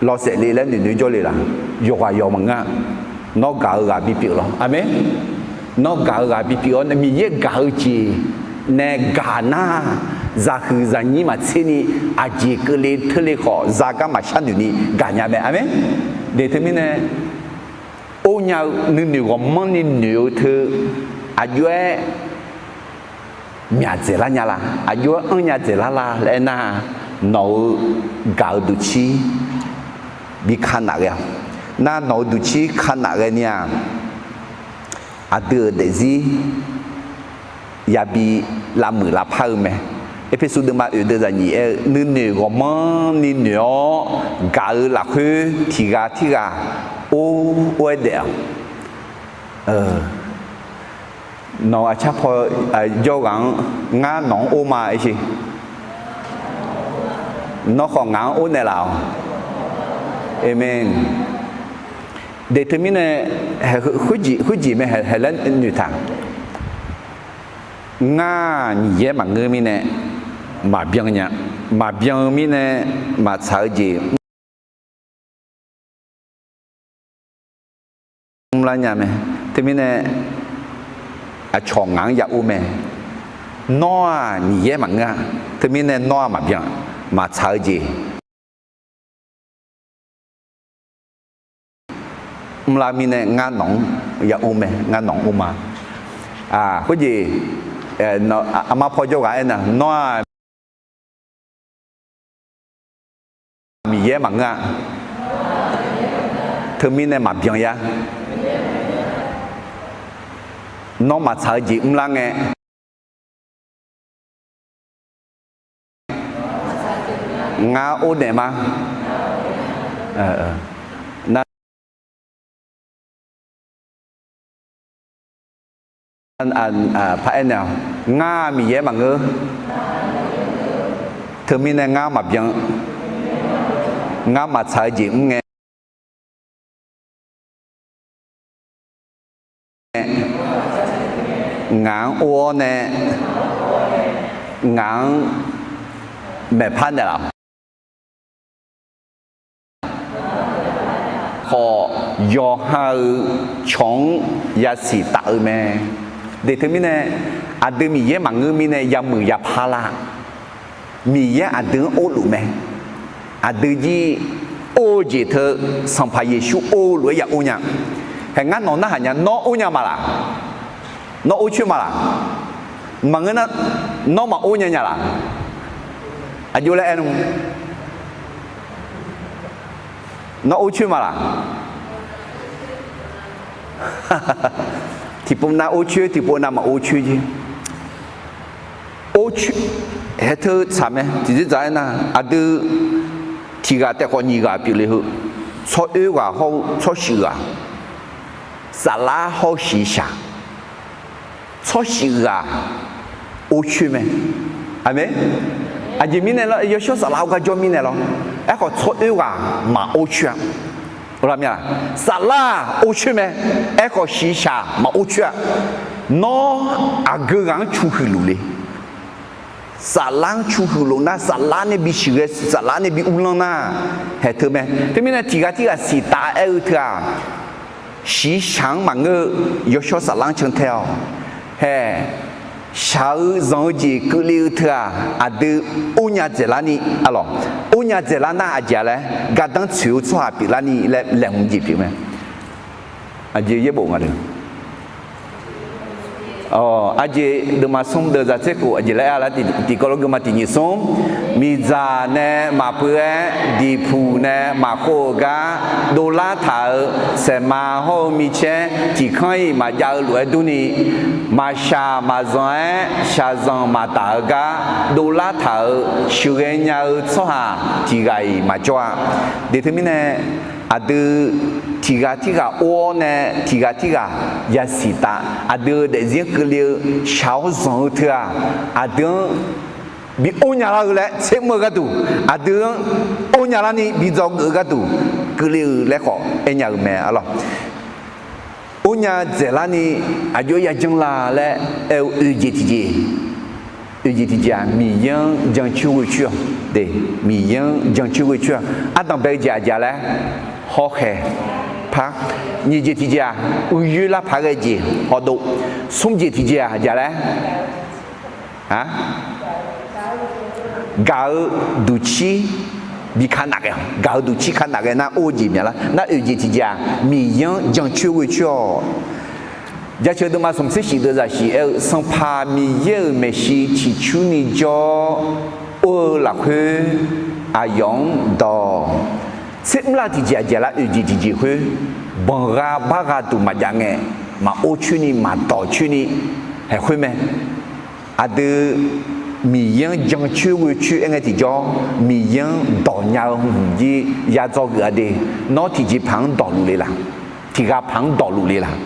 lawsaef le laer noeqnoeq jawr le laf. Yawqghaq yawq maqngeur-a. Nawr gaq-eu ghaq bipyeuf lawr. Aqmeq. Nawr gaq-eu ghaq bipyeuf-awr nae Miqyaer gaq-eu jeq nae gaq nar, zaqhuiq zaqnyir maqtser ni, aqjeq keuvle teurle khawf zagar maqshar noeq ni gaqnya mae. Aqmeq. De teumirnae or nya-eu nuinoeq ghawqmanrni noeq-eu teu aqjox-aer myaq dzaeqlar nya la, aqjox-aer anrnya dzaeqlar la laer aernar, nawq-eu gaq-eu duqcir bi ka naf ghae-a. Nar nawq-eu duqcir ka naf ghae ni-aq, aqdui-euq daefzir yabi lavmuiq lavpar-eu mae. Erpersu deuvma oeq deuv zaqnyiq aer-eu, nuinoeq ghawqmanrni noeq-awr gaq-eu lafkhoer tiq ghaq tirghaq or or-aer daef-awq. Nawq aqcar paw jawr ghaq-anr, ngar nawq-anr or ma aer sher. Nawr khawf ngaq-anr or naeqlaf-awq. Aqmeq. De teumirnae khoerjeq mae hae laer noeqtaq. Ngar Miqyaer maqngeur mirnae maqbyan nya. Maqbyan-eu mirnae maqtsaq-eu jeq mrlar nya mae. Teumirnae aqcawq ngaq-anr ya or mae. Nawr-aq Miqyaer maqngeur-a. Teumirnae nawr-aq maqbyan, maqtsaq-eu jeq mrlar mirnae ngar nawq-anr ya or mae, ngar nawq-anr or ma. Khoerjeq aqma paw jawr ghaq aernar, nawr-aq Miqyaer maqngeur-a. Teumirnae maqbyan ya. Nawr maqtsaq-eu jeq mrlar ngae, ngar or naeq ma. Nar, par aernaeq-awq, ngar Miqyaer maqngeur. Teumirnae ngar maqbyan. Ngar maqtsaq-eu jeq mr ngae, ngaq-anr or-awr nae, ngaq-anr maeqpar naeqlaf-awq. Khawf, yawqha-euq cawq-anr yasiq taf-eu mae. De teumirnae, aqdui Miqyaer maqngeur mirnae yamuiq yapar lar. Miqyaer aqdui-anr orluf mae. Aqdui jir or-eu jeq teu Sanqpaq Yeqsur or-eu lof-aer ya or nya. Hae ngar nawq narhaq nya, nawr or nya ma laq? Nawr or coer ma laq? Maqngeur nar, nawr maqor nya nya laq? Aqjox laer aer nmr. Nawr or coer ma laq? Tiqpov nav or coer, tiqpov nav maqor coer jeq. Or coer, hae teu tsaq mae. Tiqdzer dzaq aernar, aqdui tiq ghaq taef khawf nyiq ghaq pyeufle heu, tsawroer ghaq hawr-eu tsawrshuif ghaq, saflar hawr-eu shiqshaq, tsawrshuif ghaq or coer mae. Aqmeq. Aqjeq mirnae lawr, yawshawr saflar-awr gar jawr mirnae lawr. Aerkhawf tsawroer ghaq maqor coer-a. Saflar-aq or coer mae. Aerkhawf shiqshaq maqor coer-a. Nawr aqgeu ghaq-anr cu huiq luf le. Saflar-anr cu huiq luf nar, saflar nae bi shuiq ghae, saflar nae bi uvlanr nar, haeq teu mae. Teumirnae tiq ghaq tirghaq siqtaf aer-eu teu-aq, shiqshaq-anr maqngeur-eu yawshawr saflar-anr cantae-awq. Haeq, shaq-eu zanq-eu jeq keuvle-eu teu-aq, aqdui or nya dzaeqlar ni, arlawq, or nya dzaeqlar nar aqjeq-a laer, gardanr tsoeq-eu tsawrhaq pyeuflar ni laer laeqhmq jeq pyeuf mae. Aqjeq yaerbof nga de. Aqjeq deuvma smr deuv zaq tser khof aqjeq laer aer-a lar, tiqkawv lof geufma tiq nyiq smr. Miqdzaq nae maqpeuv-aer, diqpuq nae maqkhov-eu gar dovlar taq-euq saeqma hawr-eu micaer tiq kanr-iq maqjav-eu lof-aer durni, maqshaq maqzanq-aer shaqzanq maqdaq-eu gar dovlar taq-euq sheuqghae nya-eu tsawrhaq tiq ghaq-iq maqjawr-a. De teumirnae, aqdui tiq ghaq tirghaq or-awr nae tiq ghaq tirghaq yasiq taf, aqdui-euq daefzir-anr keuvle-eu shaq-awr zanq-eu teu-aq, aqdui-anr bi or nya lar-eu laer tsermr-eu gharduq, aqdui-anr or nya larni bi dzawgeuf-eu gharduq keuvle-eu laer khawf aernya-eu mae, arlawq. Or nya dzaeqlar ni aqjox-aer yajanr la laer aer-eu oeq jeq tiqjeq, oeq jeq tiqjeq-aq, Miqyaer-anr jancoer ghoecoer-awq. De, Miqyaer-anr jancoer ghoecoer-awq. Ardanq bae-eu jeq aqjeq-a laer, hawkhaeq par. Nyiq jeq tiqjeq-aq, uiyoer lar paq-aer ghae jeq hawdov. Smr jeq tiqjeq-aq aqjeq-a laer, gaq-eu duqcir bi ka naf ghae-awq. Gaq-eu duqcir ka naf ghae nar or-eu jeq myaq lar. Nar oeq jeq tiqjeq-aq, Miqyaer-anr jancoer ghoecoer-awq. Jaceuq deuvma smq tser shif deuv zaq shif aer-eu, Sanqpaq Miqyaer-euq maeqshi ciqcurni jawr or-eu lafkhoer aqyawf-anr dawq. Tsermr lar tiqjeq aqjeq lar oeq jeq tiqjeq khoer, banqgha bargha duq maqjav ngae, maqor coer ni maqdawq coer ni haeq khoer mae. Aqdui Miqyaer-anr jancoer ghoecoer aer ngae tiqjawr, Miqyaer-anr dawq nya-eu hmq jir ya dzawgeuf-a de. Nawr tiqjeq paq-anr dawqluf le laq? Tiq ghaq paq-anr dawqluf le laq?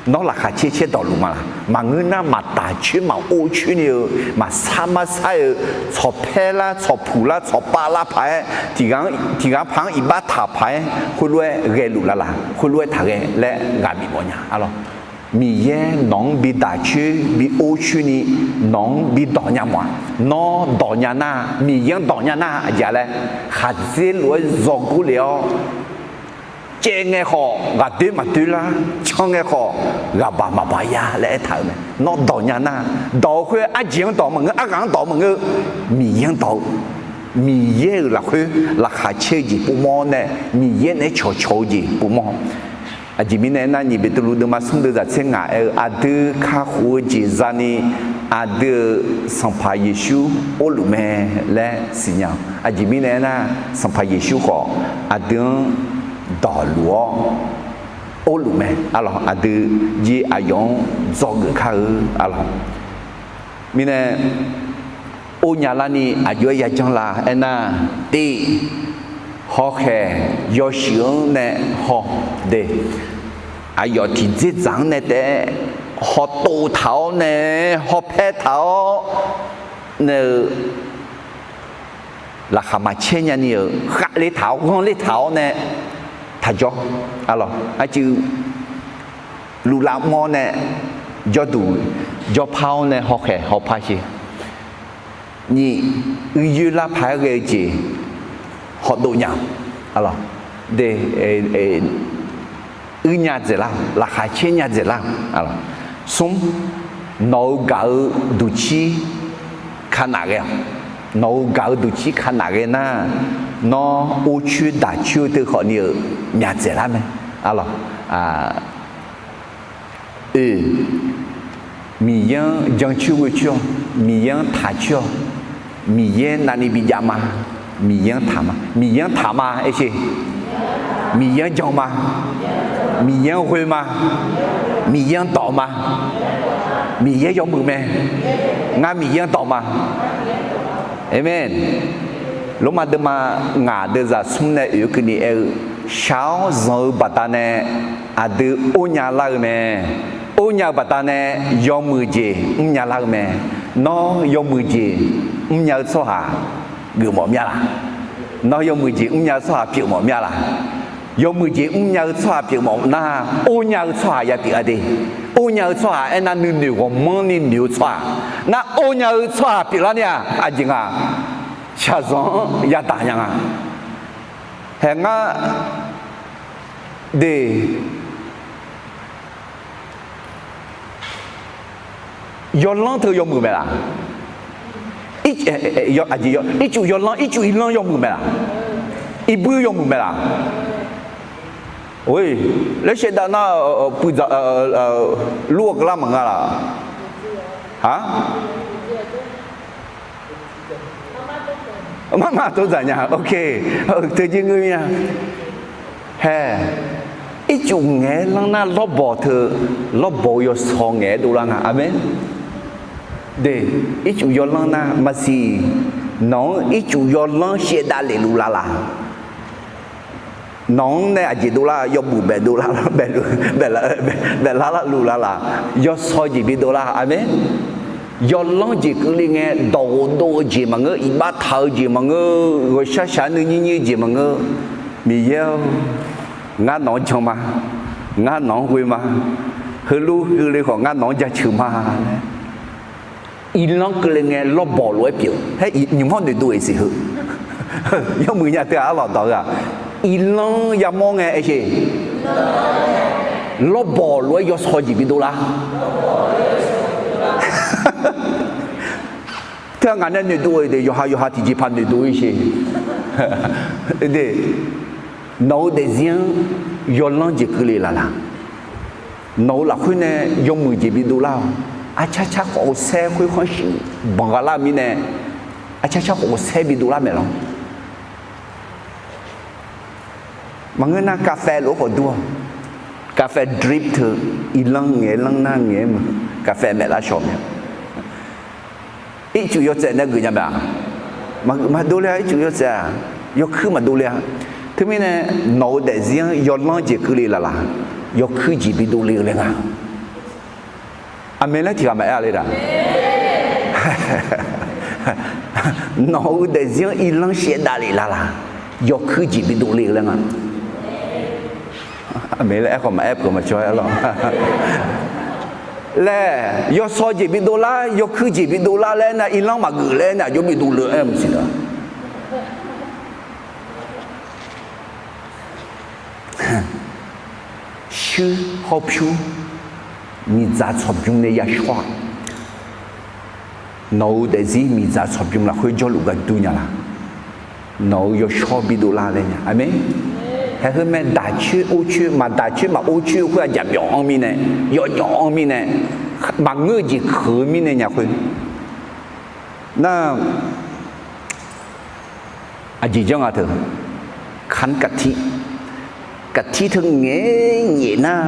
Nawr laqkhaq caer caer dawqluf ma laq? Maqngeur nar maqtaq coer maqor coer ni-eu, maqsar marsar-eu, tsawqpaer lar tsawqpuq lar tsawqpav lar paq-aer, tiq ghaq paq-anr iqbax taq paq-aer khoerlof-aer ghaeluf laf laq? Khoerlof-aer taqghae laer ghaq bif mawf nya, arlawq. Miqyaer nawq-anr bi daq coer bi or coer ni nawq-anr bi dawq nya mawf-a. Nawr dawq nya nar, Miqyaer-anr dawq nya nar aqjeq-a laer, khaqdzer lof-aer zawgor lef-awr, caev ngae khawf ghaqdoer maqdoer lar, can ngae khawf ghaqbaq maqbaq ya laer aertaq-euq mae. Nawr dawq nya nar, dawq-eu khoer arjeq-anr dawq maqngeur, arghaq-anr dawq maqngeur, Miqyaer-anr dawq-eu, Miqyaer-euq lafkhoer laqkhaq caer-eu jeq povmawr nae, Miqyaer naeq-aer cawqcawq-eu jeq povmawr. Aqjeq mirnae aernar, nyiq Beqtuvluv deuvma smr deuv zaq tser ngaq aer-eu, aqdui kakhof-eu jeq zani aqdui-euq Sanqpaq Yeqsur orluf mae laer siqnya-awq. Aqjeq mirnae aernar, Sanqpaq Yeqsur khawf aqdui-anr dawqluf-awr orluf mae, arlawq. Aqdui jir aqyawf-anr dzawgeuf kar-eu, arlawq. Mirnae or nya larni aqjox-aer yajanr la aernar, tiv, hawkhaeq yawshuif-anr nae haw de, aqyawf tiqdzerdzaq-anr nae taef-aer hawtov taq-awr nae, hawpae taq-awr nae-eu, laqkhaq maqcaer nyani-euq khavler taq-awr ghanrler taq-awr nae taqjawr, arlawq. Arcuiv luflav mr-awr nae jawrduq jawrpar-awr nae hawkhaeq hawpar sher. Nyiq, uiyoer lar paq-aer ghae-eu jeq hawdov nya-awq, arlawq. De, uir nya dzaeqlar, laqkhaq caer nya dzaeqlar. Smr, nawq-euq gaq-eu duqcir ka naf ghae-awq. Nawq-euq gaq-eu duqcir ka naf ghae nar, nawr or coer daq coer-eu teu khawfni-euq myaq dzaeqlar mae, arlawq. Oe, Miqyaer-anr jancoer ghoecoer-awq. Miqyaer-anr taqcoer-awq. Miqyaer navni bijav ma. Miqyaer-anr taq ma. Miqyaer-anr taq ma, aer sher. Miqyaer-anr jan ma. Miqyaer-anr ghoe ma. Miqyaer-anr dawq ma. Miqyaer yawmuiq mae. Ngar Miqyaer-anr dawq ma. Aqmeq. Lormav deuvma ngaq deuvzaq smr nae oeq-eu keuvni aer-eu, shaq-awr zanq-eu baqdanae aqdui or nya lar-eu mae. Or nya-eu baqdanae yawmuiq jeq mrnya lar-eu mae. Nawr yawmuiq jeq mrnya-eu tsawrhaq geufmawf mya laq? Nawr yawmuiq jeq mrnya-eu tsawrhaq pyeufmawf mya laq? Yawmuiq jeq mrnya-eu tsawrhaq pyeufmawf nar, or nya-eu tsawrhaq ya pyeuf-a de. Or nya-eu tsawrhaq aernar nuinoeq ghawqmanrni noeq-eu tsawrhaq. Nar or nya-eu tsawrhaq pyeuflarni-aq, aqjeq nga, shaqzanq-anr yadaq nya nga. Hae ngar de, yawlanr teu yawmuiq mae laq? Ircuf yawlanr, ircuf irlanr yawmuiq mae laq? Irbuir yawmuiq mae laq? Laer shaevdav nar, puidzaq lur-eu keuvlar maqnga laq? Aq, marmar tov dzaq nya. Ok, teujir ngeur mir-a. Hae, ircuf ngaeq-aer lanr nar lawrbawq teu, lawrbawq-eu yawsaw ngaeq-aer dovlar nga. Aqmeq. De, ircuf yawlanr nar maqsiq, nawq-anr ircuf yawlanr shaevdav lef luf laf laq? Nawq-anr nae aqjeq dovlar, yawbuq baef dovlar, baef lar, baef lar luf laf laq? Yawsaw jeq bidov lar. Aqmeq. Yawlanr jeq keuvle ngae, dawq ghofdov-eu jeq maqngeur, iqbax taq-eu jeq maqngeur, ghawqshaq shaq nuinyir nyir-eu jeq maqngeur. Miqyaer-or, ngar nawq-anr jan ma. Ngar nawq-anr ghoe ma. Heulof keuvle khawf ngar nawq-anr jaceuq ma laer, irlanr keuvle ngae lawrbawq lof-aer pyeuf. Haer nymq-anr noeqdov-iq siq heu. Yawmuiq nya teu-aq arlawq dawq-eu-aq, irlanr yamawr ngae aer sher. Lawrbawq lof-aer yawsaw jeq bidov lar. Teu-aq ngaq nae noeqdov-eu de, yawqha yawqha tiqjeqpaq noeqdov-ir sher. De, nawq-eu daefzir-anr yawlanr jeq keuvle laf laq? Nawq-eu lafkhoer nae yawmuiq jeq bidov lar-awq. Arcar car khawf-eu saer khoerkhanr shuif banq gha lar-eu mirnae, arcar car khawf-eu saer bidov lar maeq lawr. Maqngeur nar กาแฟ lof-aer khawf dur-awq. กาแฟ drip teu, irlanr ngaeq-aer lanr nar ngaeq-aer muiq, กาแฟ maeq lar shawq mya. Ircuf yawtsaev nae geuf nya mae-aq? Maqdov le-a. Ircuf yawtsaev-aq, yawkuir maqdov le-a. Teumirnae, nawq-eu daefzir-anr yawlanr jeq keuvle laf laq? Yawkuir jeq bidov le-eu laer nga. Aqmeq laer tiqghaq maqaer-a le-aq? Nawq-eu daefzir-anr irlanr shaevdav lef laf laq? Yawkuir jeq bidov le-eu laer nga. Aqmeq laer aerkhawf maqaer peuq maqcawq-aer lawr. Laer, yawsaw jeq bidov lar, yawkuir jeq bidov lar laer nar, irlanr maqgeuf laer nar, aqjox bidov le-aer maqsiq-a. Shuir hawr pyur miqdzaq tsawqbymr nae yashawr-aq, nawq-eu daefzir miqdzaq tsawqbymr lafkhoer jawrluf gar dur nya laq? Nawq-eu yawshawr bidov lar laer nya. Aqmeq. Haeq heu mae, daq coer or coer, maqdaq coer maqor coer-eu khoer-aq, jaqmyawf anr mirnae, yawjawf anr mirnae, maqngeur-eu jeq keuq-eu mirnae nya khoer. Nar, aqjeq janr nga teu, คันกะทิ, กะทิ teu ngaeq-aer nyaef nar,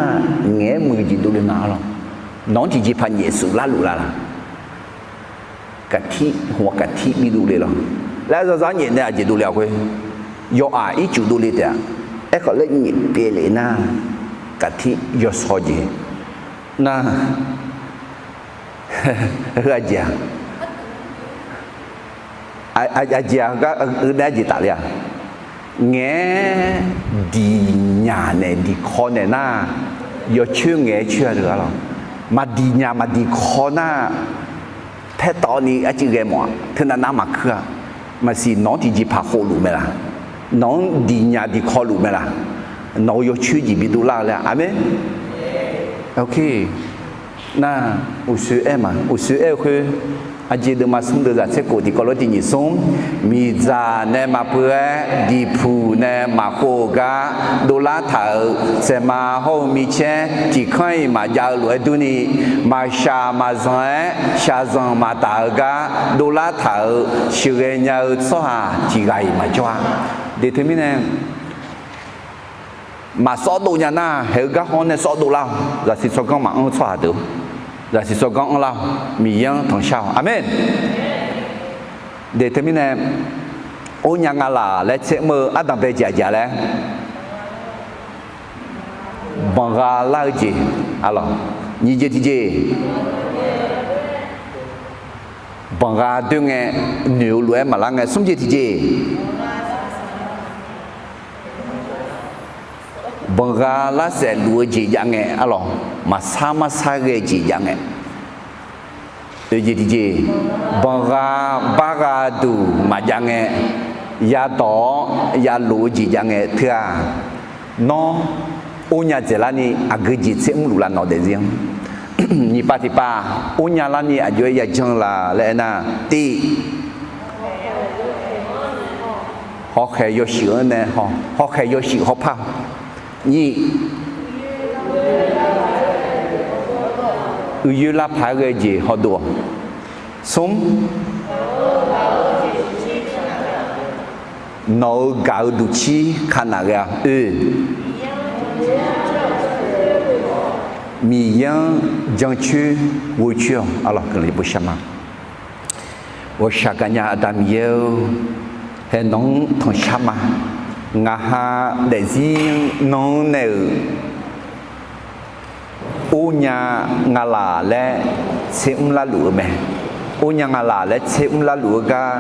ngaeq-aer muiq jeq dovle nga-a lawr. Nawq-anr tiqjeqpaq nyaef suf larluf laf laq? กะทิ, หัวกะทิ bidov le lawr. Laer zawrzar nyaef nae aqjeq dovle-a khoer, yawqghaq ircuf dovle taef-a. Aerkhawf laer nyaef pyeuf lef nar, กะทิ yawsaw jeq nar, heu aqjeq-aq, aqjeq-aq, heu gar heu nae aqjeq tafle-a? Ngaeq-aer diqnyaq naeq diqkaw naeq nar, yawcoer ngaeq-aer coer-a teu-a lawr. Maqdiqnyaq maqdiqkaw nar, paertawvni arcuiv ghae mawf-aq, teunav nar maqkuir-a. Maqsiq nawq-anr tiqjeqpaq khofluf mae laq? Nawq-anr diqnyaq diqkaw luf mae laq? Nawq-eu yawcoer jeq bidov lar-eu laer-a. Aqmeq. Ok. Nar, uqsoer aer ma, uqsoer aer-eu khoer, aqjeq deuvma smr deuvzaq tser khof tiqkawv lof tiq nyiq smr, miqdzaq nae maqpeuv-aer diqpuq nae maqkhov-eu gar dovlar taq-euq saeqma hawr-eu micaer tiqkanr-iq maqjav-eu lof-aer durni, maqshaq maqzanq-aer shaqzanq maqdaq-eu gar dovlar taq-euq sheuqghae nya-eu tsawrhaq tiq ghaq-iq maqjawr-a. De teumirnae, maqsawr dov nya nar, haeq-eu garkawv-anr nae sawr dov lar-awq. Zaqsiq tsawrganr maqanr-eu tsawrhaq deuq, zaqsiq tsawrganr anrlar-awq. Miqyaer-anr tanqshar-awq. Aqmeq. De teumirnae, or nya nga laq laer tser mr-eu ardanq bae jeq aqjeq laer banq gha lar-eu jeq, aqlawq, nyiq jeq tiqjeq, Banqgha doer ngae, noeq-eu lof-aer maqlar ngae, smr jeq tiqjeq. Banqgha lar saef luf-eu jeq jav ngae, arlawq, maqsar marsar ghae jeq jav ngae. Oeq jeq tiqjeq, banqgha bargha duq maqjav ngae, yadawq-awr yalof-eu jeq jav ngae teu-aq, nawr ornya dzaeqlarni aqgeu jeq tser mrluf lar nawq daefzir-anr. Nyiqpav tiqpav, ornya larni aqjox-aer yajan la laer aernar, tiv, hawkhaeq yawshuif-anr nae, hawkhaeq yawshuif hawpar. Nyiq, uiqyoer lar paq-aer ghae jeq hawdov-awq. Smr, nawq-euq gaq-eu duqcir kanaf ghae-a. Oe, Miqyaer-anr jancoer ghoecoer-awq. Arlawq, guiqlanq bishar ma. Ghawqshaq gaqnya Aqda Miqyaer-or, haer nawq-anr tanqshar ma. Ngaqha daefzir nan-anr nae-euq ornya nga laq laer tser mr larluf-eu mae. Ornya nga laq laer tser mr larluf-eu gar,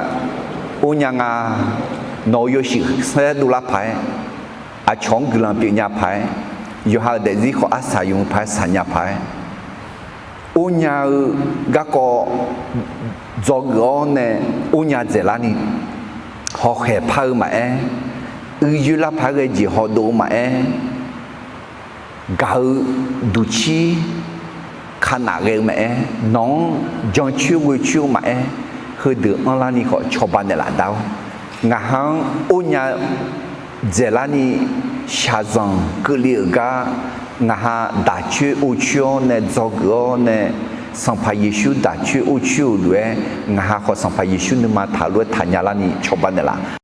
ornya nga, nawq-euq yawshuif saerdov lar paq-aer, aqcawq-anr guiqlanq pyeufnya paq-aer, yawqha-euq daefzir khawf arsaq yamq paq-aer saqnya paq-aer, ornya-eu garkawv dzawgeuf-awr nae ornya dzaeqlarni, hawkhaeq par-eu maqaer, uiqyoer lar paq-aer ghae jeq hawdov-eu maqaer, gaq-eu duqcir kanaf ghae-eu maqaer, nawq-anr jancoer ghoecoer-eu maqaer, heudeuq anrlarni khawf cawba naeqlaf da-awr, ngaqha-anr ornya dzaeqlarni shaqzanq keuvle-euq gar, ngaqha daqcoer orcoer-awr nae dzawgeuf-awr nae, Sanqpaq Yeqsur daqcoer orcoer-euq lof-aer, ngaqha khawf Sanqpaq Yeqsur nuima taq lof-aer taqnya larni cawba naeqlaf.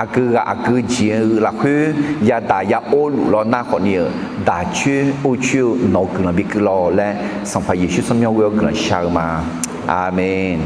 Aqgeu ghaq aqgeu jeq-eu lafkhoer yadaq ya or luf law nar khawfni-euq, daqcoer orcoer-eu nawq-euq guiqlanq bikeuv lawq laer, Sanqpaq Yeqsur tsawrmyanr ghoe-awr guiqlanq shar-eu ma. Aqmeq.